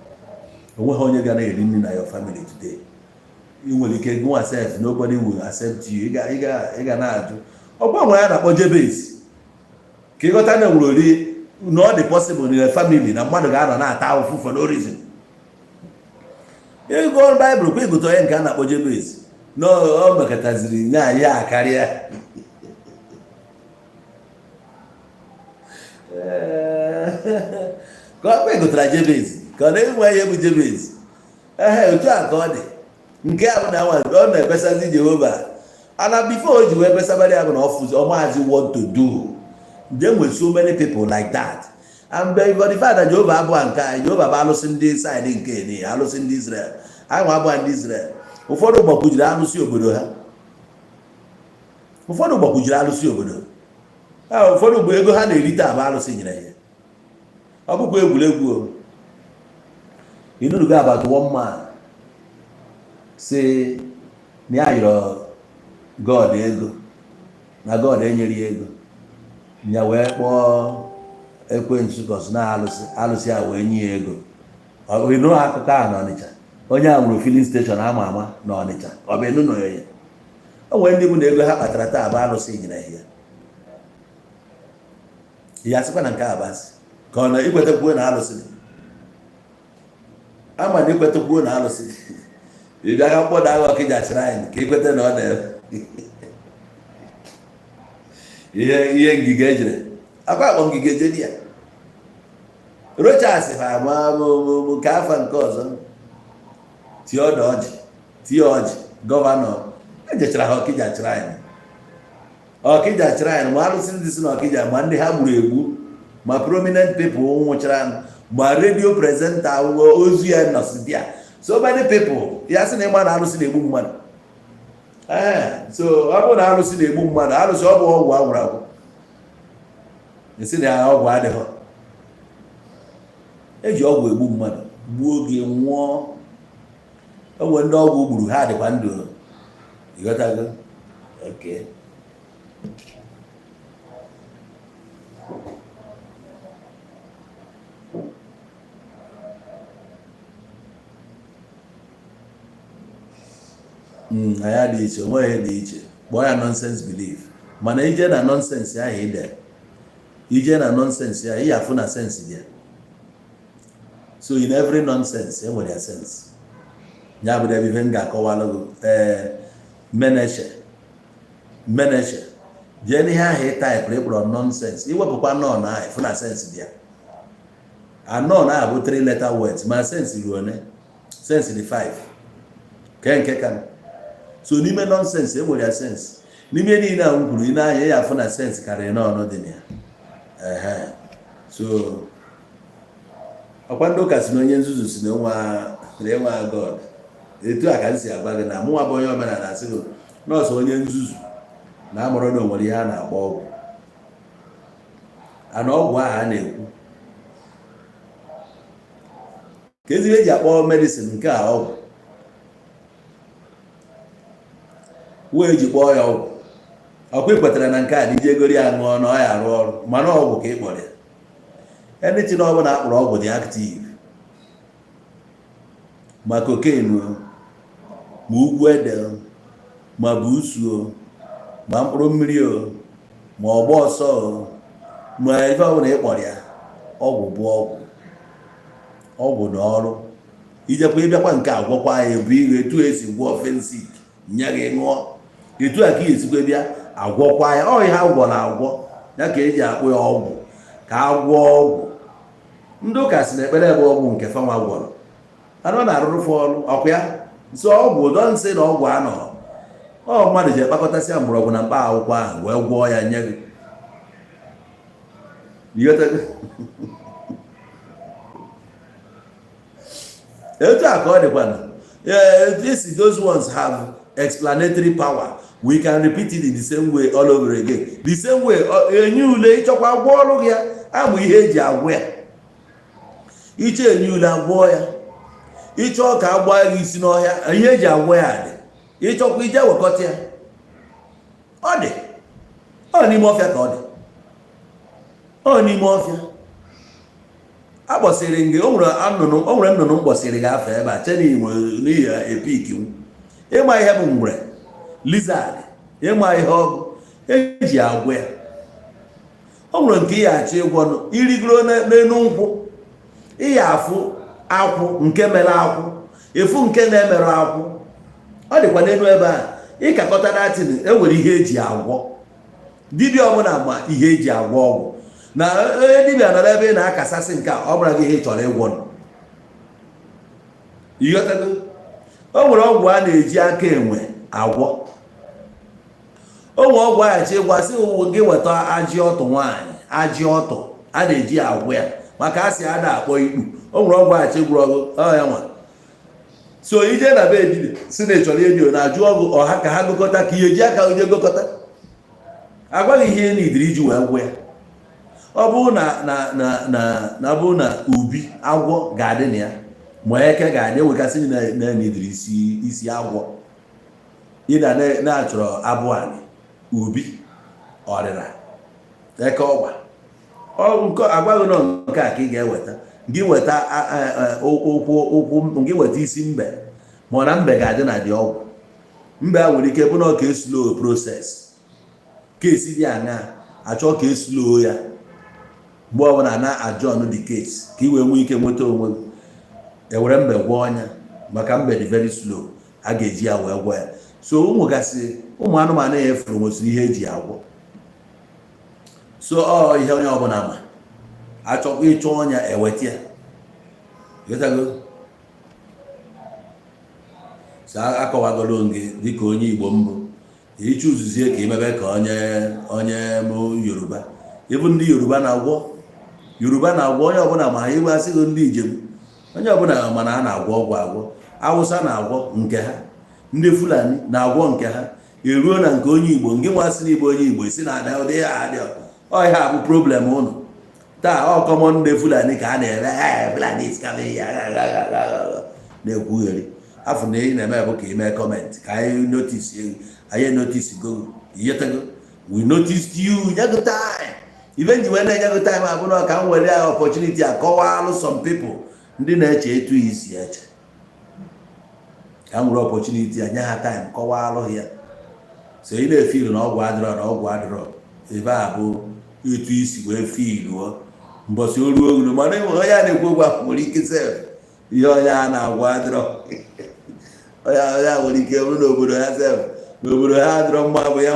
Onweghị onye ga na-eri nri na your family today. Ị nwere ike gụnwa sef, nobody will accept you. Ị ga na-ajụ ọgwa nwe ya na-akpọ Jebez. Ka ịghọta na nwere ori na ọ dị possible na family na mmadụ ga-anọ na-ata ahụhụ for no reason. Ịgụ Baịbụl kwa, ịgụta onye nke a na-akpọ Jebez na ọ mekọtaziri nya ya karịa. Ka ọ kwa ịgụtara Jebez, ka ọ na-enwe ihe bụ Jebez. Ehe, otu a ka ọ dị. Nke a bụ na ọ na-ekpesazi Jehova ana before o ji wee kpesabara ya bụ na ọ fụzi ọmaazi what to do. There were so many people like that, and for the fact that Jehova abụọ nke anyị, Jehova bụ alụsị ndị side nke ni alụsị ndị Israel, anyị nwa abụọ ndị Israel. Ụfọdụ gbakwujiri alụsị obodo ha, ụfọdụ gbakwujiri alụsị obodo ha, ụfọdụ bụ ego ha na-erite abụ alụsị nyere ya. Ọ bụkwa egwuregwu o. Ịnụnugo about one man si na ya yọrọ God ego na God enyere ya ego, ya wee kpọọ ekwensu kọsụ na alụsị, alụsị a wee nye ya ego. Ịnụ akụkọ a n'Ọnịcha, onye a nwere filling station ama ama n'Ọnịcha. Ọ bụ ịnụ ya? O nwere ndị bụ na ego ha kpatara taa bụ alụsị nyere ya. Ya sịkwa na nke a bụ asị, ka ọ na ikwetekwuo na alụsị dị ama na ikwetekwuo na alụsị dị. Ị bịa ka mkpọda agha Ọkịja shrine ka ikwete na ọ na ihe ngige ejere akwa akpọ ngige jedi ya. Rochas ha ma nke afa nke ọzọ tie ọdọ ọjị, tie ọjị governor ejechara ha Ọkịja shrine. Ọkịja shrine, ma alụsị ndị si n'Ọkịja, ma ndị ha gburu egbu, ma prominent people nwụchara, ma radio presenter ozu ya nọsi bịa, so many people. Ya sị na ịma na alụsị na-egbu mmadụ. Ee, so ọ bụrụ na alụsị na-egbu mmadụ, alụsị ọ bụ ọgwụ agwụrụ agwụ, esi na ya ọgwụ adịghị eji ọgwụ egbu mmadụ, gbuo gị nwụọ. O nwere ndị ọgwụ gburu, ha dịkwa ndụ. Ịghọtago? Okay. Anyị adị iche, onweghị ihe dị iche. Kpọọ ya nonsense belief, mana ije na nonsense ahụ ide, ije na nonsense ahụ, ị afụ na sense dị ya. So in every nonsense enwere ya sense. Ya bụ ebe ife m ga-akọwalụ gị. Ee, meneshe meneshe, jee n'ihe ahụ ị typeụrụ, ịkpọrọ nonsense, iwepụkwa non ahụ, ịfụ na sense dị ya. A non ahụ bụ three letter words, ma sense ruo one, sense dị 5 ke nke ka. So n'ime nonsense enwere ya sense. N'ime niile a m kwuru, ị na-anya ya, afụ na sense karịrị n'ọnụ dị na ya. Ehe, so ọkwa ndị ụka si na onye nzuzu si na enwe God. Etu a ka m si agwa gị na mụnwa bụ onye omenala asị gị nọọsụ onye nzuzu na amụrụ na onwere ihe a na-akpọ ọgwụ. Ana ọgwụ ahụ a na-ekwu ka ezigbo eji akpọ medicine nke a ọgwụ wee ji kpọọ ya ọgwụ. Ọkwa ị kwetara na nke a na iji egori ya ṅụọ na ọ ya arụ ọrụ, mana ọgwụ ka ị kpọrọ ya. Anything ọbụla akpọrọ ọgwụ dị active, ma cocaine o, ma ugwu ede o, ma buusu o, ma mkpụrụ mmiri o, ma ọgba ọsọ o, ma ife ọbụla ị kpọrọ ya, ọgwụ bụ ọgwụ. Ọgwụ na ọrụ ijekwa ịbịakwa nke agwọkwa ya ebu ihe etu esi gwọọ Phensic nye gị ṅụọ, etu a ka ị esikwa bịa agwọkwa ya. Ọ ihe agwọ na agwọ ya ka eji akpụ ya ọgwụ, ka agwọ ọgwụ. Ndị ụka si na ekpere bụ ọgwụ nke fanwa gwọrọ, anụ ọ na-arụrụ fụ ọrụ ọkwa ya. So ọgwụ dọ nsị na ọgwụ anọ ọ mmadụ ji ekpakọtasịa mgbọrọgwụ na mkpa akwụkwọ ahụ wee gwọọ ya nye gị. Ịghọtago? Etu a ka ọ dịkwana. This those ones have explanatory power. We can repeat it in the same way all over again, the same way. Enye ule ịchọkwa agwọ ọrụ gị ya, amụ ihe eji agwọ ya. Iche enye ule agwọ ya, ịchọọ ka agba gị isi n'ọhịa, ihe eji agwọ ya dị. Ịchọkwa ije wekọta ya, ọ dị, ọ n'ime ọfịa ka ọ dị, ọ n'ime ọfịa. Akpọsịrị gị, o nwere nnụnụ, o nwere nnụnụ m kpọsịrị gị afọ ebe a che n'ihi epik m. Ịma ihe bụ ngwere, lizard, ịma ihe ọ bụ eji agwọ ya. O nwere nke ị achọ ịgwọ, irigoro n'elu nkwụ, ị ya afụ akwụ nke mere akwụ, efu nke na-emerụ akwụ. Ọ dịkwa n'elu ebe a ịkakọta datin. Enwere ihe eji agwọ. Dibịa ọbụla ma ihe eji agwọ ọgwụ na onye dibịa nọrọ ebe ị na-akasasị nke a, ọ bụla gị ihe ị chọrọ ịgwọ nọ. Ịghọtago? O nwere ọgwụ a na-eji aka enwe agwọ. O nwere ọgwụ aghachi ịgwa sị gị weta ajị ọtụ nwaanyị, ajị ọtụ a na-eji agwọ ya, maka a sị a na-akpọ ikpu. O nwere ọgwụ aghachi gwụrụ ọgụ ọ ya nwa. So ije na be dibịa si na ị chọrọ ihe na-ajụ ọgụ ọha ka ha gokọta, ka ihe ji aka oje gokọta, agwaghị ihe n'idiri iji wee gwụ ya. Ọ bụrụ na ọ bụrụ na ubi agwọ ga-adị na ya, ma eke ga-adị, enwekasị na n'idiri isi isi agwọ ịda na-achọrọ abụ anị ubi ọrịra eke ọgba. Ọ nke agwaghị nọ nke a ka ị ga-eweta. Gị weta ụkwụ ụkwụ, gị weta isi mbe, ma ọ na mbe ga-adị na dị ọgwụ. Mbe a nwere ike bụ na ọ ka slow process case dị aṅaa, achọ ka e slow ya mgbe ọbụla na adjourn the case ka ị wee nwee ike nweta onwe gị. Ewere mbe gwọọ ọnya, maka mbe dị very slow, a ga-eji ya wee gwọ ya. So ụmụ gasị, ụmụ anụmanụ ya efuru nwesịrị ihe eji agwọ. So ọ ihe onye ọbụla ma achọkwa ịchọ ọnya, eweta ya. Ghọtago? So akọwagoro m gị dịka onye Igbo mbụ, ịchụzuzie ka imebe ka onye mụ Yoruba. Ịbụ ndị Yoruba na-agwọ, Yoruba na-agwọ, onye ọbụla ma igwe asịghị ndị Ijebu, onye ọbụla mana a na-agwọ ọgwụ agwọ. Awụsa na-agwọ nke ha, ndị Fulani na-agwọ nke ha. Eruo na nke onye Igbo, nke nwa sị na Igbo, onye Igbo si na ada ụdị ya adị ọ ihe a bụ problem ụnụ taa. Ọ common ndị Fulani ka a na-eme. "Eh, Fulani is coming here," na-ekwugheri afọ na ị na-eme bụ ka ị mee comment ka anyị notice. Anyị notice go yetego, we noticed you. Nyego time ife nji wee na-enye gị time abụ na ka m were ya opportunity akọwalụ some people ndị na-eche etu isi eche, ka m were opportunity a nye ha time kọwalụ ya. So ị na-efilu na ọgwụ adịrọ, na ọgwụ adịrọ ebe a bụ etu isi wee filuo mbọsị o ruo ogolo. Mana enwere onye a na-ekwu okwu ahụ nwere ike sef ihe onye a na-agwa adịrọ. Onye a nwere ike bụrụ n'obodo ha sef, n'obodo ha adịrọ mma bụ ya.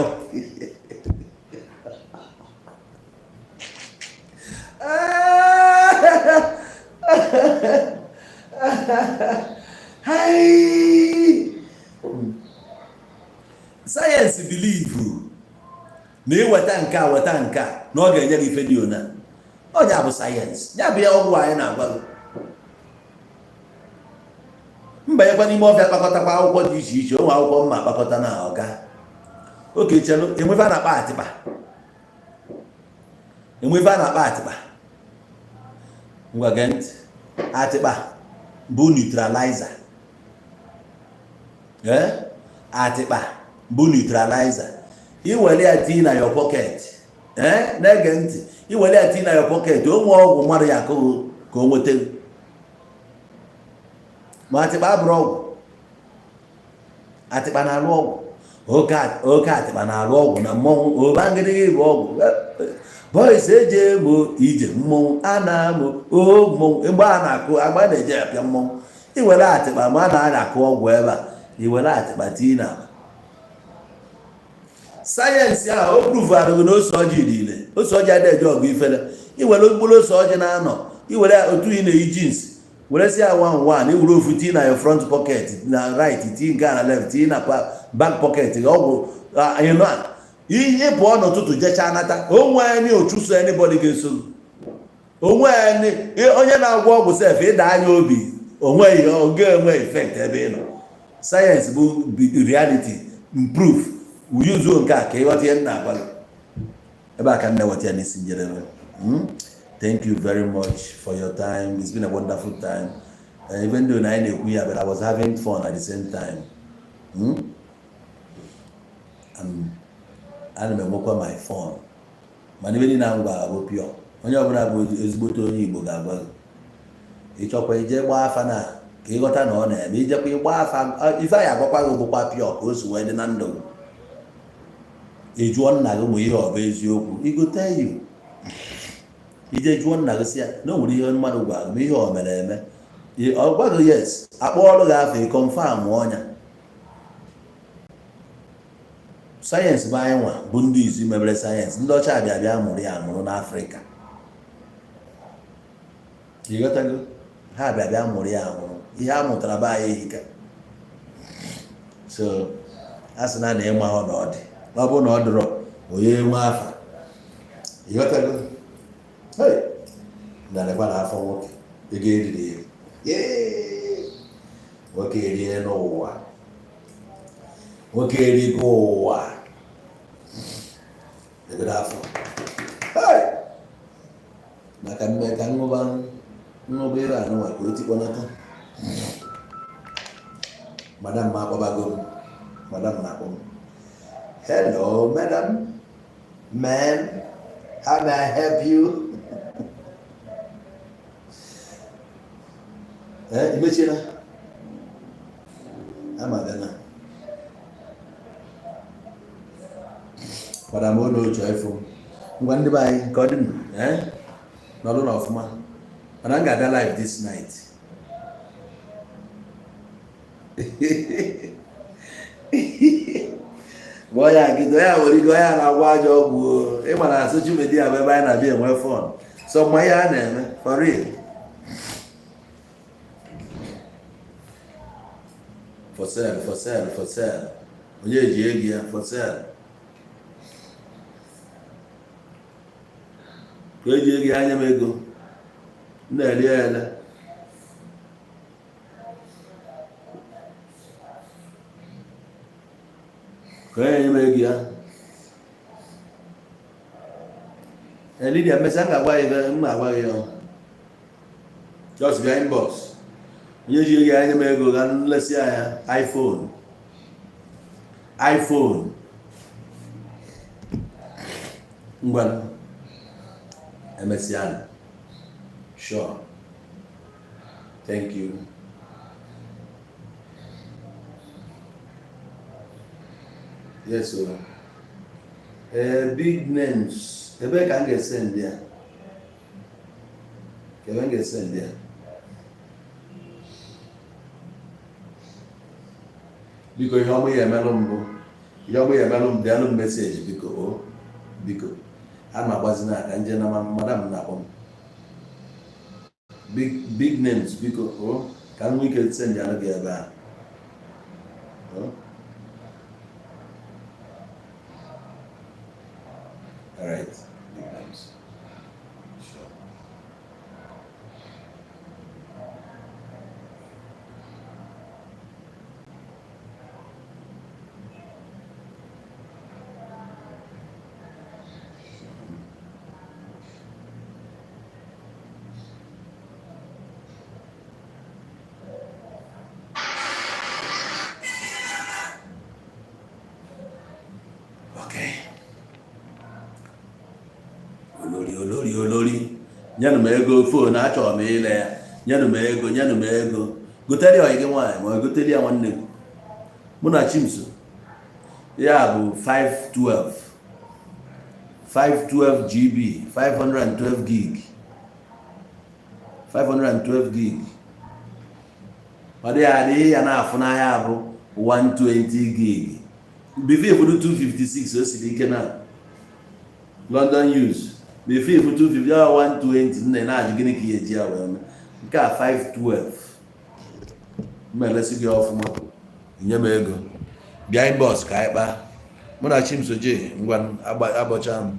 Hai! Sayensị believe na ịweta nke a, weta nke a, na ọ ga-enye gị ife dị ona. Ọ ya bụ sayensị, ya bụ ya ọgwụ anyị na-agwa gị. Mbanyekwa n'ime ọfịa, kpakọtakwa akwụkwọ dị iche iche, ụmụ akwụkwọ mma akpakọta na ọga oke chelu. Enwefe a na-akpa atịkpa, enwefe a na-akpa atịkpa. Ngwa gee ntị, atịkpa bụ neutralizer. Ee, atịkpa bụ neutralizer. Iwere ya tii na your pocket. Ee, na-ege ntị, iwere ya tii na your pocket, o nwee ọgwụ mmadụ ya akụghị ka o nweta. Ma atịkpa abụrụ ọgwụ, atịkpa na-alụ ọgwụ. Oke atịkpa na-alụ ọgwụ na mmọnwụ obangịrịgị bụ ọgwụ. Boys eje emo ije mmọnwụ a na-amụ o mmọnwụ mgbe a na-akụ agba na-eje apịa mmọnwụ. Iwere atịkpa, ma a na-akụ ọgwụ ebe a, iwere atịkpa tii na sayensị ahụ o prove arụghị na ose ọjị dị ile. Ose ọjị adịghị eje ọgụ ifere. Iwere mkpụrụ ose ọjị na-anọ, iwere otu ị na-eyi jeans, were si ya one one, iwere ofu tii na your front pocket na right, tii nke a na left, tii na back pocket gị, ọgwụ ịnụ a ihe pụọ n'ụtụtụ jechaa nata onwe anyị ochuso anybody ga-eso gị. Onwe anyị onye na-agwọ ọgwụ sef ịda anya obi onwe ihe ọ ga-enwe effect ebe ị nọ. Sayensị bụ reality proof. Yuzuo nke a ka ịghọta ihe m na-agwa gị ebe a ka m na-eweta ya n'isi njedebe. Thank you very much for your time. It's been a wonderful time. Even though na anyị na-ekwu ya, but I was having fun at the same time. Ana m enwekwa my fun, mana ibe niile ahụ gwara bụ pure. Onye ọbụla bụ ezigbote onye Igbo ga-agwa gị. Ịchọkwa ije gbaa afa na ka ịghọta na ọ na-eme, ijekwa ịgba afa, ife anyị agwakwa gị bụkwa pure ka o si wee dị na ndụ gị. Ị jụọ nna gị ma ihe ọ bụ eziokwu, he go tell you. Ije jụọ nna gị sị ya na o nwere ihe mmadụ gwara gị ma ihe o mere eme, ọ gwa gị yes, akpọọlụ gị afọ, ị confirm ọnya. Sayensị bụ anyị nwa bụ ndị izu mebere sayensị. Ndị ọcha bịa bịa mụrụ ya amụrụ n'Afrịka, ịghọtago? Ha bịa bịa mụrụ ya amụrụ. Ihe a mụtara be anyị ehika. So a sị na na ịma ọ na ọ dị, ọ bụrụ na ọ dịrọ, onye nwe afa, ịghọtago? Hey! Narịkwa na afọ nwoke ego eriri eri. Yee! Nwoke erie n'ụwa, nwoke erigo ụwa egodo afọ. Hey! Maka mme ka ṅụba ṅụba ebe anụnwa ka o tikpọnata. Madam m akpọbago m, madam na-akpọ m. Hello, madam, ma'am, how may I help you? Eh, imechiela ama bịa na madam ono otu ịfụ. Ngwa, ndị be anyị, ka ọ dị nụ, eh, nọdụ n'ọfụma, mana m ga-abịa live this night. Gwa ya gị ya nwere ike onye a na-agwa ajọ ọgwụ o. Ị ma na social media bụ ebe anyị na-abịa enwe fun, so mma ihe a na-eme for real, for sale, for sale, for sale. Onye ji ego ya for sale, ka eji ego ya anya m ego m na-eri ya ele. Ka onye nye m ego ya. Ee, Lydia, mesịa m ga-agwa ya ebe m ga-agwa gị ya. Just bịa inbox. Onye ji ego ya nye m ego ga nlesi anya iPhone, iPhone. Ngwa, emesịa. Sure, thank you. Yes o. Ee, big names, ebe ka m ga-ese ndị a? Ebe m ga-ese ndị a, biko, ihe ọmụ ya emelụ mbụ, ihe ọmụ ya emelụ m, bịanụ m message, biko o, biko. A na-agbazi n'aka nje na madam na-akpọ m. Big big names, biko o, ka m nwee ike send anụ gị ebe a. O? All right, big names. Sure. Okay. Olórí, olórí, olórí, nyenụ m ego phone, achọrọ m ile ya. Nyenụ m ego, nyenụ m ego. Gotere ọyị gị nwaanyị ma ọ gotere ya nwanne gị. Mụ na Chimso ya bụ 512, 512 GB, 512 gig, 512 gig. Ọ dịghị adị ya na-afụ n'ahịa bụ 120 gig before ifudu 256. O siri ike na London use before ifu 250 ọ 120. Nne na-ajụ gịnị ka ihe eji ya wee mee nke a. 512 mmelesi gị ọfụma, nye m ego, bịa inbox ka anyị kpaa. Mụ na Chimso je. Ngwa, abọcha m.